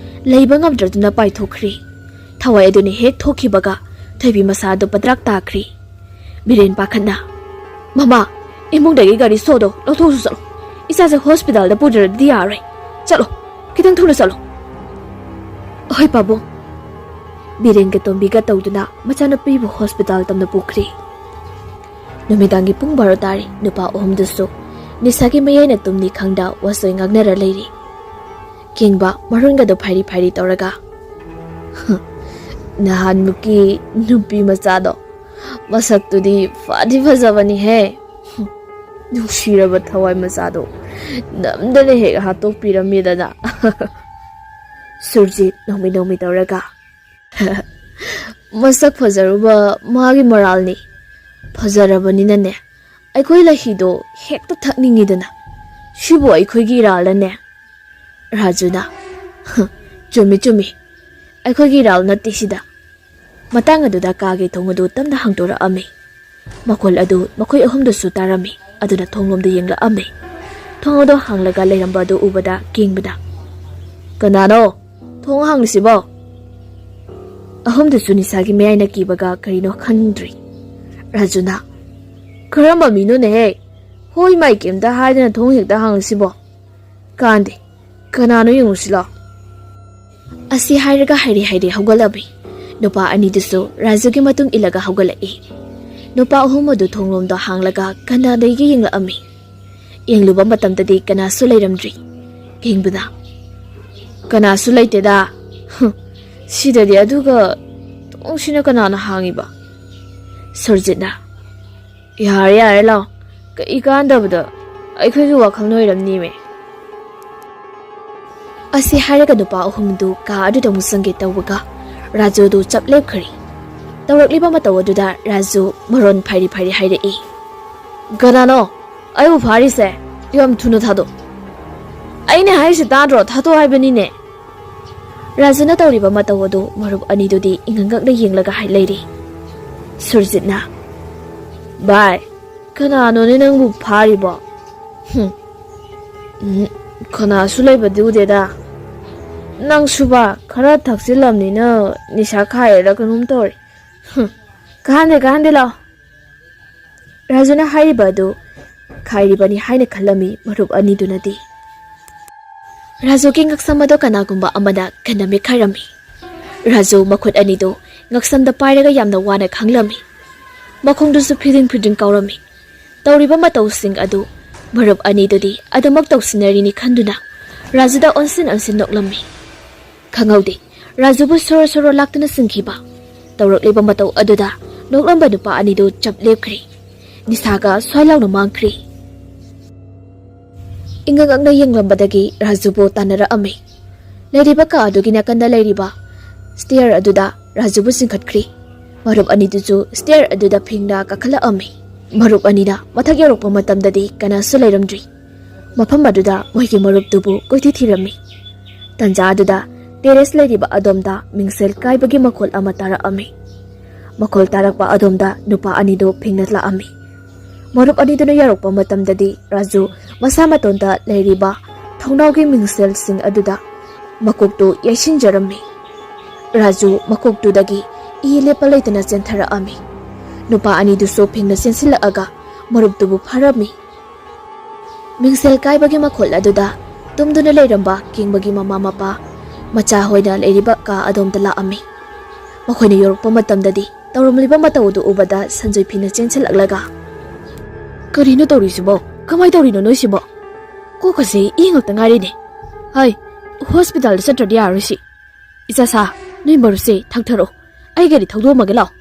ꯂꯩꯕ ꯉꯝꯗ꯭ꯔꯗꯨꯅ ꯄꯥꯏꯊꯣꯛꯈ꯭ꯔꯤ꯫ ꯊꯋꯥꯏ ꯑꯗꯨꯅ ꯍꯦꯛ ꯊꯣꯛꯈꯤꯕꯒ ꯊꯣꯏꯕꯤ ꯃꯁꯥ ꯑꯗꯨ ꯄꯗ꯭ꯔꯥꯛ ꯇꯥꯈ꯭ꯔꯤ꯫ ꯕꯤꯔꯦꯟ ꯄꯥꯈꯠꯅ, "ꯃꯃꯥ, ꯏꯃꯨꯡꯗꯒꯤ ꯒꯥꯔꯤ ꯁꯣꯗꯣ ꯂꯧꯊꯣꯛꯁꯨ ꯆꯠꯂꯣ꯫ ꯏꯆꯥꯁꯦ ꯍꯣꯁꯄꯤꯇꯥꯜꯗ ꯄꯨꯗ꯭ꯔꯗꯤ ꯌꯥꯔꯣꯏ꯫ ꯆꯠꯂꯣ, ꯈꯤꯇꯪ ꯊꯨꯅ ꯆꯠꯂꯣ꯫" "ꯍꯣꯏ ꯄꯥꯕꯨꯡ꯫" ꯕꯤꯔꯦꯟꯒ ꯇꯣꯝꯕꯤꯒ ꯇꯧꯗꯨꯅ ꯃꯆꯥꯅꯨꯄꯤꯕꯨ ꯍꯣꯁꯄꯤꯇꯥꯜ ꯇꯝꯅ ꯄꯨꯈ꯭ꯔꯤ꯫ ꯅꯨꯃꯤꯗꯥꯡꯒꯤ ꯄꯨꯡ ꯕꯥꯔꯣ ꯇꯥꯔꯤ꯫ ꯅꯨꯄꯥ ꯑꯍꯨꯝꯗꯨꯁꯨ ꯅꯤꯁꯥꯒꯤ ꯃꯌꯥꯏꯅ ꯇꯨꯝꯅꯤ ꯈꯪꯗ ꯋꯥꯆꯣꯏ ꯉꯥꯡꯅꯔ ꯂꯩꯔꯤ꯫ ꯀꯦꯡꯕ ꯃꯔꯣꯟꯒꯗꯣ ꯐꯥꯏꯔꯤ ꯐꯥꯏꯔꯤ ꯇꯧꯔꯒ, "ꯅꯍꯥꯟꯃꯨꯛꯀꯤ ꯅꯨꯄꯤ ꯃꯆꯥꯗꯣ ꯃꯁꯛꯇꯨꯗꯤ ꯐꯗꯤ ꯐꯖꯕꯅꯤꯍꯦ꯫ ꯅꯨꯡꯁꯤꯔꯕ ꯊꯋꯥꯏ ꯃꯆꯥꯗꯣ ꯅꯝꯗꯅ ꯍꯦꯛ ꯍꯥꯠꯇꯣꯛꯄꯤꯔꯝꯃꯦꯗꯅ꯫" ꯁꯨꯔꯖꯤꯠ ꯅꯣꯡꯃꯤ ꯅꯣꯡꯃꯤ ꯇꯧꯔꯒ, "ꯃꯁꯛ ꯐꯖꯔꯨꯕ ꯃꯥꯒꯤ ꯃꯔꯥꯜꯅꯤ꯫ ꯐꯖꯔꯕꯅꯤꯅꯅꯦ, ꯑꯩꯈꯣꯏ ꯂꯍꯤꯗꯣ ꯍꯦꯛꯇ ꯊꯛꯅꯤꯡꯉꯤꯗꯅ꯫ ꯁꯤꯕꯨ ꯑꯩꯈꯣꯏꯒꯤ ꯏꯔꯥꯜꯂꯅꯦ?" ꯔꯥꯖꯨꯅ, "ꯆꯨꯝꯃꯤ, ꯆꯨꯝꯃꯤ꯫ ꯑꯩꯈꯣꯏꯒꯤ ꯏꯔꯥꯜ ꯅꯠꯇꯦ ꯁꯤꯗ꯫" ꯃꯇꯥꯡ ꯑꯗꯨꯗ ꯀꯥꯒꯤ ꯊꯣꯡ ꯑꯗꯨ ꯇꯞꯅ ꯍꯥꯡꯗꯣꯔꯛꯑꯝꯃꯤ꯫ ꯃꯈꯣꯜ ꯑꯗꯨ ꯃꯈꯣꯏ ꯑꯍꯨꯝꯗꯁꯨ ꯇꯥꯔꯝꯃꯤ꯫ ꯑꯗꯨꯅ ꯊꯣꯡꯂꯣꯝꯗ ꯌꯦꯡꯂꯛꯑꯝꯃꯤ꯫ ꯊꯣꯡ ꯑꯗꯨ ꯍꯥꯡꯂꯒ ꯂꯩꯔꯝꯕ ꯑꯗꯨ ꯎꯕꯗ ꯀꯦꯡꯕꯗ, "ꯀꯅꯥꯅꯣ ꯊꯣꯡ ꯍꯥꯡꯂꯤꯁꯤꯕꯣ?" ꯑꯍꯨꯝꯗꯨꯁꯨ ꯅꯤꯁꯥꯒꯤ ꯃꯌꯥꯏꯅ ꯀꯤꯕꯒ ꯀꯔꯤꯅꯣ ꯈꯪꯗ꯭ꯔꯤ꯫ ꯔꯥꯖꯨꯅ, "ꯀꯔꯝꯕ ꯃꯤꯅꯣꯅꯦꯍꯦ? ꯍꯣꯏ ꯃꯥꯏ ꯀꯩꯝꯇ ꯍꯥꯏꯗꯅ ꯊꯣꯡ ꯍꯦꯛꯇ ꯍꯥꯡꯉꯤꯁꯤꯕꯣ? ꯀꯥꯟꯗꯦ, ꯀꯅꯥꯅꯣ ꯌꯦꯡꯉꯨꯁꯤ ꯂꯥꯎ"꯫ ꯑꯁꯤ ꯍꯥꯏꯔꯒ ꯍꯥꯏꯔꯦ ꯍꯥꯏꯔꯦ ꯍꯧꯒꯠꯂꯝꯃꯤ꯫ ꯅꯨꯄꯥ ꯑꯅꯤꯗꯨꯁꯨ ꯔꯥꯖꯨꯒꯤ ꯃꯇꯨꯡ ꯏꯜꯂꯒ ꯍꯧꯒꯠꯂꯛꯏ꯫ ꯅꯨꯄꯥ ꯑꯍꯨꯝ ꯑꯗꯨ ꯊꯣꯡꯂꯣꯝꯗ ꯍꯥꯡꯂꯒ ꯀꯅꯥꯗꯒꯤ ꯌꯦꯡꯂꯛꯑꯝꯃꯤ꯫ ꯌꯦꯡꯂꯨꯕ ꯃꯇꯝꯗꯗꯤ ꯀꯅꯥꯁꯨ ꯂꯩꯔꯝꯗ꯭ꯔꯤ꯫ ꯌꯦꯡꯕꯗ, "ꯀꯅꯥꯁꯨ ꯂꯩꯇꯦꯗ꯫ ꯍꯨꯝ, ꯁꯤꯗꯗꯤ ꯑꯗꯨꯒ ꯊꯣꯡꯁꯤꯅ ꯀꯅꯥꯅ ꯍꯥꯡꯉꯤꯕ?" ꯁꯨꯔꯖꯤꯠꯅ, "ꯌꯥꯔꯦ, ꯌꯥꯔꯦ, ꯂꯥꯎ꯫ ꯀꯩ ꯀꯥꯟꯗꯕꯗ ꯑꯩꯈꯣꯏꯒꯤ ꯋꯥꯈꯜꯅ ꯑꯣꯏꯔꯝꯅꯤꯃꯦ"꯫ ꯑꯁꯤ ꯍꯥꯏꯔꯒ ꯅꯨꯄꯥ ꯑꯍꯨꯝꯗꯨ ꯀꯥ ꯑꯗꯨꯗ ꯑꯃꯨꯛ ꯆꯪꯒꯦ ꯇꯧꯕꯒ ꯔꯥꯖꯨꯗꯨ ꯆꯞ ꯂꯦꯞꯈ꯭ꯔꯦ꯫ ꯇꯧꯔꯛꯂꯤꯕ ꯃꯇꯧ ꯑꯗꯨꯗ ꯔꯥꯖꯨ ꯃꯔꯣꯟ ꯐꯥꯏꯔꯤ ꯐꯥꯏꯔꯤ ꯍꯥꯏꯔꯛꯏ, "ꯀꯅꯥꯅꯣ ꯑꯩꯕꯨ ꯐꯥꯔꯤꯁꯦ? ꯌꯥꯝ ꯊꯨꯅ ꯊꯥꯗꯣꯛ꯫ ꯑꯩꯅ ꯍꯥꯏꯔꯤꯁꯦ ꯇꯥꯗ꯭ꯔꯣ? ꯊꯥꯗꯣꯛ ꯍꯥꯏꯕꯅꯤꯅꯦ"꯫ ꯔꯥꯖꯨꯅ ꯇꯧꯔꯤꯕ ꯃꯇꯧ ꯑꯗꯨ ꯃꯔꯨꯞ ꯑꯅꯤꯗꯨꯗꯤ ꯏꯉꯛ ꯉꯛꯅ ꯌꯦꯡꯂꯒ ꯍꯥꯏ ꯂꯩꯔꯤ꯫ ꯁꯨꯔꯖꯤꯠꯅ, "ꯚꯥꯏ, ꯀꯅꯥꯅꯣꯅꯦ ꯅꯪꯕꯨ ꯐꯥꯔꯤꯕꯣ? ꯍꯨꯝ, ꯎꯝ, ꯀꯅꯥꯁꯨ ꯂꯩꯕꯗꯤ ꯎꯗꯦꯗ꯫ ꯅꯪꯁꯨꯕ ꯈꯔ ꯊꯛꯆꯤꯜꯂꯝꯅꯤꯅ ꯅꯤꯁꯥ ꯈꯥꯏꯔꯦꯗ ꯀꯩꯅꯣꯝ ꯇꯧꯔꯦ꯫ ꯍꯨꯝ, ꯀꯥꯟꯗꯦ, ꯀꯥꯟꯗꯦ, ꯂꯥꯎ"꯫ ꯔꯥꯖꯨꯅ ꯍꯥꯏꯔꯤꯕ ꯑꯗꯨ ꯈꯥꯏꯔꯤꯕꯅꯤ ꯍꯥꯏꯅ ꯈꯜꯂꯝꯃꯤ ꯃꯔꯨꯞ ꯑꯅꯤꯗꯨꯅꯗꯤ꯫ ꯔꯥꯖꯨꯒꯤ ꯉꯛꯁꯝ ꯑꯗꯨ ꯀꯅꯥꯒꯨꯝꯕ ꯑꯃꯅ ꯀꯟꯅ ꯃꯦꯠꯈꯥꯏꯔꯝꯃꯤ꯫ ꯔꯥꯖꯨ ꯃꯈꯨꯠ ꯑꯅꯤꯗꯨ ꯉꯛꯁꯝꯗ ꯄꯥꯏꯔꯒ ꯌꯥꯝꯅ ꯋꯥꯅ ꯈꯥꯡꯂꯝꯃꯤ꯫ ꯃꯈꯣꯡꯗꯨꯁꯨ ꯐꯤꯗꯤꯡ ꯐꯤꯗꯤꯡ ꯀꯥꯎꯔꯝꯃꯤ꯫ ꯇꯧꯔꯤꯕ ꯃꯇꯧꯁꯤꯡ ꯑꯗꯨ ꯃꯔꯨꯞ ꯑꯅꯤꯗꯨꯗꯤ ꯑꯗꯨꯃꯛ ꯇꯧꯁꯤꯟꯅꯔꯤꯅꯤ ꯈꯟꯗꯨꯅ ꯔꯥꯖꯨꯗ ꯑꯣꯟꯁꯤꯟ ꯑꯣꯟꯁꯤꯟ ꯅꯣꯛꯂꯝꯃꯤ꯫ ꯈꯪꯍꯧꯗꯦ, ꯔꯥꯖꯨꯕꯨ ꯁꯣꯔꯣ ꯁꯣꯔꯣ ꯂꯥꯛꯇꯨꯅ ꯆꯤꯡꯈꯤꯕ꯫ ꯇꯧꯔꯛꯂꯤꯕ ꯃꯇꯧ ꯑꯗꯨꯗ ꯅꯣꯛꯂꯝꯕ ꯅꯨꯄꯥ ꯑꯅꯤꯗꯨ ꯆꯞ ꯂꯦꯞꯈ꯭ꯔꯦ꯫ ꯅꯤꯁꯥꯒ ꯁ꯭ꯋꯥꯏ ꯂꯥꯎꯅ ꯃꯥꯡꯈ꯭ꯔꯦ꯫ ꯏꯉꯛ ꯉꯛꯅ ꯌꯦꯡꯂꯝꯕꯗꯒꯤ ꯔꯥꯖꯨꯕꯨ ꯇꯥꯟꯅꯔꯛꯑꯝꯃꯤ꯫ ꯂꯩꯔꯤꯕ ꯀꯥ ꯑꯗꯨꯒꯤ ꯅꯥꯀꯟꯗ ꯂꯩꯔꯤꯕ ꯁ꯭ꯇꯦꯌꯔ ꯑꯗꯨꯗ ꯔꯥꯖꯨꯕꯨ ꯆꯤꯡꯈꯠꯈ꯭ꯔꯤ꯫ ꯃꯔꯨꯞ ꯑꯅꯤꯗꯨꯁꯨ ꯁ꯭ꯇꯦꯌꯔ ꯑꯗꯨꯗ ꯐꯤꯡꯅ ꯀꯥꯈꯠꯂꯛꯑꯝꯃꯤ꯫ ꯃꯔꯨꯞ ꯑꯅꯤꯅ ꯃꯊꯛ ꯌꯧꯔꯛꯄ ꯃꯇꯝꯗꯗꯤ ꯀꯅꯥꯁꯨ ꯂꯩꯔꯝꯗ꯭ꯔꯤ꯫ ꯃꯐꯝ ꯑꯗꯨꯗ ꯃꯣꯏꯒꯤ ꯃꯔꯨꯞꯇꯨꯕꯨ ꯀꯣꯏꯊꯤ ꯊꯤꯔꯝꯃꯤ꯫ ꯇꯟꯖꯥ ꯑꯗꯨꯗ ꯇꯦꯔꯦꯁ ꯂꯩꯔꯤꯕ ꯑꯗꯣꯝꯗ ꯃꯤꯡꯁꯦꯜ ꯀꯥꯏꯕꯒꯤ ꯃꯈꯣꯜ ꯑꯃ ꯇꯥꯔꯛꯑꯝꯃꯤ꯫ ꯃꯈꯣꯜ ꯇꯥꯔꯛꯄ ꯑꯗꯣꯝꯗ ꯅꯨꯄꯥ ꯑꯅꯤꯗꯨ ꯐꯤꯡꯅ ꯂꯥꯛꯑꯝꯃꯤ꯫ ꯃꯔꯨꯞ ꯑꯅꯤꯗꯨꯅ ꯌꯧꯔꯛꯄ ꯃꯇꯝꯗꯗꯤ ꯔꯥꯖꯨ ꯃꯁꯥ ꯃꯇꯣꯟꯗ ꯂꯩꯔꯤꯕ ꯊꯣꯡꯅꯥꯎꯒꯤ ꯃꯤꯡꯁꯦꯜꯁꯤꯡ ꯑꯗꯨꯗ ꯃꯀꯣꯛꯇꯨ ꯌꯩꯁꯤꯟꯖꯔꯝꯃꯤ꯫ ꯔꯥꯖꯨ ꯃꯀꯣꯛꯇꯨꯗꯒꯤ ꯏ ꯂꯦꯞꯄ ꯂꯩꯇꯅ ꯆꯦꯟꯊꯔꯛꯑꯝꯃꯤ꯫ ꯅꯨꯄꯥ ꯑꯅꯤꯗꯨꯁꯨ ꯐꯤꯡꯅ ꯆꯦꯟꯁꯤꯜꯂꯛꯑꯒ ꯃꯔꯨꯞꯇꯨꯕꯨ ꯐꯥꯔꯝꯃꯤ꯫ ꯃꯤꯡꯁꯦꯜ ꯀꯥꯏꯕꯒꯤ ꯃꯈꯣꯜ ꯑꯗꯨꯗ ꯇꯨꯝꯗꯨꯅ ꯂꯩꯔꯝꯕ ꯀꯦꯡꯕꯒꯤ ꯃꯃꯥ ꯃꯄꯥ, ꯃꯆꯥ ꯍꯣꯏꯅ ꯂꯩꯔꯤꯕ ꯀꯥ ꯑꯗꯣꯝꯗ ꯂꯥꯛꯑꯝꯃꯤ꯫ ꯃꯈꯣꯏꯅ ꯌꯧꯔꯛꯄ ꯃꯇꯝꯗꯗꯤ ꯇꯧꯔꯝꯂꯤꯕ ꯃꯇꯧ ꯑꯗꯨ ꯎꯕꯗ ꯁꯟꯖꯣꯏ ꯐꯤꯡꯅ ꯆꯦꯟꯁꯤꯜꯂꯛꯂꯒ, "ꯀꯔꯤꯅꯣ ꯇꯧꯔꯤꯁꯤꯕꯣ? ꯀꯃꯥꯏ ꯇꯧꯔꯤꯅꯣ ꯅꯣꯏꯁꯤꯕꯣ? ꯀꯣꯛꯀꯁꯦ ꯏ ꯉꯥꯛꯇ ꯉꯥꯏꯔꯦꯅꯦ꯫ ꯍꯥꯏ, ꯍꯣꯁꯄꯤꯇꯥꯜꯗ ꯆꯠꯇ꯭ꯔꯗꯤ ꯌꯥꯔꯣꯏ ꯁꯤ꯫ ꯏꯆꯥꯁꯥ, ꯅꯣꯏ ꯃꯔꯨꯞꯁꯦ ꯊꯛꯊꯔꯛꯑꯣ꯫ ꯑꯩ ꯒꯥꯔꯤ ꯊꯧꯗꯣꯛꯑꯝꯃꯒꯦ ꯂꯥꯛꯑꯣ꯫"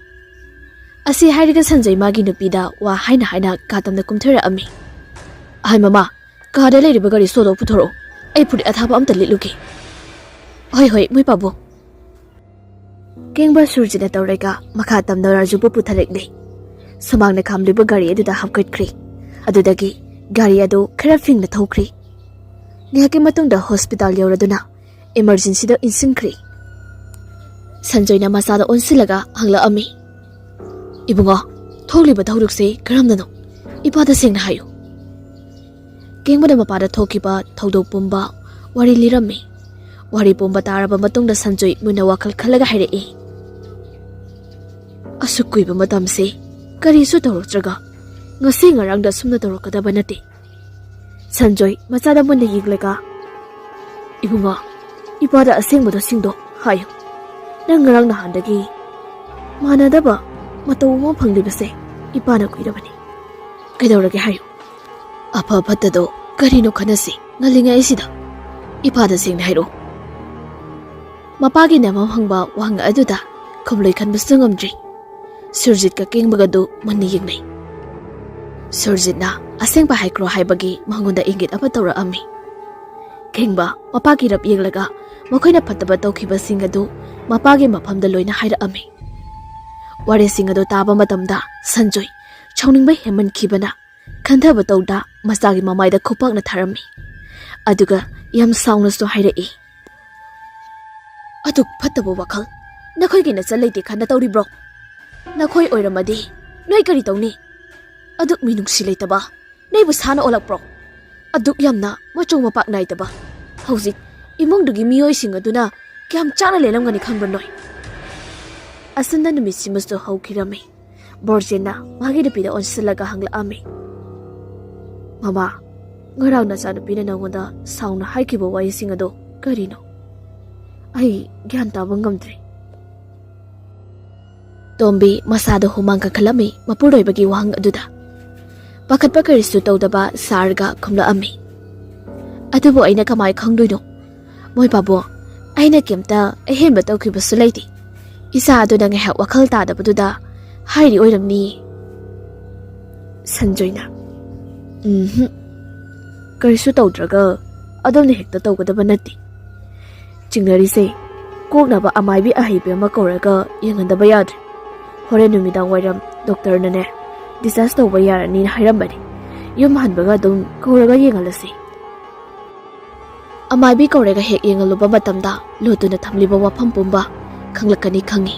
ꯑꯁꯤ ꯍꯥꯏꯔꯒ ꯁꯟꯖꯣꯏ ꯃꯥꯒꯤ ꯅꯨꯄꯤꯗ ꯋꯥ ꯍꯥꯏꯅ ꯍꯥꯏꯅ ꯀꯥ ꯇꯝꯅ ꯀꯨꯝꯊꯔꯛꯑꯝꯃꯤ꯫ "ꯑꯍꯟ ꯃꯃꯥ, ꯀꯥꯗ ꯂꯩꯔꯤꯕ ꯒꯥꯔꯤ ꯁꯣꯗꯣ ꯄꯨꯊꯣꯔꯛꯑꯣ꯫ ꯑꯩ ꯐꯨꯔꯤꯠ ꯑꯊꯥꯕ ꯑꯝꯇ ꯂꯤꯠꯂꯨꯒꯦ꯫" "ꯍꯣꯏ, ꯍꯣꯏ, ꯃꯣꯏ ꯄꯥꯕꯨꯡ꯫" ꯀꯦꯡꯕ ꯁꯨꯔꯖꯤꯠꯅ ꯇꯧꯔꯒ ꯃꯈꯥ ꯇꯝꯅ ꯔꯥꯖꯨꯕꯨ ꯄꯨꯊꯔꯛꯂꯦ꯫ ꯁꯨꯃꯥꯡꯅ ꯈꯥꯝꯂꯤꯕ ꯒꯥꯔꯤ ꯑꯗꯨꯗ ꯍꯥꯞꯀꯠꯈ꯭ꯔꯦ꯫ ꯑꯗꯨꯗꯒꯤ ꯒꯥꯔꯤ ꯑꯗꯨ ꯈꯔ ꯐꯤꯡꯅ ꯊꯧꯈ꯭ꯔꯦ꯫ ꯉꯥꯏꯍꯥꯛꯀꯤ ꯃꯇꯨꯡꯗ ꯍꯣꯁꯄꯤꯇꯥꯜ ꯌꯧꯔꯗꯨꯅ ꯏꯃꯔꯖꯦꯟꯁꯤꯗ ꯏꯟꯁꯤꯟꯈ꯭ꯔꯦ꯫ ꯁꯟꯖꯣꯏꯅ ꯃꯆꯥꯗ ꯑꯣꯟꯁꯤꯜꯂꯒ ꯍꯪꯂꯛꯑꯝꯃꯤ, "ꯏꯕꯨꯡꯉꯣ, ꯊꯣꯛꯂꯤꯕ ꯊꯧꯗꯣꯛꯁꯦ ꯀꯔꯝꯅꯅꯣ? ꯏꯄꯥꯗ ꯁꯦꯡꯅ ꯍꯥꯏꯌꯨ꯫" ꯀꯦꯡꯕꯅ ꯃꯄꯥꯗ ꯊꯣꯛꯈꯤꯕ ꯊꯧꯗꯣꯛ ꯄꯨꯝꯕ ꯋꯥꯔꯤ ꯂꯤꯔꯝꯃꯤ꯫ ꯋꯥꯔꯤ ꯄꯨꯝꯕ ꯇꯥꯔꯕ ꯃꯇꯨꯡꯗ ꯁꯟꯖꯣꯏ ꯃꯨꯟꯅ ꯋꯥꯈꯜ ꯈꯜꯂꯒ ꯍꯥꯏꯔꯛꯏ, "ꯑꯁꯨꯛ ꯀꯨꯏꯕ ꯃꯇꯝꯁꯦ ꯀꯔꯤꯁꯨ ꯇꯧꯔꯛꯇ꯭ꯔꯒ ꯉꯁꯤ ꯉꯔꯥꯡꯗ ꯑꯁꯨꯝꯅ ꯇꯧꯔꯛꯀꯗꯕ ꯅꯠꯇꯦ꯫" ꯁꯟꯖꯣꯏ ꯃꯆꯥꯗ ꯃꯨꯟꯅ ꯌꯦꯡꯂꯒ, "ꯏꯕꯨꯡꯉꯣ, ꯏꯄꯥꯗ ꯑꯁꯦꯡꯕꯗꯣ ꯁꯤꯡꯗꯣ ꯍꯥꯏꯌꯨ꯫ ꯅꯪ ꯉꯔꯥꯡ ꯅꯍꯥꯟꯗꯒꯤ ꯃꯥꯟꯅꯗꯕ ꯃꯇꯧ ꯑꯃ ꯐꯪꯂꯤꯕꯁꯦ ꯏꯄꯥꯅ ꯀꯨꯏꯔꯕꯅꯤ꯫ ꯀꯩꯗꯧꯔꯒꯦ ꯍꯥꯏꯌꯨ꯫ ꯑꯐ ꯐꯠꯇꯗꯣ ꯀꯔꯤꯅꯣ ꯈꯟꯅꯁꯤ ꯉꯜꯂꯤꯉꯩꯁꯤꯗ꯫ ꯏꯄꯥꯗ ꯁꯦꯡꯅ ꯍꯥꯏꯔꯛꯑꯣ꯫" ꯃꯄꯥꯒꯤ ꯅꯃꯝ ꯍꯪꯕ ꯋꯥꯍꯪ ꯑꯗꯨꯗ ꯈꯨꯝꯂꯣꯏ ꯈꯟꯕꯁꯨ ꯉꯝꯗ꯭ꯔꯤ꯫ ꯁꯨꯔꯖꯤꯠꯀ ꯀꯦꯡꯕꯒꯗꯨ ꯃꯨꯟꯅ ꯌꯦꯡꯅꯩ꯫ ꯁꯨꯔꯖꯤꯠꯅ ꯑꯁꯦꯡꯕ ꯍꯥꯏꯈ꯭ꯔꯣ ꯍꯥꯏꯕꯒꯤ ꯃꯉꯣꯟꯗ ꯏꯪꯒꯤꯠ ꯑꯃ ꯇꯧꯔꯛꯑꯝꯃꯤ꯫ ꯀꯦꯡꯕ ꯃꯄꯥꯒꯤ ꯔꯞ ꯌꯦꯡꯂꯒ ꯃꯈꯣꯏꯅ ꯐꯠꯇꯕ ꯇꯧꯈꯤꯕꯁꯤꯡ ꯑꯗꯨ ꯃꯄꯥꯒꯤ ꯃꯐꯝꯗ ꯂꯣꯏꯅ ꯍꯥꯏꯔꯛꯑꯝꯃꯤ꯫ ꯋꯥꯔꯤꯁꯤꯡ ꯑꯗꯨ ꯇꯥꯕ ꯃꯇꯝꯗ ꯁꯟꯖꯣꯏ ꯁꯥꯎꯅꯤꯡꯕ ꯍꯦꯟꯃꯟꯈꯤꯕꯅ ꯈꯟꯊꯕ ꯇꯧꯗ ꯃꯆꯥꯒꯤ ꯃꯃꯥꯏꯗ ꯈꯨꯄꯥꯛꯅ ꯊꯥꯔꯝꯃꯤ꯫ ꯑꯗꯨꯒ ꯌꯥꯝ ꯁꯥꯎꯅꯁꯨ ꯍꯥꯏꯔꯛꯏ, "ꯑꯗꯨꯛ ꯐꯠꯇꯕ ꯋꯥꯈꯜ ꯅꯈꯣꯏꯒꯤ ꯅꯆꯜ ꯂꯩꯇꯦ ꯈꯟꯅ ꯇꯧꯔꯤꯕ꯭ꯔꯣ? ꯅꯈꯣꯏ ꯑꯣꯏꯔꯝꯃꯗꯤ ꯅꯣꯏ ꯀꯔꯤ ꯇꯧꯅꯤ? ꯑꯗꯨꯛ ꯃꯤꯅꯨꯡꯁꯤ ꯂꯩꯇꯕ ꯅꯣꯏꯕꯨ ꯁꯥꯅ ꯑꯣꯜꯂꯛꯄ꯭ꯔꯣ? ꯑꯗꯨꯛ ꯌꯥꯝꯅ ꯃꯆꯨ ꯃꯄꯥꯛ ꯅꯥꯏꯗꯕ ꯍꯧꯖꯤꯛ ꯏꯃꯨꯡꯗꯨꯒꯤ ꯃꯤꯑꯣꯏꯁꯤꯡ ꯑꯗꯨꯅ ꯀꯌꯥꯝ ꯆꯥꯅ ꯂꯦꯜꯂꯝꯒꯅꯤ ꯈꯟꯕ꯭ꯔꯥ ꯅꯣꯏ? ꯑꯁꯨꯝꯅ ꯅꯨꯃꯤꯠꯁꯤꯃꯁꯨ ꯍꯧꯈꯤꯔꯝꯃꯤ꯫ ꯕꯣꯔꯖꯦꯟꯅ ꯃꯥꯒꯤ ꯅꯨꯄꯤꯗ ꯑꯣꯟꯁꯤꯜꯂꯒ ꯍꯪꯂꯛꯑꯝꯃꯤ, "ꯃꯃꯥ, ꯉꯔꯥꯡ ꯅꯆꯥꯅꯨꯄꯤꯅ ꯅꯉꯣꯟꯗ ꯁꯥꯎꯅ ꯍꯥꯏꯈꯤꯕ ꯋꯥꯍꯩꯁꯤꯡ ꯑꯗꯣ ꯀꯔꯤꯅꯣ? ꯑꯩ ꯒ꯭ꯌꯥꯟ ꯇꯥꯕ ꯉꯝꯗ꯭ꯔꯦ꯫" ꯇꯣꯝꯕꯤ ꯃꯁꯥꯗ ꯍꯨꯃꯥꯡ ꯀꯥꯈꯠꯂꯝꯃꯤ ꯃꯄꯨꯔꯣꯏꯕꯒꯤ ꯋꯥꯍꯪ ꯑꯗꯨꯗ꯫ ꯄꯥꯈꯠꯄ ꯀꯔꯤꯁꯨ ꯇꯧꯗꯕ ꯁꯥꯔꯒ ꯈꯨꯝꯂꯛꯑꯝꯃꯤ, "ꯑꯗꯨꯕꯨ ꯑꯩꯅ ꯀꯃꯥꯏ ꯈꯪꯗꯣꯏꯅꯣ? ꯃꯣꯏ ꯄꯥꯕꯨꯡ, ꯑꯩꯅ ꯀꯩꯝꯇ ꯑꯍꯦꯟꯕ ꯇꯧꯈꯤꯕꯁꯨ ꯂꯩꯇꯦ꯫ ꯏꯆꯥ ꯑꯗꯨꯅ ꯉꯥꯏꯍꯥꯛ ꯋꯥꯈꯜ ꯇꯥꯗꯕꯗꯨꯗ ꯍꯥꯏꯔꯤ ꯑꯣꯏꯔꯝꯅꯤ꯫" ꯁꯟꯖꯣꯏꯅ, "ꯎꯝꯍꯨꯝ, ꯀꯔꯤꯁꯨ ꯇꯧꯗ꯭ꯔꯒ ꯑꯗꯣꯝꯅ ꯍꯦꯛꯇ ꯇꯧꯒꯗꯕ ꯅꯠꯇꯦ꯫ ꯆꯤꯡꯅꯔꯤꯁꯦ ꯀꯣꯛꯅꯕ ꯑꯃꯥꯏꯕꯤ ꯑꯍꯩꯕꯤ ꯑꯃ ꯀꯧꯔꯒ ꯌꯦꯡꯍꯟꯗꯕ ꯌꯥꯗ꯭ꯔꯦ꯫ ꯍꯣꯔꯦꯟ ꯅꯨꯃꯤꯗꯥꯡ ꯋꯥꯏꯔꯝ ꯗꯣꯛꯇꯔꯅꯅꯦ discharge ꯇꯧꯕ ꯌꯥꯔꯅꯤꯅ ꯍꯥꯏꯔꯝꯕꯅꯤ꯫ ꯌꯨꯝ ꯍꯟꯕꯒ ꯑꯗꯨꯝ ꯀꯧꯔꯒ ꯌꯦꯡꯍꯜꯂꯁꯤ꯫" ꯑꯃꯥꯏꯕꯤ ꯀꯧꯔꯒ ꯍꯦꯛ ꯌꯦꯡꯍꯜꯂꯨꯕ ꯃꯇꯝꯗ ꯂꯣꯠꯇꯨꯅ ꯊꯝꯂꯤꯕ ꯋꯥꯐꯝ ꯄꯨꯝꯕ ꯈꯪꯂꯛꯀꯅꯤ ꯈꯪꯏ꯫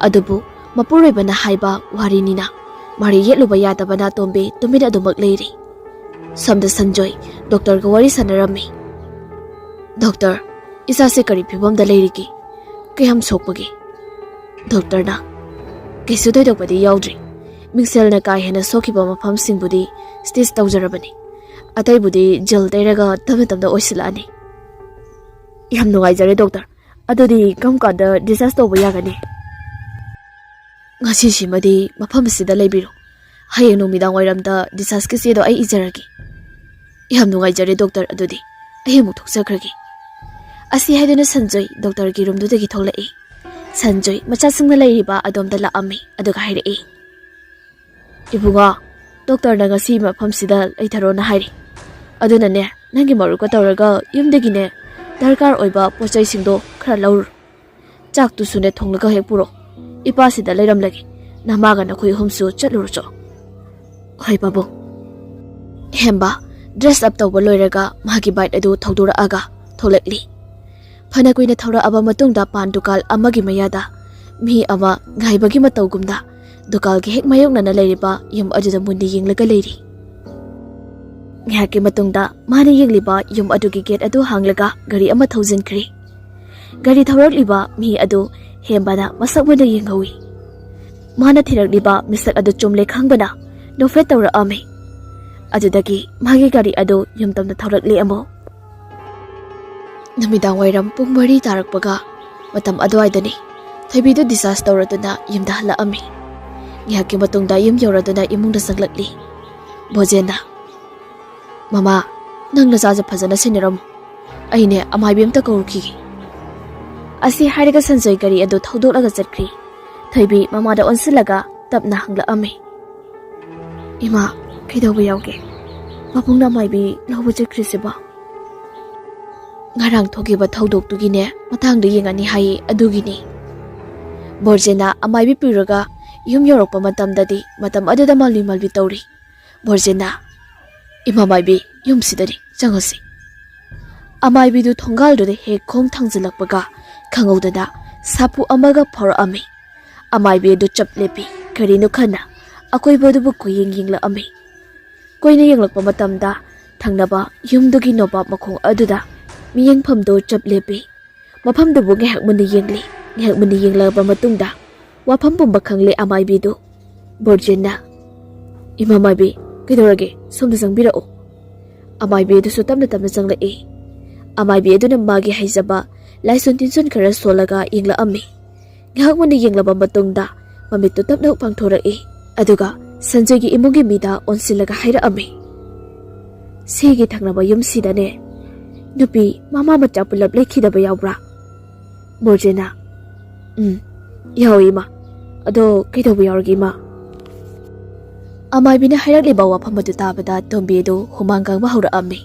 ꯑꯗꯨꯕꯨ ꯃꯄꯨꯔꯣꯏꯕꯅ ꯍꯥꯏꯕ ꯋꯥꯔꯤꯅꯤꯅ ꯃꯔꯩ ꯌꯦꯠꯂꯨꯕ ꯌꯥꯗꯕꯅ ꯇꯣꯝꯕꯤ ꯇꯨꯃꯤꯟ ꯑꯗꯨꯃꯛ ꯂꯩꯔꯤ꯫ ꯁꯣꯝꯗ ꯁꯟꯖꯣꯏ ꯗꯣꯛꯇꯔꯒ ꯋꯥꯔꯤ ꯁꯥꯟꯅꯔꯝꯃꯤ꯫ "ꯗꯣꯛꯇꯔ, ꯏꯆꯥꯁꯦ ꯀꯔꯤ ꯐꯤꯕꯝꯗ ꯂꯩꯔꯤꯒꯦ? ꯀꯌꯥꯝ ꯁꯣꯛꯄꯒꯦ?" ꯗꯣꯛꯇꯔꯅ, "ꯀꯩꯁꯨ ꯊꯣꯏꯗꯣꯛꯄꯗꯤ ꯌꯥꯎꯗ꯭ꯔꯤ꯫ ꯃꯤꯡꯁꯦꯜꯅ ꯀꯥ ꯍꯦꯟꯅ ꯁꯣꯛꯈꯤꯕ ꯃꯐꯝꯁꯤꯡꯕꯨꯗꯤ stitch ꯇꯧꯖꯔꯕꯅꯤ꯫ ꯑꯇꯩꯕꯨꯗꯤ gel ꯇꯩꯔꯒ ꯇꯞꯅ ꯇꯞꯅ ꯑꯣꯏꯁꯤꯜꯂꯛꯑꯅꯤ꯫" "ꯌꯥꯝ ꯅꯨꯡꯉꯥꯏꯖꯔꯦ ꯗꯣꯛꯇꯔ꯫ ꯑꯗꯨꯗꯤ ꯀꯔꯝ ꯀꯥꯟꯗ discharge ꯇꯧꯕ ꯌꯥꯒꯅꯤ?" "ꯉꯁꯤꯁꯤꯃꯗꯤ ꯃꯐꯝ ꯑꯁꯤꯗ ꯂꯩꯕꯤꯔꯣ꯫ ꯍꯌꯦꯡ ꯅꯨꯃꯤꯗꯥꯡ ꯋꯥꯏꯔꯝꯗ dischargeꯀꯤ ꯆꯦꯗꯣ ꯑꯩ ꯏꯖꯔꯒꯦ꯫" "ꯌꯥꯝ ꯅꯨꯡꯉꯥꯏꯖꯔꯦ ꯗꯣꯛꯇꯔ, ꯑꯗꯨꯗꯤ ꯑꯩ ꯑꯃꯨꯛ ꯊꯣꯛꯆꯈ꯭ꯔꯒꯦ꯫" ꯑꯁꯤ ꯍꯥꯏꯗꯨꯅ ꯁꯟꯖꯣꯏ ꯗꯣꯛꯇꯔꯒꯤ ꯔꯨꯝꯗꯨꯗꯒꯤ ꯊꯣꯛꯂꯛꯏ꯫ ꯁꯟꯖꯣꯏ ꯃꯆꯥꯁꯤꯡꯅ ꯂꯩꯔꯤꯕ ꯑꯗꯣꯝꯗ ꯂꯥꯛꯑꯝꯃꯤ, ꯑꯗꯨꯒ ꯍꯥꯏꯔꯛꯏ, "ꯏꯕꯨꯡꯉꯣ, ꯗꯣꯛꯇꯔꯅ ꯉꯁꯤ ꯃꯐꯝꯁꯤꯗ ꯂꯩꯊꯔꯣꯅ ꯍꯥꯏꯔꯤ꯫ ꯑꯗꯨꯅꯅꯦ, ꯅꯪꯒꯤ ꯃꯔꯨꯞꯀ ꯇꯧꯔꯒ ꯌꯨꯝꯗꯒꯤꯅꯦ ꯗꯔꯀꯥꯔ ꯑꯣꯏꯕ ꯄꯣꯠ ꯆꯩꯁꯤꯡꯗꯣ ꯈꯔ ꯂꯧꯔꯨꯔꯣ꯫ ꯆꯥꯛꯇꯨꯁꯨꯅꯦ ꯊꯣꯡꯂꯒ ꯍꯦꯛ ꯄꯨꯔꯛꯑꯣ꯫ ꯏꯄꯥꯁꯤꯗ ꯂꯩꯔꯝꯂꯒꯦ꯫ ꯅꯃꯥꯒ ꯅꯈꯣꯏ ꯑꯍꯨꯝꯁꯨ ꯆꯠꯂꯨꯔꯣ ꯆꯣ꯫" "ꯍꯣꯏ ꯄꯥꯕꯨꯡ꯫" ꯍꯦꯝꯕ dress up ꯇꯧꯕ ꯂꯣꯏꯔꯒ ꯃꯥꯒꯤ bike ꯑꯗꯨ ꯊꯧꯗꯣꯔꯛꯑꯒ ꯊꯣꯛꯂꯛꯂꯤ꯫ ꯐꯅ ꯀꯨꯏꯅ ꯊꯧꯔꯛꯑꯕ ꯃꯇꯨꯡꯗ ꯄꯥꯟ ꯗꯨꯀꯥꯟ ꯑꯃꯒꯤ ꯃꯌꯥꯗ ꯃꯤ ꯑꯃ ꯉꯥꯏꯕꯒꯤ ꯃꯇꯧꯒꯨꯝꯅ ꯗꯨꯀꯥꯟꯒꯤ ꯍꯦꯛ ꯃꯥꯌꯣꯛꯅꯅ ꯂꯩꯔꯤꯕ ꯌꯨꯝ ꯑꯗꯨꯗ ꯃꯨꯟꯅ ꯌꯦꯡꯂꯒ ꯂꯩꯔꯤ꯫ ꯉꯥꯏꯍꯥꯛꯀꯤ ꯃꯇꯨꯡꯗ ꯃꯥꯅ ꯌꯦꯡꯂꯤꯕ ꯌꯨꯝ ꯑꯗꯨꯒꯤ gate ꯑꯗꯨ ꯍꯥꯡꯂꯒ ꯒꯥꯔꯤ ꯑꯃ ꯊꯧꯖꯤꯟꯈ꯭ꯔꯦ꯫ ꯒꯥꯔꯤ ꯊꯧꯔꯛꯂꯤꯕ ꯃꯤ ꯑꯗꯨ ꯍꯦꯝꯕꯅ ꯃꯁꯛ ꯃꯨꯟꯅ ꯌꯦꯡꯍꯧꯏ꯫ ꯃꯥꯅ ꯊꯤꯔꯛꯂꯤꯕ ꯃꯤꯁꯛ ꯑꯗꯨ ꯆꯨꯝꯂꯦ ꯈꯪꯕꯅ ꯅꯣꯛꯐꯦꯠ ꯇꯧꯔꯛꯑꯝꯃꯤ꯫ ꯑꯗꯨꯗꯒꯤ ꯃꯥꯒꯤ ꯒꯥꯔꯤ ꯑꯗꯨ ꯌꯨꯝꯇꯝꯅ ꯊꯧꯔꯛꯂꯦ ꯑꯃꯨꯛ꯫ ꯅꯨꯃꯤꯗꯥꯡ ꯋꯥꯏꯔꯝ ꯄꯨꯡ ꯃꯔꯤ ꯇꯥꯔꯛꯄꯒ ꯃꯇꯝ ꯑꯗꯨꯋꯥꯏꯗꯅꯤ ꯊꯣꯏꯕꯤꯗꯨ discharge ꯇꯧꯔꯗꯨꯅ ꯌꯨꯝꯗ ꯍꯜꯂꯛꯑꯝꯃꯤ꯫ ꯉꯥꯏꯍꯥꯛꯀꯤ ꯃꯇꯨꯡꯗ ꯌꯨꯝ ꯌꯧꯔꯗꯨꯅ ꯏꯃꯨꯡꯗ ꯆꯪꯂꯛꯂꯤ꯫ ꯕꯣꯖꯦꯟꯅ, "ꯃꯃꯥ, ꯅꯪ ꯅꯆꯥꯁꯦ ꯐꯖꯅ ꯁꯦꯟꯅꯔꯝꯃꯨ꯫ ꯑꯩꯅꯦ ꯑꯃꯥꯏꯕꯤ ꯑꯝꯇ ꯀꯧꯔꯨꯈꯤꯒꯦ"꯫ ꯑꯁꯤ ꯍꯥꯏꯔꯒ ꯁꯟꯖꯣꯏ ꯒꯥꯔꯤ ꯑꯗꯨ ꯊꯧꯗꯣꯛꯂꯒ ꯆꯠꯈ꯭ꯔꯤ꯫ ꯊꯣꯏꯕꯤ ꯃꯃꯥꯗ ꯑꯣꯟꯁꯤꯜꯂꯒ ꯇꯞꯅ ꯍꯪꯂꯛꯑꯝꯃꯤ꯫ "ꯏꯃꯥ, ꯀꯩꯗꯧꯕ ꯌꯥꯎꯒꯦ? ꯃꯕꯨꯡꯅ ꯑꯃꯥꯏꯕꯤ ꯂꯧꯕ ꯆꯠꯈ꯭ꯔꯤꯁꯤꯕꯣ?" "ꯉꯔꯥꯡ ꯊꯣꯛꯈꯤꯕ ꯊꯧꯗꯣꯛꯇꯨꯒꯤꯅꯦ ꯃꯇꯥꯡꯗ ꯌꯦꯡꯉꯅꯤ ꯍꯥꯏꯌꯦ, ꯑꯗꯨꯒꯤꯅꯤ"꯫ ꯕꯣꯔꯖꯦꯅ ꯑꯃꯥꯏꯕꯤ ꯄꯨꯔꯒ ꯌꯨꯝ ꯌꯧꯔꯛꯄ ꯃꯇꯝꯗꯗꯤ ꯃꯇꯝ ꯑꯗꯨꯗ ꯃꯥꯜꯂꯤ ꯃꯥꯜꯂꯤ ꯇꯧꯔꯤ꯫ ꯕꯣꯔꯖꯦꯅ, "ꯏꯃꯥ ꯃꯥꯏꯕꯤ, ꯌꯨꯝꯁꯤꯗꯅꯤ, ꯆꯪꯉꯁꯤ"꯫ ꯑꯃꯥꯏꯕꯤꯗꯨ ꯊꯣꯡꯒꯥꯜꯗꯨꯗ ꯍꯦꯛ ꯈꯣꯡ ꯊꯥꯡꯖꯤꯜꯂꯛꯄꯒ ꯈꯪꯍꯧꯗꯅ ꯁꯥꯐꯨ ꯑꯃꯒ ꯐꯥꯎꯔꯛꯑꯝꯃꯤ꯫ ꯑꯃꯥꯏꯕꯤ ꯑꯗꯨ ꯆꯞ ꯂꯦꯞꯄꯤ꯫ ꯀꯔꯤꯅꯣ ꯈꯟꯅ ꯑꯀꯣꯏꯕꯗꯨꯕꯨ ꯀꯣꯏꯌꯦꯡ ꯌꯦꯡꯂꯛꯑꯝꯃꯤ꯫ ꯀꯣꯏꯅ ꯌꯦꯡꯂꯛꯄ ꯃꯇꯝꯗ ꯊꯪꯅꯕ ꯌꯨꯝꯗꯨꯒꯤ ꯅꯣꯕꯥꯞ ꯃꯈꯣꯡ ꯑꯗꯨꯗ ꯃꯤꯌꯦꯡꯐꯝꯗꯨ ꯆꯞ ꯂꯦꯞꯄꯤ꯫ ꯃꯐꯝꯗꯨꯕꯨ ꯉꯥꯏꯍꯥꯛ ꯃꯨꯟꯅ ꯌꯦꯡꯂꯤ꯫ ꯉꯥꯏꯍꯥꯛ ꯃꯨꯟꯅ ꯌꯦꯡꯂꯕ ꯃꯇꯨꯡꯗ ꯋꯥꯐꯝ ꯄꯨꯝꯕ ꯈꯪꯂꯦ ꯑꯃꯥꯏꯕꯤꯗꯨ꯫ ꯕꯣꯔꯖꯤꯟꯅ, "ꯏꯃꯥ ꯃꯥꯏꯕꯤ, ꯀꯩꯗꯧꯔꯒꯦ? ꯁꯣꯝꯗ ꯆꯪꯕꯤꯔꯛꯎ"꯫ ꯑꯃꯥꯏꯕꯤ ꯑꯗꯨꯁꯨ ꯇꯞꯅ ꯇꯞꯅ ꯆꯪꯂꯛꯏ꯫ ꯑꯃꯥꯏꯕꯤ ꯑꯗꯨꯅ ꯃꯥꯒꯤ ꯍꯩꯖꯕ ꯂꯥꯏꯁꯣꯟ ꯇꯤꯟꯁꯣꯟ ꯈꯔ ꯁꯣꯜꯂꯒ ꯌꯦꯡꯂꯛꯑꯝꯃꯤ꯫ ꯉꯥꯏꯍꯥꯛ ꯃꯨꯟꯅ ꯌꯦꯡꯂꯕ ꯃꯇꯨꯡꯗ ꯃꯃꯤꯠꯇꯨ ꯇꯞꯅ ꯄꯥꯡꯊꯣꯔꯛꯏ꯫ ꯑꯗꯨꯒ ꯁꯟꯖꯣꯏꯒꯤ ꯏꯃꯨꯡꯒꯤ ꯃꯤꯗ ꯑꯣꯟꯁꯤꯜꯂꯒ ꯍꯥꯏꯔꯛꯑꯝꯃꯤ, "ꯁꯤꯒꯤ ꯊꯪꯅꯕ ꯌꯨꯝꯁꯤꯗꯅꯦ ꯅꯨꯄꯤ ꯃꯃꯥ ꯃꯆꯥ ꯄꯨꯂꯞ ꯂꯩꯈꯤꯗꯕ ꯌꯥꯎꯕ꯭ꯔꯥ?" ꯕꯣꯔꯖꯤꯟꯅ, "ꯎꯝ, ꯌꯥꯎꯏ ꯏꯃꯥ꯫ ꯑꯗꯣ ꯀꯩꯗꯧꯕ ꯌꯥꯎꯔꯒꯦ ꯏꯃꯥ?" ꯑꯃꯥꯏꯕꯤꯅ ꯍꯥꯏꯔꯛꯂꯤꯕ ꯋꯥꯐꯝ ꯑꯗꯨ ꯇꯥꯕꯗ ꯇꯣꯝꯕꯤ ꯑꯗꯨ ꯍꯨꯃꯥꯡ ꯀꯥꯡꯕ ꯍꯧꯔꯛꯑꯝꯃꯤ꯫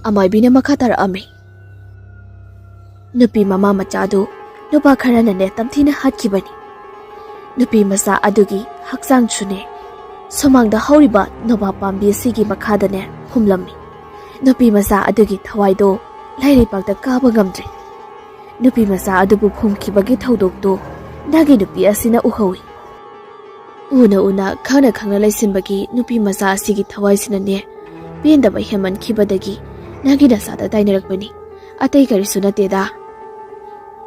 ꯑꯃꯥꯏꯕꯤꯅ ꯃꯈꯥ ꯇꯥꯔꯛꯑꯝꯃꯤ, "ꯅꯨꯄꯤ ꯃꯃꯥ ꯃꯆꯥꯗꯨ ꯅꯨꯄꯥ ꯈꯔꯅꯅꯦ ꯇꯝꯊꯤꯅ ꯍꯥꯠꯈꯤꯕꯅꯤ꯫ ꯅꯨꯄꯤ ꯃꯆꯥ ꯑꯗꯨꯒꯤ ꯍꯛꯆꯥꯡꯁꯨꯅꯦ ꯁꯨꯃꯥꯡꯗ ꯍꯧꯔꯤꯕ ꯅꯣꯕꯥꯞ ꯄꯥꯝꯕꯤ ꯑꯁꯤꯒꯤ ꯃꯈꯥꯗꯅꯦ ꯐꯨꯝꯂꯝꯃꯤ꯫ ꯅꯨꯄꯤ ꯃꯆꯥ ꯑꯗꯨꯒꯤ ꯊꯋꯥꯏꯗꯣ ꯂꯥꯏꯔꯩꯄꯥꯛꯇ ꯀꯥꯕ ꯉꯝꯗ꯭ꯔꯦ꯫ ꯅꯨꯄꯤ ꯃꯆꯥ ꯑꯗꯨꯕꯨ ꯐꯨꯝꯈꯤꯕꯒꯤ ꯊꯧꯗꯣꯛꯇꯣ ꯅꯪꯒꯤ ꯅꯨꯄꯤ ꯑꯁꯤꯅ ꯎꯍꯧꯏ꯫ ꯎꯅ ꯎꯅ, ꯈꯪꯅ ꯈꯪꯅ ꯂꯩꯁꯤꯟꯕꯒꯤ ꯅꯨꯄꯤ ꯃꯆꯥ ꯑꯁꯤꯒꯤ ꯊꯋꯥꯏꯁꯤꯅꯅꯦ ꯄꯦꯟꯗꯕ ꯍꯦꯟꯃꯟꯈꯤꯕꯗꯒꯤ ꯅꯪꯒꯤ ꯅꯆꯥꯗ ꯇꯥꯏꯅꯔꯛꯄꯅꯤ, ꯑꯇꯩ ꯀꯔꯤꯁꯨ ꯅꯠꯇꯦꯗ"꯫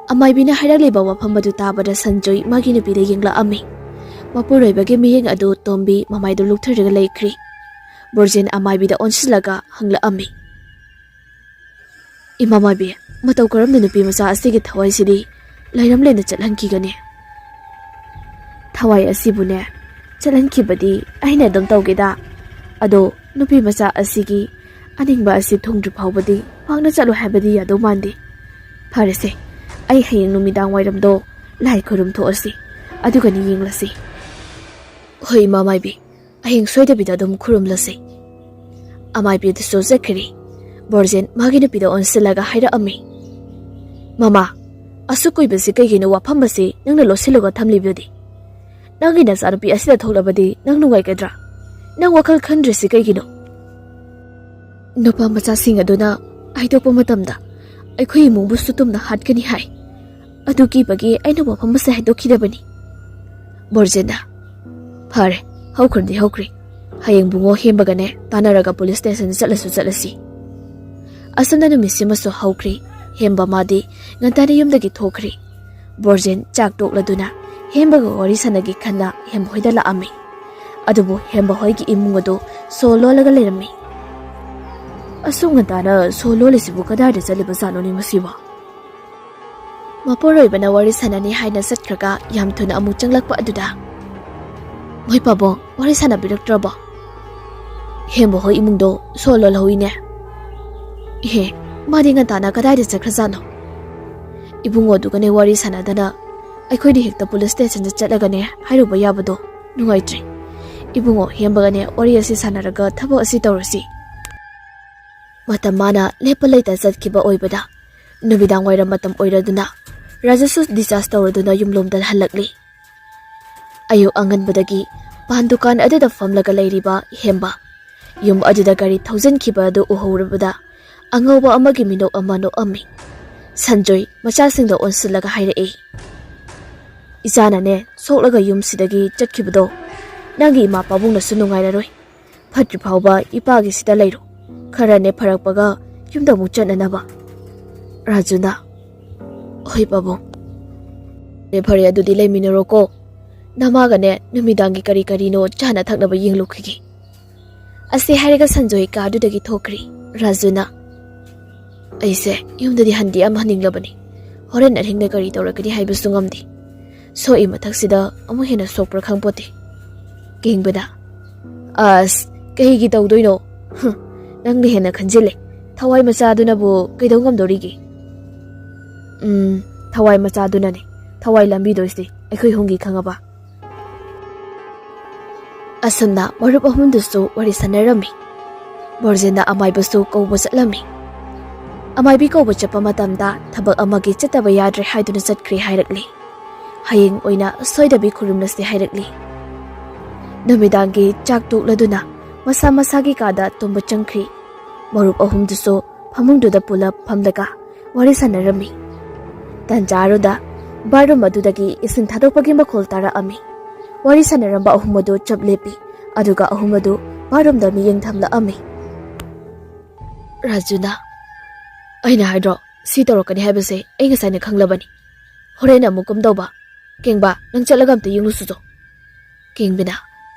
ꯑꯃꯥꯏꯕꯤꯅ ꯍꯥꯏꯔꯛꯂꯤꯕ ꯋꯥꯐꯝ ꯑꯗꯨ ꯇꯥꯕꯗ ꯁꯟꯖꯣꯏ ꯃꯥꯒꯤ ꯅꯨꯄꯤꯗ ꯌꯦꯡꯂꯛꯑꯝꯃꯤ꯫ ꯃꯄꯨꯔꯣꯏꯕꯒꯤ ꯃꯤꯠꯌꯦꯡ ꯑꯗꯨ ꯇꯣꯝꯕꯤ ꯃꯃꯥꯏꯗꯨ ꯂꯨꯞꯊꯔꯒ ꯂꯩꯈ꯭ꯔꯤ꯫ ꯕꯣꯔꯖꯦꯟ ꯑꯃꯥꯏꯕꯤꯗ ꯑꯣꯟꯁꯤꯜꯂꯒ ꯍꯪꯂꯛꯑꯝꯃꯤ, "ꯏꯃꯥ ꯃꯥꯏꯕꯤ, ꯃꯇꯧ ꯀꯔꯝꯅ ꯅꯨꯄꯤ ꯃꯆꯥ ꯑꯁꯤꯒꯤ ꯊꯋꯥꯏꯁꯤꯗꯤ ꯂꯩꯔꯝ ꯂꯩꯅ ꯆꯠꯍꯟꯈꯤꯒꯅꯤ?" "ꯊꯋꯥꯏ ꯑꯁꯤꯕꯨꯅꯦ, ꯆꯠꯍꯟꯈꯤꯕꯗꯤ ꯑꯩꯅ ꯑꯗꯨꯝ ꯇꯧꯒꯦꯗ꯫ ꯑꯗꯣ ꯅꯨꯄꯤ ꯃꯆꯥ ꯑꯁꯤꯒꯤ ꯑꯅꯤꯡꯕ ꯑꯁꯤ ꯊꯨꯡꯗ꯭ꯔꯤ ꯐꯥꯎꯕꯗꯤ ꯄꯥꯛꯅ ꯆꯠꯂꯣ ꯍꯥꯏꯕꯗꯤ ꯌꯥꯗꯧ ꯃꯥꯟꯗꯦ꯫ ꯐꯔꯦꯁꯦ, ꯑꯩ ꯍꯌꯦꯡ ꯅꯨꯃꯤꯗꯥꯡ ꯋꯥꯏꯔꯝꯗꯣ ꯂꯥꯏ ꯈꯨꯔꯨꯝ ꯊꯣꯛꯑꯁꯤ, ꯑꯗꯨꯒꯅꯤ ꯌꯦꯡꯂꯁꯤ꯫" "ꯍꯣꯏ, ꯏꯃꯥ ꯃꯥꯏꯕꯤ, ꯍꯌꯦꯡ ꯁꯣꯏꯗꯕꯤꯗ ꯑꯗꯨꯝ ꯈꯨꯔꯨꯝꯂꯁꯤ꯫" ꯑꯃꯥꯏꯕꯤ ꯑꯗꯨꯁꯨ ꯆꯠꯈ꯭ꯔꯦ꯫ ꯕꯣꯔꯖꯦꯟ ꯃꯥꯒꯤ ꯅꯨꯄꯤꯗ ꯑꯣꯟꯁꯤꯜꯂꯒ ꯍꯥꯏꯔꯛꯑꯝꯃꯤ, "ꯃꯃꯥ, ꯑꯁꯨꯛ ꯀꯨꯏꯕꯁꯤ ꯀꯩꯒꯤꯅꯣ ꯋꯥꯐꯝ ꯑꯁꯤ ꯅꯪꯅ ꯂꯣꯠꯁꯤꯜꯂꯒ ꯊꯝꯂꯤꯕꯗꯤ? ꯅꯪꯒꯤ ꯅꯆꯥꯅꯨꯄꯤ ꯑꯁꯤꯗ ꯊꯣꯛꯂꯕꯗꯤ ꯅꯪ ꯅꯨꯡꯉꯥꯏꯒꯗ꯭ꯔꯥ? ꯅꯪ ꯋꯥꯈꯜ ꯈꯟꯗ꯭ꯔꯤꯁꯤ ꯀꯩꯒꯤꯅꯣ?" "ꯅꯨꯄꯥ ꯃꯆꯥꯁꯤꯡ ꯑꯗꯨꯅ ꯍꯥꯏꯗꯣꯛꯄ ꯃꯇꯝꯗ ꯑꯩꯈꯣꯏ ꯏꯃꯨꯡꯕꯨ ꯁꯨꯇꯨꯝꯅ ꯍꯥꯠꯀꯅꯤ ꯍꯥꯏ꯫ ꯑꯗꯨ ꯀꯤꯕꯒꯤ ꯑꯩꯅ ꯋꯥꯐꯝ ꯑꯁꯦ ꯍꯥꯏꯗꯣꯛꯈꯤꯗꯕꯅꯤ꯫" ꯕꯣꯔꯖꯦꯟꯅ, "ꯐꯔꯦ, ꯍꯧꯈ꯭ꯔꯗꯤ ꯍꯧꯈ꯭ꯔꯦ꯫ ꯍꯌꯦꯡ ꯕꯨꯡꯉꯣ ꯍꯦꯝꯕꯒꯅꯦ ꯇꯥꯟꯅꯔꯒ ꯄꯨꯂꯤꯁ ꯁ꯭ꯇꯦꯁꯟꯗ ꯆꯠꯂꯁꯨ ꯆꯠꯂꯁꯤ꯫" ꯑꯁꯨꯝꯅ ꯅꯨꯃꯤꯠꯁꯤꯃꯁꯨ ꯍꯧꯈ꯭ꯔꯦ꯫ ꯍꯦꯝꯕ ꯃꯥꯗꯤ ꯉꯟꯇꯥꯅ ꯌꯨꯝꯗꯒꯤ ꯊꯣꯛꯈ꯭ꯔꯦ꯫ ꯕꯣꯔꯖꯦꯟ ꯆꯥꯛ ꯇꯣꯛꯂꯗꯨꯅ ꯍꯦꯝꯕꯒ ꯋꯥꯔꯤ ꯁꯥꯟꯅꯒꯦ ꯈꯟꯅ ꯍꯦꯝꯕ ꯍꯣꯏꯗ ꯂꯥꯛꯑꯝꯃꯤ꯫ ꯑꯗꯨꯕꯨ ꯍꯦꯝꯕ ꯍꯣꯏꯒꯤ ꯏꯃꯨꯡ ꯑꯗꯨ ꯁꯣ ꯂꯣꯜꯂꯒ ꯂꯩꯔꯝꯃꯤ꯫ "ꯑꯁꯨꯛ ꯉꯟꯇꯥꯅ ꯁꯣ ꯂꯣꯜꯂꯤꯁꯤꯕꯨ ꯀꯗꯥꯏꯗ ꯆꯠꯂꯤꯕ ꯖꯥꯠꯅꯣꯅꯦ ꯃꯁꯤꯕꯣ?" ꯃꯄꯨꯔꯣꯏꯕꯅ ꯋꯥꯔꯤ ꯁꯥꯟꯅꯅꯤ ꯍꯥꯏꯅ ꯆꯠꯈ꯭ꯔꯒ ꯌꯥꯝ ꯊꯨꯅ ꯑꯃꯨꯛ ꯆꯪꯂꯛꯄ ꯑꯗꯨꯗ, "ꯃꯣꯏ ꯄꯥꯕꯨꯡ ꯋꯥꯔꯤ ꯁꯥꯟꯅꯕꯤꯔꯛꯇ꯭ꯔꯕꯣ? ꯍꯦꯝꯕ ꯍꯣꯏ ꯏꯃꯨꯡꯗꯣ ꯁꯣ ꯂꯣꯜꯍꯧꯏꯅꯦ꯫" "ꯏꯍꯦ, ꯃꯥꯗꯤ ꯉꯟꯇꯥꯅ ꯀꯗꯥꯏꯗ ꯆꯠꯈ꯭ꯔꯖꯥꯠꯅꯣ?" "ꯏꯕꯨꯡꯉꯣꯗꯨꯒꯅꯦ ꯋꯥꯔꯤ ꯁꯥꯟꯅꯗꯅ ꯑꯩꯈꯣꯏꯗꯤ ꯍꯦꯛꯇ ꯄꯨꯂꯤꯁ ꯁ꯭ꯇꯦꯁꯟꯗ ꯆꯠꯂꯒꯅꯦ ꯍꯥꯏꯔꯨꯕ ꯌꯥꯕꯗꯣ ꯅꯨꯡꯉꯥꯏꯇ꯭ꯔꯦ꯫ ꯏꯕꯨꯡꯉꯣ ꯍꯦꯝꯕꯒꯅꯦ ꯋꯥꯔꯤ ꯑꯁꯤ ꯁꯥꯟꯅꯔꯒ ꯊꯕꯛ ꯑꯁꯤ ꯇꯧꯔꯁꯤ꯫" ꯃꯇꯝ ꯃꯥꯅ ꯂꯦꯞꯄ ꯂꯩꯇ ꯆꯠꯈꯤꯕ ꯑꯣꯏꯕꯗ ꯅꯨꯃꯤꯗꯥꯡ ꯋꯥꯏꯔꯝ ꯃꯇꯝ ꯑꯣꯏꯔꯗꯨꯅ ꯔꯥꯖꯨꯁꯨ ꯗꯤꯆꯥꯔꯖ ꯇꯧꯔꯗꯨꯅ ꯌꯨꯝꯂꯣꯝꯗ ꯍꯜꯂꯛꯂꯤ꯫ ꯑꯌꯨꯛ ꯑꯉꯟꯕꯗꯒꯤ ꯄꯥꯟ ꯗꯨꯀꯥꯟ ꯑꯗꯨꯗ ꯐꯝꯂꯒ ꯂꯩꯔꯤꯕ ꯍꯦꯝꯕ ꯌꯨꯝ ꯑꯗꯨꯗ ꯒꯥꯔꯤ ꯊꯧꯖꯤꯟꯈꯤꯕ ꯑꯗꯨ ꯎꯍꯧꯔꯕꯗ ꯑꯉꯧꯕ ꯑꯃꯒꯤ ꯃꯤꯅꯣꯛ ꯑꯃ ꯅꯣꯛꯑꯝꯃꯤ꯫ ꯁꯟꯖꯣꯏ ꯃꯆꯥꯁꯤꯡꯗ ꯑꯣꯟꯁꯤꯜꯂꯒ ꯍꯥꯏꯔꯛꯏ, "ꯏꯆꯥꯅꯅꯦ ꯁꯣꯛꯂꯒ ꯌꯨꯝꯁꯤꯗꯒꯤ ꯆꯠꯈꯤꯕꯗꯣ ꯅꯪꯒꯤ ꯏꯃꯥ ꯄꯥꯕꯨꯡꯅꯁꯨ ꯅꯨꯡꯉꯥꯏꯔꯔꯣꯏ꯫ ꯐꯠꯇ꯭ꯔꯤ ꯐꯥꯎꯕ ꯏꯄꯥꯒꯤꯁꯤꯗ ꯂꯩꯔꯣ꯫ ꯈꯔꯅꯦ ꯐꯔꯛꯄꯒ ꯌꯨꯝꯗ ꯑꯃꯨꯛ ꯆꯠꯅꯅꯕ꯫" ꯔꯥꯖꯨꯅ, "ꯍꯣꯏ, ꯄꯥꯕꯨꯡ꯫ ꯐꯔꯦ, ꯐꯔꯦ, ꯑꯗꯨꯗꯤ ꯂꯩꯃꯤꯟꯅꯔꯣꯀꯣ꯫ ꯅꯃꯥꯒꯅꯦ ꯅꯨꯃꯤꯗꯥꯡꯒꯤ ꯀꯔꯤ ꯀꯔꯤꯅꯣ ꯆꯥꯅ ꯊꯛꯅꯕ ꯌꯦꯡꯂꯨꯈꯤꯒꯦ"꯫ ꯑꯁꯤ ꯍꯥꯏꯔꯒ ꯁꯟꯖꯣꯏ ꯀꯥꯗꯨꯗꯒꯤ ꯊꯣꯛꯈ꯭ꯔꯤ꯫ ꯔꯥꯖꯨꯅ, "ꯑꯩꯁꯦ ꯌꯨꯝꯗꯗꯤ ꯍꯟꯗꯤ ꯌꯥꯝ ꯍꯟꯅꯤꯡꯂꯕꯅꯤ꯫ ꯍꯣꯔꯦꯟ ꯑꯍꯤꯡꯗ ꯀꯔꯤ ꯇꯧꯔꯛꯀꯅꯤ ꯍꯥꯏꯕꯁꯨ ꯉꯝꯗꯦ꯫ ꯁꯣꯛꯏ ꯃꯊꯛꯁꯤꯗ ꯑꯃꯨꯛ ꯍꯦꯟꯅ ꯁꯣꯛꯄ꯭ꯔꯥ ꯈꯪꯄꯣꯠꯇꯦ"꯫ ꯀꯦꯡꯕꯗ, "ꯑꯁ, ꯀꯩꯒꯤ ꯇꯧꯗꯣꯏꯅꯣ? ꯍꯨꯝ, ꯅꯪꯅ ꯍꯦꯟꯅ ꯈꯟꯖꯤꯜꯂꯦ꯫ ꯊꯋꯥꯏ ꯃꯆꯥꯗꯨꯅꯕꯨ ꯀꯩꯗꯧ ꯉꯝꯗꯣꯔꯤꯒꯦ?" "ꯎꯝ, ꯊꯋꯥꯏ ꯃꯆꯥꯗꯨꯅꯅꯦ ꯊꯋꯥꯏ ꯂꯝꯕꯤꯗꯣꯏꯁꯦ, ꯑꯩꯈꯣꯏ ꯍꯨꯝꯒꯤ ꯈꯪꯉꯕ?" ꯑꯁꯨꯝꯅ ꯃꯔꯨꯞ ꯑꯍꯨꯝꯗꯨꯁꯨ ꯋꯥꯔꯤ ꯁꯥꯟꯅꯔꯝꯃꯤ꯫ ꯕꯣꯔꯖꯤꯟꯅ ꯑꯃꯥꯏꯕꯁꯨ ꯀꯧꯕ ꯆꯠꯂꯝꯃꯤ꯫ ꯑꯃꯥꯏꯕꯤ ꯀꯧꯕ ꯆꯠꯄ ꯃꯇꯝꯗ ꯊꯕꯛ ꯑꯃꯒꯤ ꯆꯠꯇꯕ ꯌꯥꯗ꯭ꯔꯦ ꯍꯥꯏꯗꯨꯅ ꯆꯠꯈ꯭ꯔꯦ ꯍꯥꯏꯔꯛꯂꯤ꯫ ꯍꯌꯦꯡ ꯑꯣꯏꯅ ꯁꯣꯏꯗꯕꯤ ꯈꯨꯔꯨꯝꯂꯁꯤ ꯍꯥꯏꯔꯛꯂꯤ꯫ ꯅꯨꯃꯤꯗꯥꯡꯒꯤ ꯆꯥꯛ ꯇꯣꯛꯂꯗꯨꯅ ꯃꯁꯥ ꯃꯁꯥꯒꯤ ꯀꯥꯗ ꯇꯨꯝꯕ ꯆꯪꯈ꯭ꯔꯤ꯫ ꯃꯔꯨꯞ ꯑꯍꯨꯝꯗꯨꯁꯨ ꯐꯃꯨꯡꯗꯨꯗ ꯄꯨꯂꯞ ꯐꯝꯂꯒ ꯋꯥꯔꯤ ꯁꯥꯟꯅꯔꯝꯃꯤ꯫ ꯇꯟꯖꯥ ꯑꯗꯨꯗ ꯕꯥꯠꯔꯨꯝ ꯑꯗꯨꯗꯒꯤ ꯏꯁꯤꯡ ꯊꯥꯗꯣꯛꯄꯒꯤ ꯃꯈꯣꯜ ꯇꯥꯔꯛꯑꯝꯃꯤ꯫ ꯋꯥꯔꯤ ꯁꯥꯟꯅꯔꯝꯕ ꯑꯍꯨꯝ ꯑꯗꯨ ꯆꯞ ꯂꯦꯞꯄꯤ, ꯑꯗꯨꯒ ꯑꯍꯨꯝ ꯑꯗꯨ ꯕꯥꯠꯔꯨꯝꯗ ꯃꯤꯠꯌꯦꯡ ꯊꯝꯂꯛꯑꯝꯃꯤ꯫ ꯔꯥꯖꯨꯅ, "ꯑꯩꯅ ꯍꯥꯏꯗ꯭ꯔꯣ, ꯁꯤ ꯇꯧꯔꯛꯀꯅꯤ ꯍꯥꯏꯕꯁꯦ ꯑꯩ ꯉꯁꯥꯏꯅ ꯈꯪꯂꯕꯅꯤ꯫ ꯍꯣꯔꯦꯟ ꯑꯃꯨꯛ ꯀꯝꯗꯧꯕ? ꯀꯦꯡꯕ, ꯅꯪ ꯆꯠꯂꯒ ꯑꯝꯇ ꯌꯦꯡꯂꯨꯁꯨꯆꯣ"꯫ ꯀꯦꯡꯕꯤꯅ,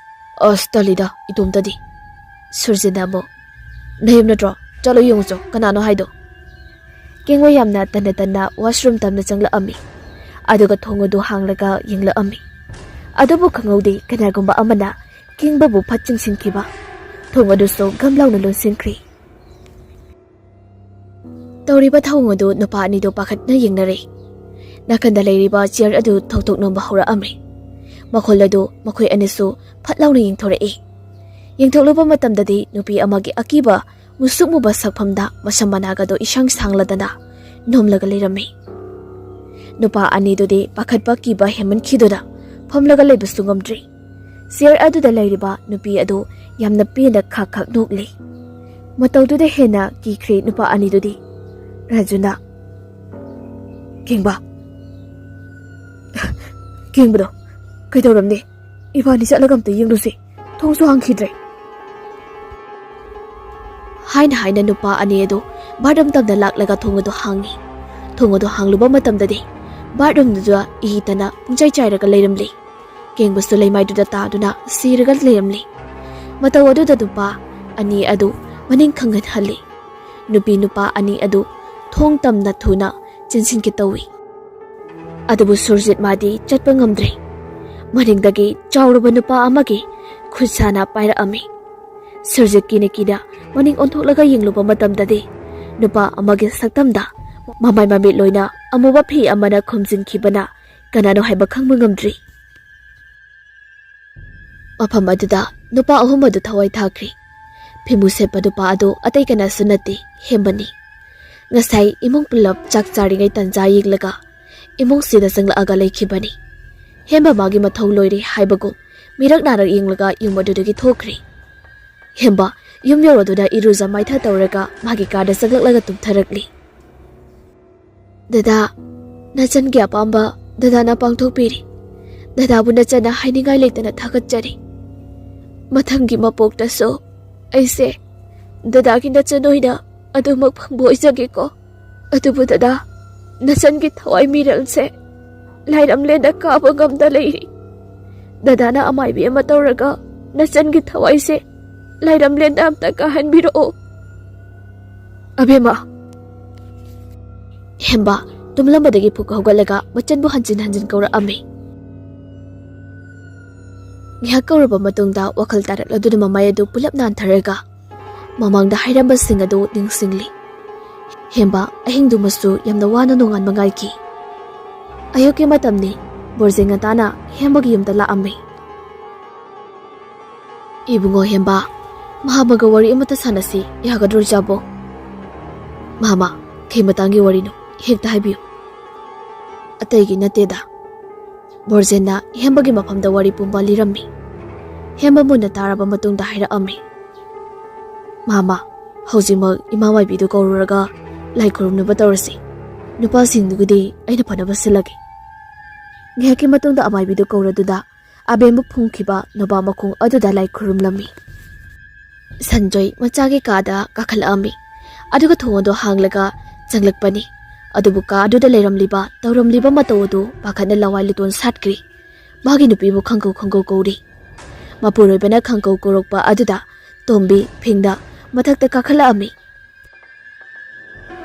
"ꯑꯁ, ꯇꯜꯂꯤꯗ, ꯏꯇꯣꯝꯇꯗꯤ"꯫ ꯁꯨꯔꯖꯤꯠꯅ ꯑꯃꯨꯛ, "ꯅꯌꯨꯝ ꯅꯠꯇ꯭ꯔꯣ? ꯆꯠꯂꯣ ꯌꯦꯡꯉꯨꯆꯣ, ꯀꯅꯥꯅꯣ ꯍꯥꯏꯗꯣ"꯫ ꯀꯦꯡꯕ ꯌꯥꯝꯅ ꯇꯟꯅ ꯇꯟꯅ ꯋꯥꯁꯔꯨꯝ ꯇꯝꯅ ꯆꯪꯂꯛꯑꯝꯃꯤ꯫ ꯑꯗꯨꯒ ꯊꯣꯡ ꯑꯗꯨ ꯍꯥꯡꯂꯒ ꯌꯦꯡꯂꯛꯑꯝꯃꯤ꯫ ꯑꯗꯨꯕꯨ ꯈꯪꯍꯧꯗꯦ, ꯀꯅꯥꯒꯨꯝꯕ ꯑꯃꯅ ꯀꯦꯡꯕꯕꯨ ꯐꯠ ꯆꯤꯡꯁꯤꯟꯈꯤꯕ꯫ ꯊꯣꯡ ꯑꯗꯨꯁꯨ ꯒꯝ ꯂꯥꯎꯅ ꯂꯣꯟꯁꯤꯟꯈ꯭ꯔꯦ꯫ ꯇꯧꯔꯤꯕ ꯊꯧꯑꯣꯡ ꯑꯗꯨ ꯅꯨꯄꯥ ꯑꯅꯤꯗꯨ ꯄꯥꯈꯠꯅ ꯌꯦꯡꯅꯔꯦ꯫ ꯅꯥꯀꯟꯗ ꯂꯩꯔꯤꯕ ꯆꯤꯌꯔ ꯑꯗꯨ ꯊꯧꯗꯣꯛ ꯅꯣꯝꯕ ꯍꯧꯔꯛꯑꯝꯃꯤ꯫ ꯃꯈꯣꯜ ꯑꯗꯨ ꯃꯈꯣꯏ ꯑꯅꯤꯁꯨ ꯐꯠ ꯂꯥꯎꯅ ꯌꯦꯡꯊꯣꯔꯛꯏ꯫ ꯌꯦꯡꯊꯣꯛꯂꯨꯕ ꯃꯇꯝꯗꯗꯤ ꯅꯨꯄꯤ ꯑꯃꯒꯤ ꯑꯀꯤꯕ ꯃꯨꯁꯨꯛ ꯃꯨꯕ ꯁꯛꯐꯝꯗ ꯃꯁꯝ ꯃꯅꯥꯒꯗꯨ ꯏꯁꯥꯡ ꯁꯥꯡꯂꯗꯅ ꯅꯣꯝꯂꯒ ꯂꯩꯔꯝꯃꯤ꯫ ꯅꯨꯄꯥ ꯑꯅꯤꯗꯨꯗꯤ ꯄꯥꯈꯠꯄ ꯀꯤꯕ ꯍꯦꯟꯃꯟꯈꯤꯗꯨꯅ ꯐꯝꯂꯒ ꯂꯩꯕꯁꯨ ꯉꯝꯗ꯭ꯔꯤ꯫ ꯆꯤꯌꯔ ꯑꯗꯨꯗ ꯂꯩꯔꯤꯕ ꯅꯨꯄꯤ ꯑꯗꯨ ꯌꯥꯝꯅ ꯄꯦꯟꯅ ꯈꯥꯛ ꯈꯥꯛ ꯅꯣꯛꯂꯤ꯫ ꯃꯇꯧꯗꯨꯗ ꯍꯦꯟꯅ ꯀꯤꯈ꯭ꯔꯦ ꯅꯨꯄꯥ ꯑꯅꯤꯗꯨꯗꯤ꯫ ꯔꯥꯖꯨꯅ, "ꯀꯦꯡꯕ, ꯀꯦꯡꯕꯗꯣ, ꯀꯩꯗꯧꯔꯝꯅꯦ? ꯏꯕꯥꯅꯤ ꯆꯠꯂꯒ ꯑꯝꯇ ꯌꯦꯡꯂꯨꯁꯦ꯫ ꯊꯣꯡꯁꯨ ꯍꯥꯡꯈꯤꯗ꯭ꯔꯦ"꯫ ꯍꯥꯏꯅ ꯍꯥꯏꯅ ꯅꯨꯄꯥ ꯑꯅꯤ ꯑꯗꯨ ꯕꯥꯠꯔꯨꯝ ꯇꯝꯅ ꯂꯥꯛꯂꯒ ꯊꯣꯡ ꯑꯗꯨ ꯍꯥꯡꯉꯤ꯫ ꯊꯣꯡ ꯑꯗꯨ ꯍꯥꯡꯂꯨꯕ ꯃꯇꯝꯗꯗꯤ ꯕꯥꯠꯔꯨꯝꯗꯨꯗ ꯏꯍꯤ ꯇꯅ ꯄꯨꯡꯆꯥꯏ ꯆꯥꯏꯔꯒ ꯂꯩꯔꯝꯂꯤ꯫ ꯀꯦꯡꯕꯁꯨ ꯂꯩꯃꯥꯏꯗꯨꯗ ꯇꯥꯗꯨꯅ ꯁꯤꯔꯒ ꯂꯩꯔꯝꯂꯤ꯫ ꯃꯇꯧ ꯑꯗꯨꯗ ꯅꯨꯄꯥ ꯑꯅꯤ ꯑꯗꯨ ꯃꯅꯤꯡ ꯈꯪꯍꯟꯍꯜꯂꯤ꯫ ꯅꯨꯄꯤ ꯅꯨꯄꯥ ꯑꯅꯤ ꯑꯗꯨ ꯊꯣꯡ ꯇꯝꯅ ꯊꯨꯅ ꯆꯦꯟꯁꯤꯟꯒꯦ ꯇꯧꯏ꯫ ꯑꯗꯨꯕꯨ ꯁꯨꯔꯖꯤꯠ ꯃꯥꯗꯤ ꯆꯠꯄ ꯉꯝꯗ꯭ꯔꯦ꯫ ꯃꯅꯤꯡꯗꯒꯤ ꯆꯥꯎꯔꯕ ꯅꯨꯄꯥ ꯑꯃꯒꯤ ꯈꯨꯠ ꯁꯥꯅ ꯄꯥꯏꯔꯛꯑꯝꯃꯤ꯫ ꯁꯨꯔꯖꯤꯠ ꯀꯤꯅ ꯀꯤꯅ ꯃꯅꯤꯡ ꯑꯣꯟꯊꯣꯛꯂꯒ ꯌꯦꯡꯂꯨꯕ ꯃꯇꯝꯗꯗꯤ ꯅꯨꯄꯥ ꯑꯃꯒꯤ ꯁꯛꯇꯝꯗ ꯃꯃꯥꯏ ꯃꯃꯤꯠ ꯂꯣꯏꯅ ꯑꯃꯨꯕ ꯐꯤ ꯑꯃꯅ ꯈꯨꯝꯖꯤꯟꯈꯤꯕꯅ ꯀꯅꯥꯅꯣ ꯍꯥꯏꯕ ꯈꯪꯕ ꯉꯝꯗ꯭ꯔꯤ꯫ ꯃꯐꯝ ꯑꯗꯨꯗ ꯅꯨꯄꯥ ꯑꯍꯨꯝ ꯑꯗꯨ ꯊꯋꯥꯏ ꯊꯥꯈ꯭ꯔꯤ꯫ ꯐꯤꯃꯨ ꯁꯦꯠꯄ ꯅꯨꯄꯥ ꯑꯗꯨ ꯑꯇꯩ ꯀꯅꯥꯁꯨ ꯅꯠꯇꯦ, ꯍꯦꯝꯕꯅꯤ꯫ ꯉꯁꯥꯏ ꯏꯃꯨꯡ ꯄꯨꯂꯞ ꯆꯥꯛ ꯆꯥꯔꯤꯉꯩ ꯇꯟꯖꯥ ꯌꯦꯡꯂꯒ ꯏꯃꯨꯡꯁꯤꯗ ꯆꯪꯂꯛꯑꯒ ꯂꯩꯈꯤꯕꯅꯤ꯫ ꯍꯦꯝꯕ ꯃꯥꯒꯤ ꯃꯊꯧ ꯂꯣꯏꯔꯦ ꯍꯥꯏꯕꯒꯨꯝ ꯃꯤꯔꯛ ꯅꯥꯔꯛ ꯌꯦꯡꯂꯒ ꯌꯨꯝ ꯑꯗꯨꯗꯒꯤ ꯊꯣꯛꯈ꯭ꯔꯦ꯫ ꯍꯦꯝꯕ ꯌꯨꯝ ꯌꯧꯔꯗꯨꯅ ꯏꯔꯨꯖ ꯃꯥꯏꯊ ꯇꯧꯔꯒ ꯃꯥꯒꯤ ꯀꯥꯗ ꯆꯪꯂꯛꯂꯒ ꯇꯨꯝꯊꯔꯛꯂꯤ꯫ "ꯗꯗꯥ, ꯅꯆꯟꯒꯤ ꯑꯄꯥꯝꯕ ꯗꯗꯥꯅ ꯄꯥꯡꯊꯣꯛꯄꯤꯔꯤ꯫ ꯗꯗꯥꯕꯨ ꯅꯆꯟꯅ ꯍꯥꯏꯅꯤꯡꯉꯥꯏ ꯂꯩꯇꯅ ꯊꯥꯒꯠꯆꯔꯤ꯫ ꯃꯊꯪꯒꯤ ꯃꯄꯣꯛꯇꯁꯨ ꯑꯩꯁꯦ ꯗꯗꯥꯒꯤ ꯅꯆꯟ ꯑꯣꯏꯅ ꯑꯗꯨꯃꯛ ꯐꯪꯕ ꯑꯣꯏꯖꯒꯦꯀꯣ꯫ ꯑꯗꯨꯕꯨ ꯗꯗꯥ, ꯅꯆꯟꯒꯤ ꯊꯋꯥꯏ ꯃꯤꯔꯦꯜꯁꯦ ꯂꯥꯏꯔꯝꯂꯦꯟꯗ ꯀꯥꯕ ꯉꯝꯗ ꯂꯩꯔꯤ꯫ ꯗꯗꯥꯅ ꯑꯃꯥꯏꯕꯤ ꯑꯃ ꯇꯧꯔꯒ ꯅꯆꯟꯒꯤ ꯊꯋꯥꯏꯁꯦ ꯂꯥꯏꯔꯝꯂꯦꯟꯗ ꯑꯝꯇ ꯀꯥꯍꯟꯕꯤꯔꯛꯑꯣ, ꯑꯕꯦꯝꯃ꯫" ꯍꯦꯝꯕ ꯇꯨꯝꯂꯝꯕꯗꯒꯤ ꯐꯨꯛ ꯍꯧꯒꯠꯂꯒ ꯃꯆꯟꯕꯨ ꯍꯟꯖꯤꯟ ꯍꯟꯖꯤꯟ ꯀꯧꯔꯛꯑꯝꯃꯤ꯫ ꯉꯥꯏꯍꯥꯛ ꯀꯧꯔꯕ ꯃꯇꯨꯡꯗ ꯋꯥꯈꯜ ꯇꯥꯔꯛꯂꯗꯨꯅ ꯃꯃꯥꯏ ꯑꯗꯨ ꯄꯨꯂꯞ ꯅꯥꯟꯊꯔꯒ ꯃꯃꯥꯡꯗ ꯍꯥꯏꯔꯝꯕꯁꯤꯡ ꯑꯗꯨ ꯅꯤꯡꯁꯤꯡꯂꯤ꯫ ꯍꯦꯝꯕ ꯑꯍꯤꯡꯗꯨꯃꯁꯨ ꯌꯥꯝꯅ ꯋꯥꯅ ꯅꯣꯡꯉꯥꯟꯕ ꯉꯥꯏꯈꯤ꯫ ꯑꯌꯨꯛꯀꯤ ꯃꯇꯝꯅꯤ꯫ ꯕꯣꯔꯖꯦ ꯉꯟꯇꯥꯅ ꯍꯦꯝꯕꯒꯤ ꯌꯨꯝꯗ ꯂꯥꯛꯑꯝꯃꯤ꯫ "ꯏꯕꯨꯡꯉꯣ ꯍꯦꯝꯕ, ꯃꯍꯥꯃꯒ ꯋꯥꯔꯤ ꯑꯃꯇ ꯁꯥꯟꯅꯁꯤ, ꯌꯥꯒꯗ꯭ꯔꯣ ꯏꯆꯥꯕꯣ?" "ꯃꯍꯥꯃ, ꯀꯩ ꯃꯇꯥꯡꯒꯤ ꯋꯥꯔꯤꯅꯣ? ꯍꯦꯛꯇ ꯍꯥꯏꯕꯤꯌꯨ꯫" "ꯑꯇꯩꯒꯤ ꯅꯠꯇꯦꯗ꯫" ꯕꯣꯔꯖꯦꯟꯅ ꯍꯦꯝꯕꯒꯤ ꯃꯐꯝꯗ ꯋꯥꯔꯤ ꯄꯨꯝꯕ ꯂꯤꯔꯝꯃꯤ꯫ ꯍꯦꯝꯕ ꯃꯨꯟꯅ ꯇꯥꯔꯕ ꯃꯇꯨꯡꯗ ꯍꯥꯏꯔꯛꯑꯝꯃꯤ, "ꯃꯍꯥꯃ, ꯍꯧꯖꯤꯛꯃꯛ ꯏꯃꯥ ꯃꯥꯏꯕꯤꯗꯨ ꯀꯧꯔꯨꯔꯒ ꯂꯥꯏ ꯈꯨꯔꯨꯝꯅꯕ ꯇꯧꯔꯁꯤ꯫ ꯅꯨꯄꯥꯁꯤꯡꯗꯨꯒꯤꯗꯤ ꯑꯩꯅ ꯐꯅꯕ ꯁꯤꯜꯂꯒꯦ꯫" ꯉꯥꯏꯍꯥꯛꯀꯤ ꯃꯇꯨꯡꯗ ꯑꯃꯥꯏꯕꯤꯗꯨ ꯀꯧꯔꯗꯨꯅ ꯑꯕꯦꯝꯕꯨ ꯐꯨꯝꯈꯤꯕ ꯅꯣꯕꯥ ꯃꯈꯣꯡ ꯑꯗꯨꯗ ꯂꯥꯏ ꯈꯨꯔꯨꯝꯂꯝꯃꯤ꯫ ꯁꯟꯖꯣꯏ ꯃꯆꯥꯒꯤ ꯀꯥꯗ ꯀꯥꯈꯠꯂꯛꯑꯝꯃꯤ꯫ ꯑꯗꯨꯒ ꯊꯣꯡ ꯑꯗꯨ ꯍꯥꯡꯂꯒ ꯆꯪꯂꯛꯄꯅꯤ꯫ ꯑꯗꯨꯕꯨ ꯀꯥ ꯑꯗꯨꯗ ꯂꯩꯔꯝꯂꯤꯕ ꯇꯧꯔꯝꯂꯤꯕ ꯃꯇꯧ ꯑꯗꯨ ꯄꯥꯈꯠꯅ ꯂꯋꯥꯏ ꯂꯨꯇꯣꯟ ꯁꯥꯠꯈ꯭ꯔꯤ꯫ ꯃꯥꯒꯤ ꯅꯨꯄꯤꯕꯨ ꯈꯪꯀꯧ ꯈꯪꯀꯧ ꯀꯧꯔꯤ꯫ ꯃꯄꯨꯔꯣꯏꯕꯅ ꯈꯪꯀꯧ ꯀꯧꯔꯛꯄ ꯑꯗꯨꯗ ꯇꯣꯝꯕꯤ ꯐꯤꯡꯗ ꯃꯊꯛꯇ ꯀꯥꯈꯠꯂꯛꯑꯝꯃꯤ꯫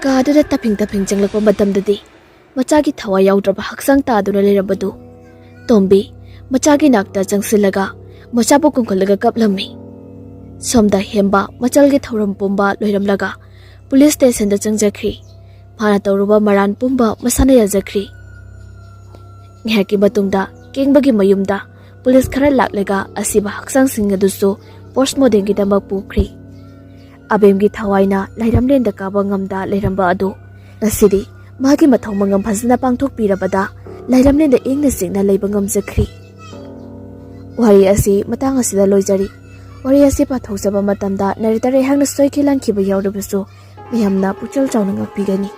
ꯀꯥ ꯑꯗꯨꯗ ꯇꯞꯐꯤꯡ ꯇꯞꯐꯤꯡ ꯆꯪꯂꯛꯄ ꯃꯇꯝꯗꯗꯤ ꯃꯆꯥꯒꯤ ꯊꯋꯥꯏ ꯌꯥꯎꯗ꯭ꯔꯕ ꯍꯛꯆꯥꯡ ꯇꯥꯗꯨꯅ ꯂꯩꯔꯝꯕꯗꯨ ꯇꯣꯝꯕꯤ ꯃꯆꯥꯒꯤ ꯅꯥꯛꯇ ꯆꯪꯁꯤꯜꯂꯒ ꯃꯆꯥꯕꯨ ꯀꯨꯝꯈꯠꯂꯒ ꯀꯞꯂꯝꯃꯤ꯫ ꯁꯣꯝꯗ ꯍꯦꯝꯕ ꯃꯆꯜꯒꯤ ꯊꯧꯔꯝ ꯄꯨꯝꯕ ꯂꯣꯏꯔꯝꯂꯒ ꯄꯨꯂꯤꯁ ꯁ꯭ꯇꯦꯁꯟꯗ ꯆꯪꯖꯈ꯭ꯔꯤ꯫ ꯃꯥꯅ ꯇꯧꯔꯨꯕ ꯃꯔꯥꯟ ꯄꯨꯝꯕ ꯃꯁꯥꯅ ꯌꯥꯖꯈ꯭ꯔꯤ꯫ ꯉꯥꯏꯍꯥꯛꯀꯤ ꯃꯇꯨꯡꯗ ꯀꯦꯡꯕꯒꯤ ꯃꯌꯨꯝꯗ ꯄꯨꯂꯤꯁ ꯈꯔ ꯂꯥꯛꯂꯒ ꯑꯁꯤꯕ ꯍꯛꯆꯥꯡꯁꯤꯡ ꯑꯗꯨꯁꯨ ꯄꯣꯁꯃꯣꯔꯇꯦꯝꯒꯤꯗꯃꯛ ꯄꯨꯈ꯭ꯔꯤ꯫ ꯑꯕꯦꯝꯒꯤ ꯊꯋꯥꯏꯅ ꯂꯥꯏꯔꯝꯂꯦꯟꯗ ꯀꯥꯕ ꯉꯝꯗ ꯂꯩꯔꯝꯕ ꯑꯗꯨ ꯉꯁꯤꯗꯤ ꯃꯥꯒꯤ ꯃꯊꯧ ꯃꯉꯝ ꯐꯖꯅ ꯄꯥꯡꯊꯣꯛꯄꯤꯔꯕꯗ ꯂꯥꯏꯔꯝꯂꯦꯟꯗ ꯏꯪꯅ ꯆꯤꯛꯅ ꯂꯩꯕ ꯉꯝꯖꯈ꯭ꯔꯤ꯫ ꯋꯥꯔꯤ ꯑꯁꯤ ꯃꯇꯥꯡ ꯑꯁꯤꯗ ꯂꯣꯏꯖꯔꯤ꯫ ꯋꯥꯔꯤ ꯑꯁꯤ ꯄꯥꯊꯣꯛꯆꯕ ꯃꯇꯝꯗ ꯅꯔꯦꯇꯔ ꯑꯩꯍꯥꯛꯅ ꯁꯣꯏꯈꯤ ꯂꯥꯟꯈꯤꯕ ꯌꯥꯎꯔꯕꯁꯨ ꯃꯌꯥꯝꯅ ꯄꯨꯛꯆꯦꯜ ꯆꯥꯎꯅ ꯉꯥꯛꯄꯤꯒꯅꯤ꯫